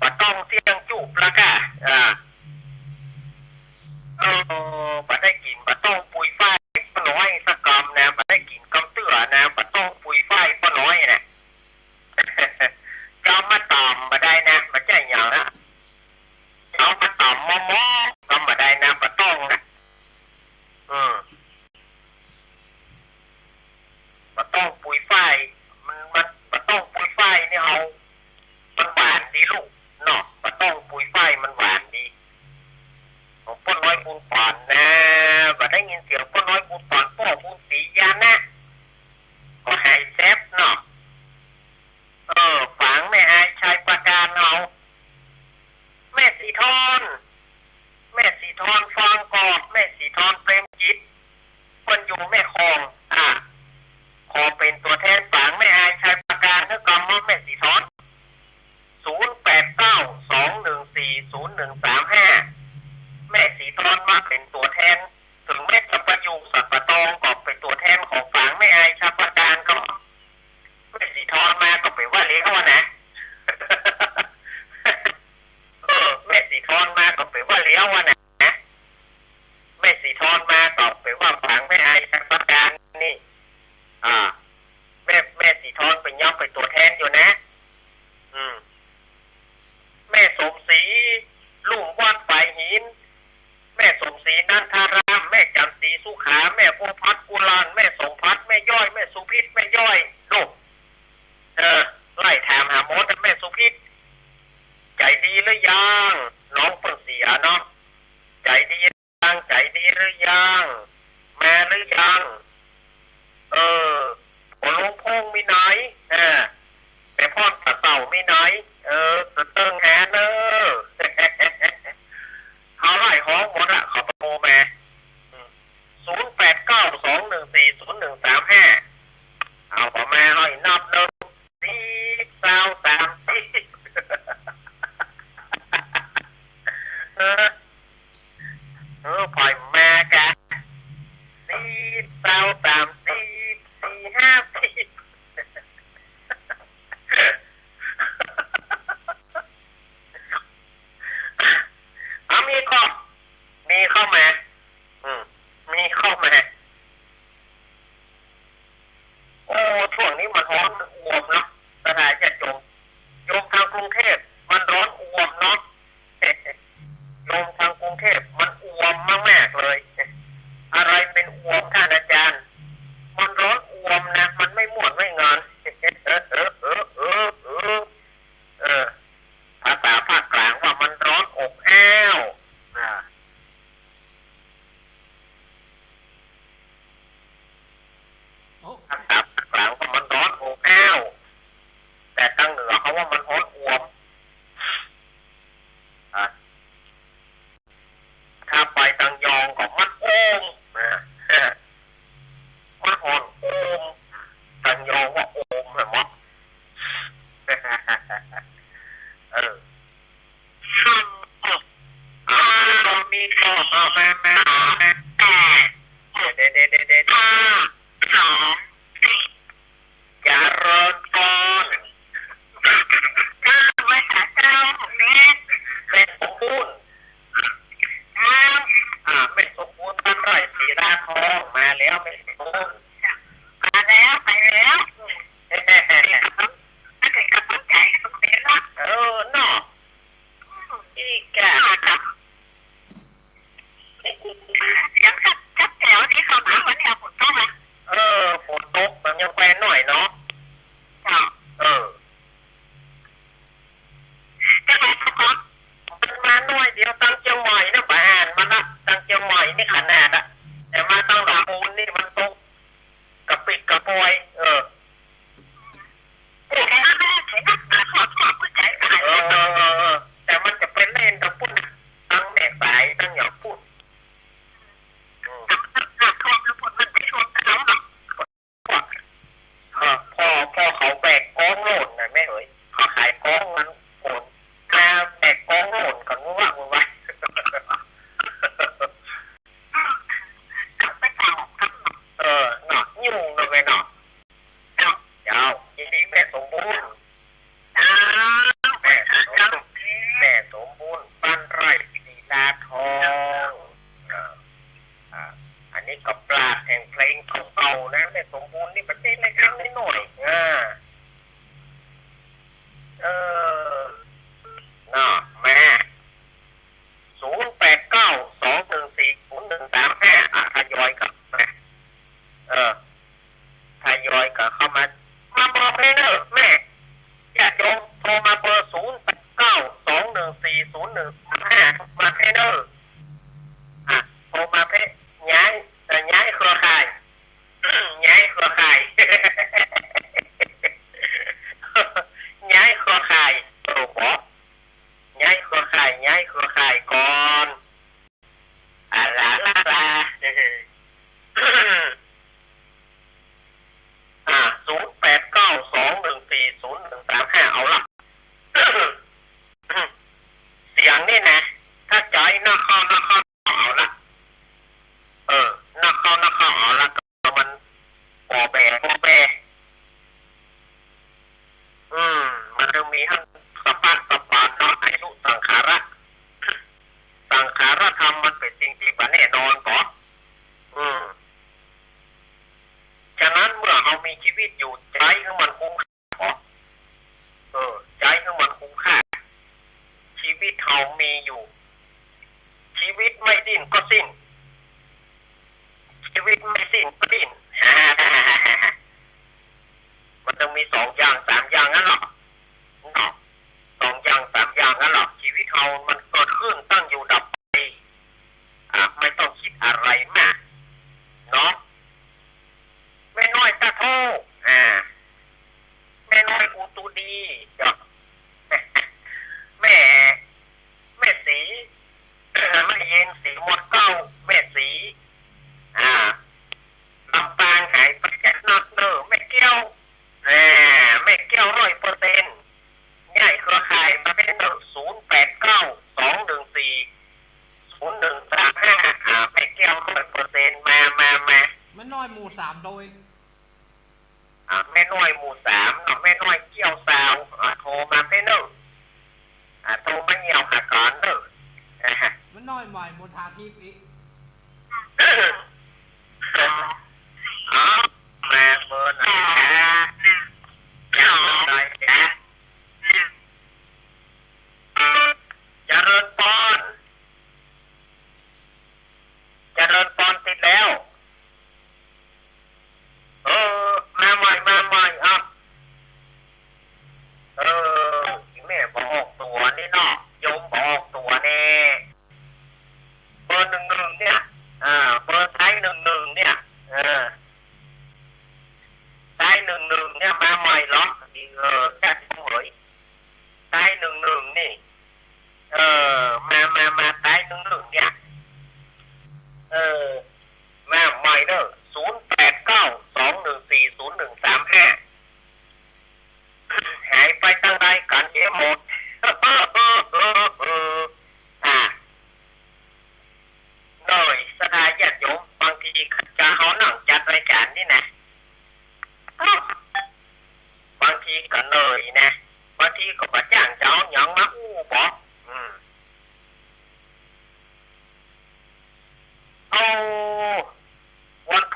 บ่ต้องเสี้ยงจูบปลาก้า อ่า เออ บ่ได้กิ๋น บ่ต้องปุยฝ้ายป้อน้อยสักกำนะ บ่ได้กิ๋นกำเตื้อนะ บ่ต้องปุยฝ้ายป้อน้อยนะ จะเอามาต๋ำบ่ได้นะ บ่ใจ้หยังนะ จะเอามาต๋ำหม้อๆ ก็บ่ได้นะ บ่ต้องนะ อืม บ่ต้องปุยฝ้าย มัน มัน บ่ต้องปุยฝ้ายนี่เอา มันหวานดีลูกเนาะ บ่ต้องปุยฝ้ายมันหวานดี ของป้อน้อยบุญปานนะ บ่ได้ยินเสียงป้อน้อยบุญปาน ป้อบุญศรีญาณะ ก็หายแซบเนาะ เออ ฝางแม่อายชัยปราการเอา แม่สีทอน แม่สีทอนฟางกอบ แม่สีทอนเปรมจิต เปิ้นอยู่แม่คอง อ่า ขอเป๋นตั๋วแทนฝางแม่อายชัยปราการ หื้อกำว่าแม่สีทอน ศูนย์แปดเก้า สองหนึ่งสี่ ศูนย์หนึ่งสามห้า แม่สีทอนมาเป๋นตั๋วแทน เถิงแม้จะไปอยู่สันป่าตองก็เป๋นตั๋วแทนของฝางแม่อายชัยปราการก็ แม่สีทอนมาก็เป๋นว่าเลี้ยวอะนะ เออ แม่สีทอนมาก็เป๋นว่าเลี้ยวอะนะ แม่สีทอนมาก็เป๋นว่าฝางแม่อายชัยปราการนี่ อ่า แม่ แม่สีทอนเป๋นยอมเป๋นตั๋วแทนอยู่นะ อืม แม่สมศรี ลุ่มวัดฝายหิน แม่สมศรีนันทาราม แม่จันทร์ศรีสุขา แม่บัวพัดกุลาน แม่สมพัด แม่ย้อย แม่สุพิษ แม่ย้อย ลูก เออ ไล่ถามหาหมด แม่สุพิษ ใจ๋ดีหรือยัง น้องเปิ้นเสียเนาะ ใจ๋ดีหรือยัง ใจ๋ดีหรือยัง มาหรือยัง เออ ผัวหลวงพ่งมีไหน เออ แม่พ่อนตาเต่ามีไหน เออ เซิ่งหาเนอะ เขาไล่ฮ้องหมดละ เขาโทรมา อืม ศูนย์แปดเก้า สองหนึ่งสี่ ศูนย์หนึ่งสามห้า เอาเข้ามา เอาอีกนับหนึ่ง สี่ เก้า สาม สี่ เออ เออ ปล่อยมากะ สี่ เก้า สาม สี่ สี่ ห้า สี่ เอามีก็ มีเข้ามา อืม มีเข้ามา โอ้ ช่วงนี้มันฮ้อนอ่วมเนาะ ศรัทธาญาติโยม โยมทางกรุงเทพฯ มันฮ้อนอ่วมเนาะ โยมทางกรุงเทพฯ มันอ่วมมากๆ เลย อะไรเป๋นอ่วมท่านอาจารย์ มันฮ้อนอ่วมนะ มันไม่ม่วนไม่งาน เออ เออ ภาษาภาคกลางว่ามันฮ้อนอบอ้าว อ่า โอ้ ภาษาภาคกลางว่ามันฮ้อนอบอ้าว แต่ตางเหนือเขาว่ามันฮ้อนอ่วม อ่ะ ถ้าไปตางยองก็มันโอม อ่ะ มันฮ้อนโอม ตางยองว่าโอม หันบ่ เออ อ้าว มีข้อ เอามา มา มา เดี๋ยว เดี๋ยว เดี๋ยว เดี๋ยว ห้า สอง สี่ เจริญพร ข้าพเจ้าแม่ แม่สมบูรณ์ ครับ อ่า แม่สมบูรณ์ บ้านไร่ศรีดาทอง มาแล้ว แม่สมบูรณ์ มาแล้ว ไปแล้ว เออ เนาะ อีกอะ เสียงชัด ชัดแจ๋วที่เข้ามาวันนี้ฝนตกไหม เออ ฝนตก มันยังแปรหน่อยเนาะ เจ้า เออ จังหวัดนคร มันมาหน่อยเดียว ตางเจียงใหม่นะ บ่อ่านมันละ ตางเจียงใหม่นี่ขนาดอะ แต่มาตางลำพูนนี่มันตก กระปิดกระปอย เออ เออ เออ เออ เออ แต่มันจะไปเล่นตางปุ้นน่ะ ตางแม่สาย ตางหยังปุ้น อืม พ่อ พ่อ พ่อเขาแบกกองโหล่นน่ะแม่เอ๋ย เขาขายกองมันโหล่น มาแบกกองโหล่นก่อน มึงว่า มึงว่า อืม แต่งเพลงเก่าๆ นะ แม่สมบูรณ์นี่ประเทศอะไรครับนิดหน่อย อ่า เออ เนาะ มา ศูนย์แปดเก้า สองหนึ่งสี่ ศูนย์หนึ่งสามห้า อ่ะ ทยอยกันมา เออ ทยอยกันเข้ามา มาเบอร์เพลงเนอะแม่ ญาติโยมโทรมาเบอร์ ศูนย์แปดเก้า สองหนึ่งสี่ ศูนย์หนึ่งสามห้า มาเพลงเนอะ อ่ะ โทรมาเพลง ย้าย เอ่อ ย้ายเครือข่าย ย้ายเครือข่าย ย้ายเครือข่าย โอ้โห ย้ายเครือข่าย ย้ายเครือข่ายก่อน อ่า ลา ลา ลา อ่า ศูนย์แปดเก้า สองหนึ่งสี่ ศูนย์หนึ่งสามห้า เอาละ เสียงนี่นะ ถ้าจ๋อยนอกเข้านอกเข้าเอาละ เออ นอกเข้านอกเข้าเอาละ ก็มันปอแปะปอแปะ อืม มันจึงมีอันสะบัดสะบานเนาะ อายุสังขาระ สังขารธรรมมันเป๋นสิ่งตี้บ่แน่นอนก่อ อืม ฉะนั้นเมื่อเฮามีจีวิตอยู่ ใจ๊หื้อมันคุ้มค่าก่อ เออ ใจ๊หื้อมันคุ้มค่า จีวิตเฮามีอยู่ จีวิตไม่ดิ้นก็สิ้น จีวิตไม่สิ้นก็ดิ้น มันต้องมีสองอย่างสามอย่างนั้นหรอกเนาะ สองอย่างสามอย่างนั้นหรอก จีวิตเฮามันเกิดขึ้นตั้งอยู่ดับไป อ่ะ ไม่ต้องกึ๊ดอะไรมากเนาะ แม่น้อยตาโท อ่า แม่น้อยอุตูดี เดี๋ยว แม่ แม่ศรี แม่เย็นศรีหมดเกล้า แม่ศรี อ่า ลำปางหายไปจากนักเนอะ แม่แก้ว อ่า แม่แก้วร้อยเปอร์เซ็นต์ ย้ายเครือข่ายมาเพลงเนอะ ศูนย์แปดเก้า สองหนึ่งสี่ ศูนย์หนึ่งสามห้า อ่า แม่แก้วร้อยเปอร์เซ็นต์ มา มา มา แม่น้อยหมู่สามโดย อ่า แม่น้อยหมู่สามเนาะ แม่น้อยเกี้ยวซาว อ่า โทรมาเพลงเนอะ อ่า โทรมาเยี่ยมหาก่อนเนอะ อ่า แม่น้อยใหม่มณฑาทิพย์อีก อ๋อ มาเบอร์ไหนจ๊ะ เบอร์ไหนจ๊ะ เจริญพร เจริญพรติดแล้ว เออ มาใหม่ มาใหม่ เอ้า เออ แม่บ่ออกตั๋วนี่เนาะ โยมบ่ออกตั๋วแน่ เบอร์หนึ่งหนึ่งเนี่ย อ่า เบอร์ท้ายหนึ่งหนึ่งเนี่ย เออ ท้ายหนึ่งหนึ่งเนี่ย มาใหม่เหรอ เออ แค่เฉย ท้ายหนึ่งหนึ่งนี่ เออ มา มา มา ท้ายหนึ่งหนึ่งเนี่ย เออ มาใหม่เนอะ ศูนย์แปดเก้า สองหนึ่งสี่ ศูนย์หนึ่งสามห้า หายไปตังใดกั๋นเสียหมด อ่า หน่อย ศรัทธาญาติโยม บางทีจะเอานั่งจัดรายการนี่นะ บางทีก็เหนื่อยนะ บางทีก็บ่จ้างจะเอาหยังมาอู้บ่ อืม เอา วันพ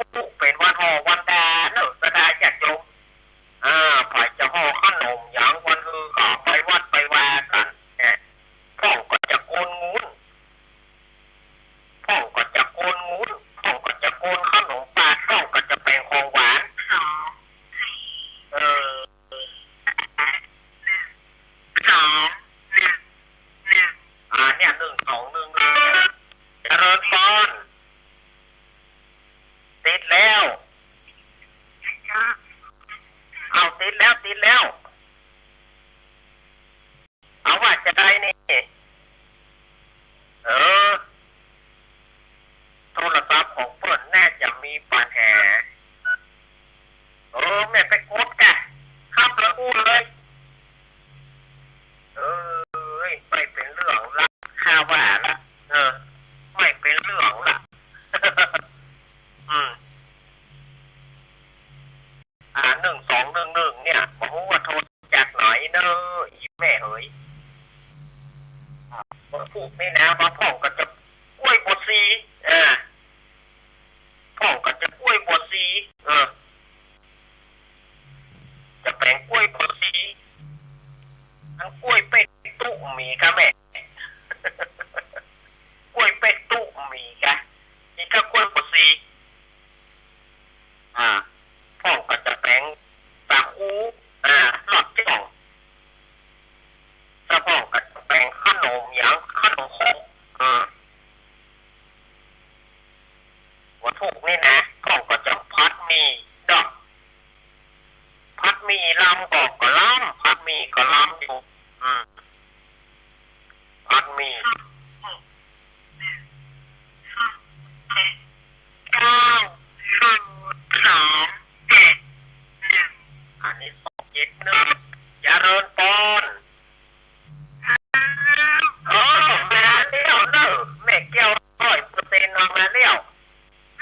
แล้ว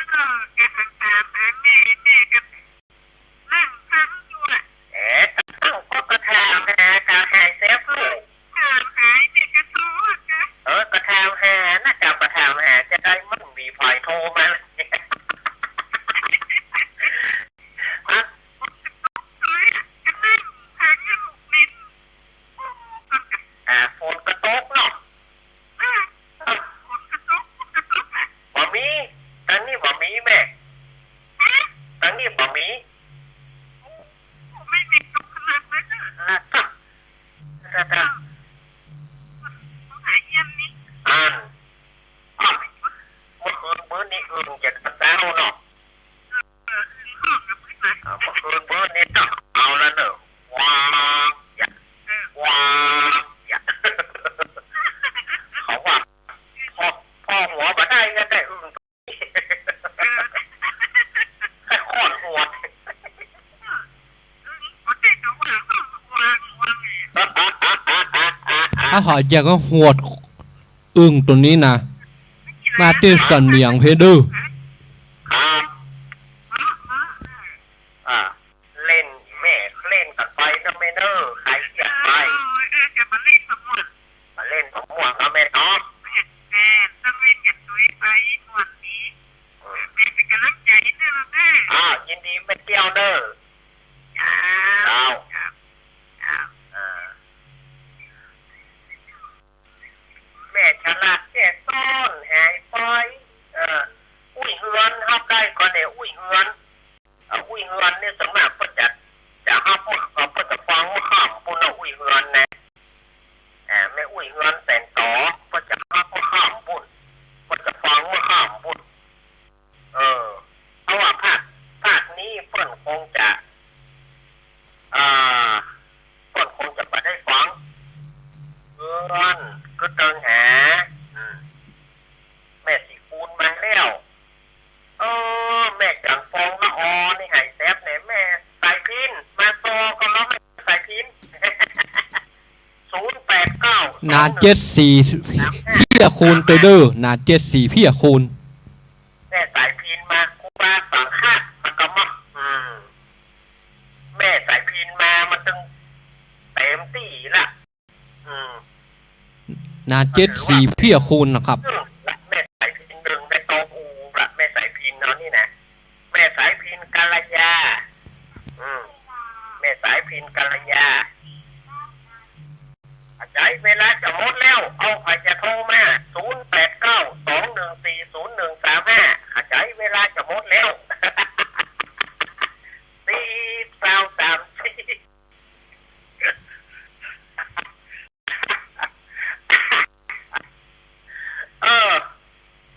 เออ แกถามหาแม่ แม่ก็นั่งฟังอยู่น่ะ เอ๊ะ ตั้งก็ ก็ถามหา ถามหาแซมลูก ถามหาแม่ก็โทรหา เออ ก็ถามหานะ เจ้าก็ถามหา จะได้มันมีใผโทรมา ฮะ อ่า ฝนก็ตกเนาะ บ่มี ตางนี้บ่มีแม่ ตางนี้บ่มี อ่า จ้ะ จ้ะ จ้ะ อัน อ้าว เมื่อคืนมื้อนี้อึ่งจะเจ๊าเนาะ อ่า เมื่อคืนมื้อนี้ต้องเอาละเนอะ ว้าว อย่า ว้าว อย่า เขาว่า พอ พอหัวบ่ได้ก็ได้อึ่ง ให้คลอดหัว ถ้าหอยอยากจะหวด อึ่งตัวนี้นะ มาตี้สันเหมียงเพเด้อ ครับ อ่า เล่นแม่ เล่นกั๋นไปเนาะแม่เนาะ คลายเครียดไป เออ เออ จะมาเล่นสมมุติ มาเล่นสมมุติเนาะแม่เนาะ แม่ แม่ ต้องเล่นกับตุ้ยไปม่วนดี อืม แม่เป็นกำลังใจให้เด้อลูกเด้อ อ่า ยินดีแม่เตี้ยวเด้อ จ้า เจ้า จ้า อ่า แม่ฉลาดแก้ซ้อนหายไป เอ่อ อุ้ยเฮือน ฮับได้ก่อแหน่ อุ้ยเฮือน เอ่อ อุ้ยเฮือนนี่ส่วนมากเปิ้นจะ จะฮับเมื่อ เอ่อ เปิ้นจะฟังเมื่อค่ำปุ้นเนาะ อุ้ยเฮือนนะ อ่า แม่อุ้ยเฮือนแสนต๋อ เปิ้นจะฮับเมื่อค่ำปุ้น เปิ้นจะฟังเมื่อค่ำปุ้น เออ เพราะว่าภาค ภาคนี้เปิ้นคงจะ อ่า เปิ้นคงจะบ่ได้ฟัง เฮือน กึ๊ดเติงหา อืม แม่ศรีคูณมาแล้ว เออ แม่จันทร์ฟองละออนี่หายแซบเนี่ย แม่สายพิณมาต่อก่อเนาะ แม่สายพิณ ศูนย์แปดเก้า หนาเจ็ดสี่ เพี้ยคูณตวยเด้อ หนาเจ็ดสี่ เพี้ยคูณ แม่สายพิณมา ครูบาสังฆะ แล้วก็มา อืม แม่สายพิณมา มันตึงเต็มตี้ละ อืม หนาเจ็ดสี่ เพี้ยคูณนะครับ อืม ละแม่สายพิณเดินไปตองอูละ แม่สายพิณเนาะนี่นะ แม่สายพิณกัลยา อืม แม่สายพิณกัลยา อาจารย์ เวลาจะหมดแล้ว เอา ใผจะโทรมา ศูนย์แปดเก้า สองหนึ่งสี่ ศูนย์หนึ่งสามห้า อาจารย์ เวลาจะหมดแล้ว สี่ สาม สาม สี่ เออ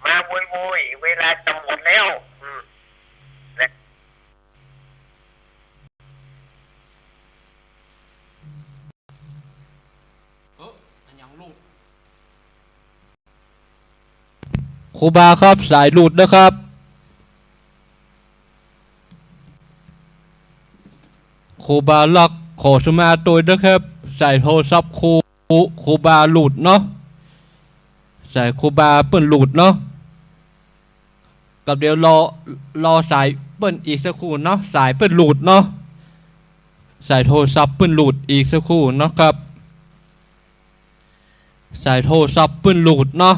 มาโวยๆ เวลาจะหมดแล้ว อืม เออ อันยังหลุด ครูบาครับ สายหลุดนะครับ ครูบาลักษณ์ ขอขมาตวยนะครับ สายโทรศัพท์ครู ครูบาหลุดเนาะ สายครูบาเปิ้นหลุดเนาะ กับเดี๋ยวรอ รอสายเปิ้นอีกสักครู่เนาะ สายเปิ้นหลุดเนาะ สายโทรศัพท์เปิ้นหลุดอีกสักครู่เนาะครับ สายโทรศัพท์เปิ้นหลุดเนาะ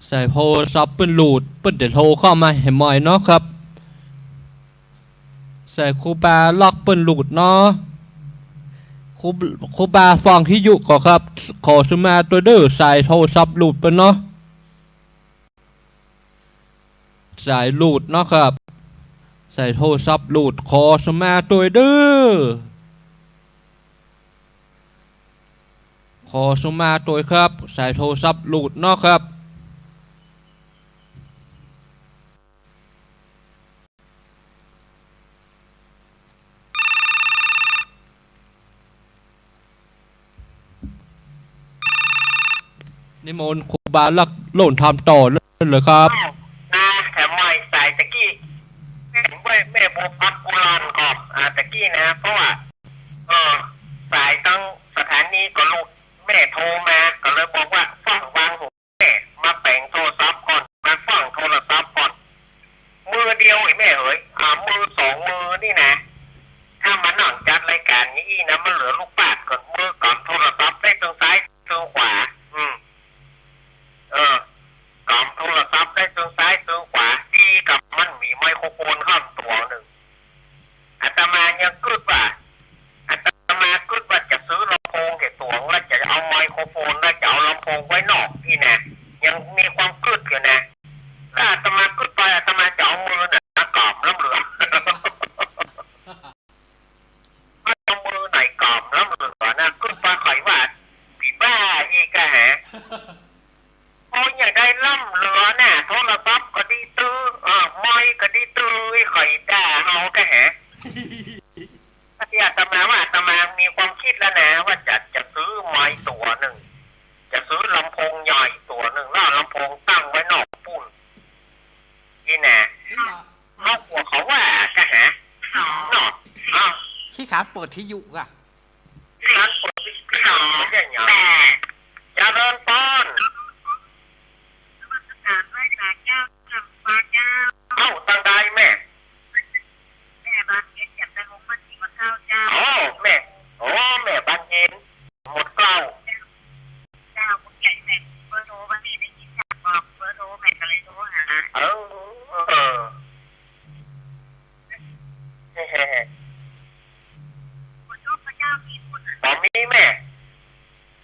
สายโทรศัพท์เปิ้นหลุด เปิ้นจะโทรเข้ามาให้ใหม่เนาะครับ สายครูบาลักษณ์เปิ้นหลุดเนาะ ครู ครูบาฟังวิทยุก่อครับ ขอขมาตวยเด้อ สายโทรศัพท์หลุดไปเนาะ สายหลุดเนาะครับ สายโทรศัพท์หลุด ขอขมาตวยเด้อ ขอขมาตวยครับ สายโทรศัพท์หลุดเนาะครับ นิมนต์ครูบาลักษณ์โลนธรรมต่อเลยครับ อ้าว นะ แถมใหม่สายตะกี้ แม่ แม่บัวพัดกุลานก่อน อ่า ตะกี้นะ เพราะว่า เออ สายตังสถานีก็หลุด แม่โทรมา ก็เลยบอกว่า ฟังวางหูแม่ มาแป๋งโทรศัพท์ก่อน หน้าโทรศัพท์ก็ดีตื้อ เออ ไมค์ก็ดีตื้อ ไอ้ใค่ด่าเฮาแต๊แหะ ที่อาตมาว่าอาตมามีความกึ๊ดแล้วนะ ว่าจะ จะซื้อไมค์ตั๋วนึ่ง จะซื้อลำโพงใหญ่ตั๋วนึ่ง แล้วเอาลำโพงตั้งไว้นอกปู๊น นี่นะ เฮากั๋วเขาว่าแต๊แหะ เนาะ อ้าว ขี้ขลาดเปิดวิทยุอะ ขี้ขลาดเปิดวิทยุ แม่ เจริญปอน นมัสก๋ารไหว้สาเจ้า เจ้า เอ้า ตังใดแม่ แม่บานเย็นจากตะลุงบ้านศรีมะเข้าเจ้า อ๋อ แม่ อ๋อ แม่บานเย็น หมดเกล้า เจ้า เจ้า ผู้ใหญ่แม่ เบอร์โทรวันนี้ได้ยินจากบอกเบอร์โทรแม่ก็เลยโทรหา เออ เออ ขอโทษพระเจ้า มีบุญ บ่มีแม่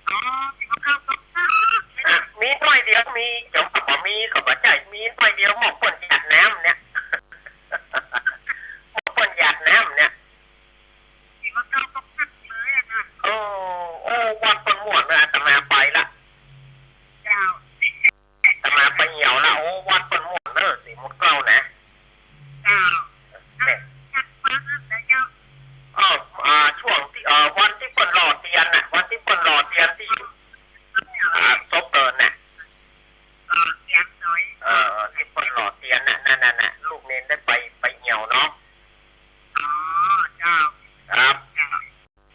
อ๋อ สิมาเข้าตรงข้าม อ่ะ มีหน้อยเดียว มี เดี๋ยวบ่มีก็บ่ใจ้ มีหน้อยเดียว หมอกเปิ้นหยาดน้ำเนี่ย หมอกเปิ้นหยาดน้ำเนี่ย สิมาเข้าตรงข้ามเลยอะนะ โอ้ โอ้ วัดเปิ้นม่วนนะ อาตมาไปละ เจ้า อาตมาไปเหี่ยวละ โอ้ วัดเปิ้นม่วนเนอะ ศรีหมดเกล้านะ เจ้า แม่ จักฟังนะเจ้า เออ อ่า ช่วงตี้ เอ่อ วันตี้เปิ้นหล่อเตียนน่ะ วันตี้เปิ้นหล่อเตียนตี้ อ่า ศพเปิ้นน่ะ หล่อเตียนหน่อย เออ ตี้เปิ้นหล่อเตียนน่ะ นั่นน่ะ ลูกเณรได้ไป ไปเหี่ยวเนาะ อ๋อ เจ้า ครับ เจ้า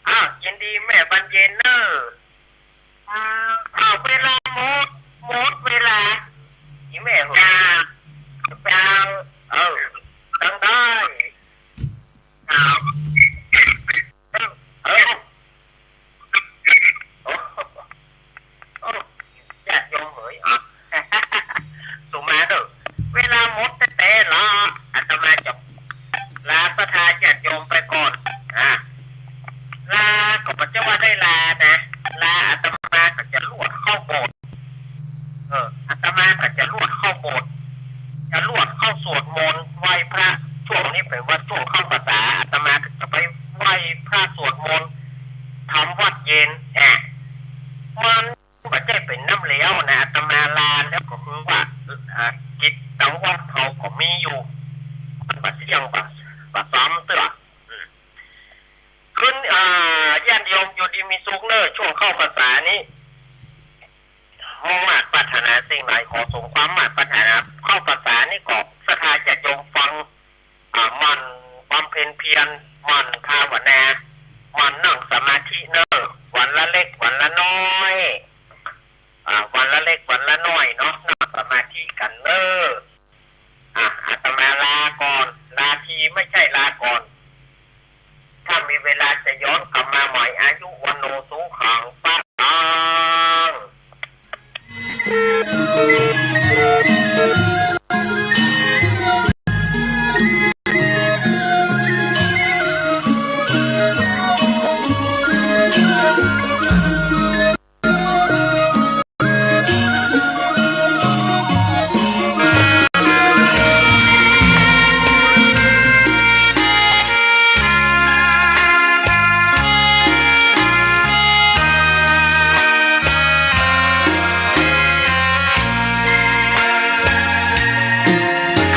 อ้าว ยินดีแม่บานเย็นเนอะ อ้าว อ้าว เวลาหมด หมดเวลา อีแม่เหอะ เจ้า เจ้า เออ ตังใด เจ้า เออ เออ โอ้ โอ้ ญาติโยมเหย อ่ะ สุมาเด้อ เวลาหมดแต๊ๆ ละ อาตมาจะลาศรัทธาญาติโยมไปก่อน อ่ะ ลาก็บ่ใจ้ว่าได้ลานะ ลาอาตมาก็จะลวดเข้าโบสถ์ เออ อาตมาก็จะลวดเข้าโบสถ์ จะลวดเข้าสวดมนต์ไหว้พระ ช่วงนี้เป๋นว่าช่วงเข้าพรรษา อาตมาก็จะไปไหว้พระสวดมนต์ ทำวัตรเย็น แอะ มัน บ่ใจ้เป๋นน้ำเหลวนะ อาตมาลาแล้วก็คือว่า อ่า กิจตังวัดเฮาก็มีอยู่ มันบ่เสี่ยง บ่ บ่ซ้ำเตื้อ อืม คืน อ่า ญาติโยมอยู่ดีมีสุขเนอะ ช่วงเข้าพรรษานี้ มุ่งมาดปรารถนาสิ่งใด ขอสมความมาดปรารถนา เข้าพรรษานี้ก็ศรัทธาญาติโยมฟัง อ่า หมั่นบำเพ็ญเพียร หมั่นภาวนา หมั่นนั่งสมาธิเนอะ วันละเล็กวันละน้อย อ่า วันละเล็กวันละน้อยเนาะ นั่งสมาธิกั๋นเนอะ อ่ะ อาตมาลาก่อน ลาทีไม่ใช่ลาก่อน ถ้ามีเวลาจะย้อนกลับมาใหม่ อายุ วัณโณ สุขัง พะลัง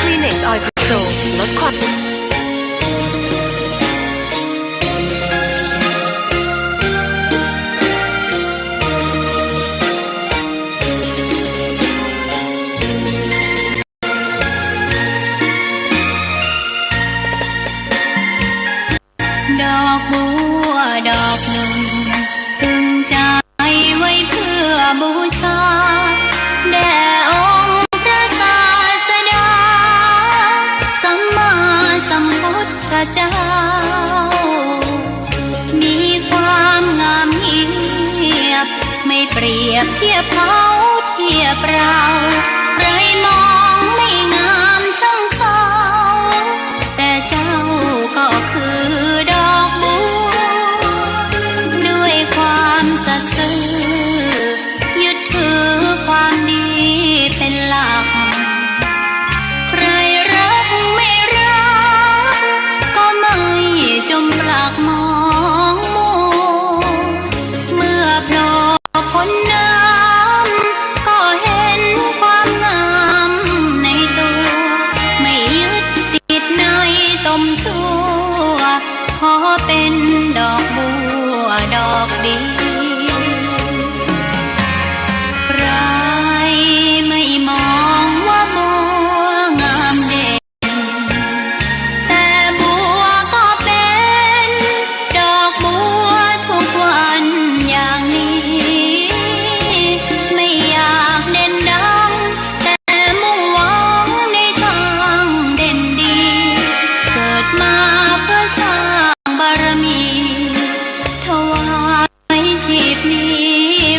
คลีเน็กซ์ออยล์คอนโทรล ลดความ ดอกบัวดอกหนึ่ง ตึงใจไว้เพื่อบูชา แด่องค์พระศาสดา สัมมาสั ลมชั่ว ขอเป๋นดอกบัวดอกเดียว ใครไม่มองว่าบัวงามเด่น แต่บัวก็เป๋นดอกบัวทุกวันอย่างนี้ ไม่อยากเด่นดัง แต่มุ่งหวังในตางเด่นดี เกิดมาเพื่อสร้างบารมี ถวายชีพนี้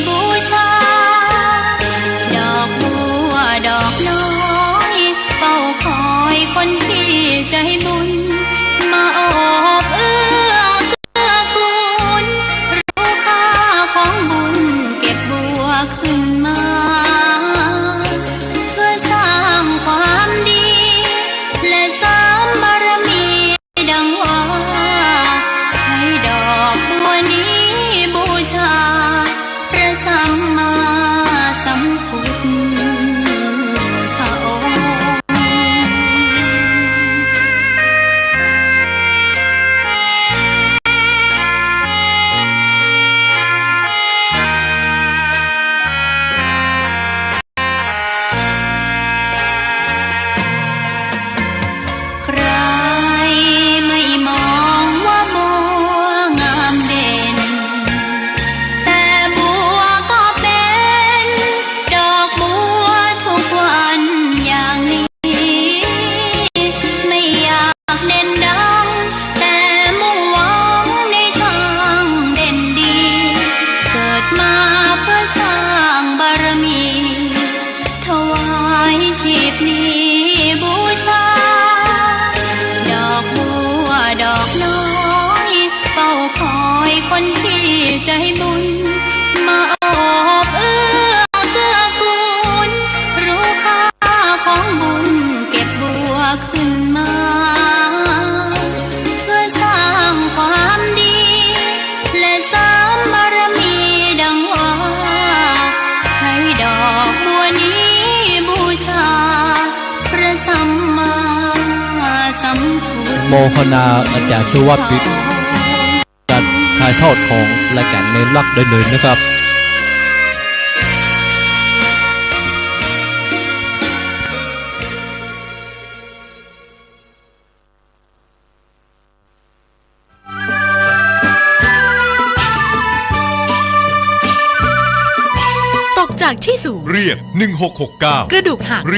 บูชา ดอกบัวดอกน้อย เฝ้าคอยคนที่ใจบุญ มาโอบเอื้อเกื้อกูล รู้ค่าของบุญ เก็บบัวขึ้นมา เพื่อสร้างความดี และเสริมบารมี ดังว่า ใช้ดอกบัวนี้บูชา พระสัมมาสัมพุทธพระองค์ ใครไม่มองว่าบัวงามเด่น แต่บัวก็เป๋นดอกบัวทุกวันอย่างนี้ ไม่อยากเด่นดัง แต่มุ่งหวังในตางเด่นดี เกิดมาเพื่อสร้างบารมี ถวายชีพนี้บูชา ดอกบัวดอกน้อย เฝ้าคอยคนที่ใจบุญ มาโอบเอื้อเกื้อกูล รู้ค่าของบุญ เก็บบัวขึ้นมา เพื่อสร้างความดี และเสริมบารมี ดังว่า ใช้ดอกบัวนี้บูชา พระสัมมาสัมพุทธ โมทนาอาจารย์สุวัสดิ์ ปิดการถ่ายทอดของรายการเมนลักได้เลยนะครับ ตกจากที่สูง เรียก หนึ่งหกหกเก้า กระดูกหัก เรียก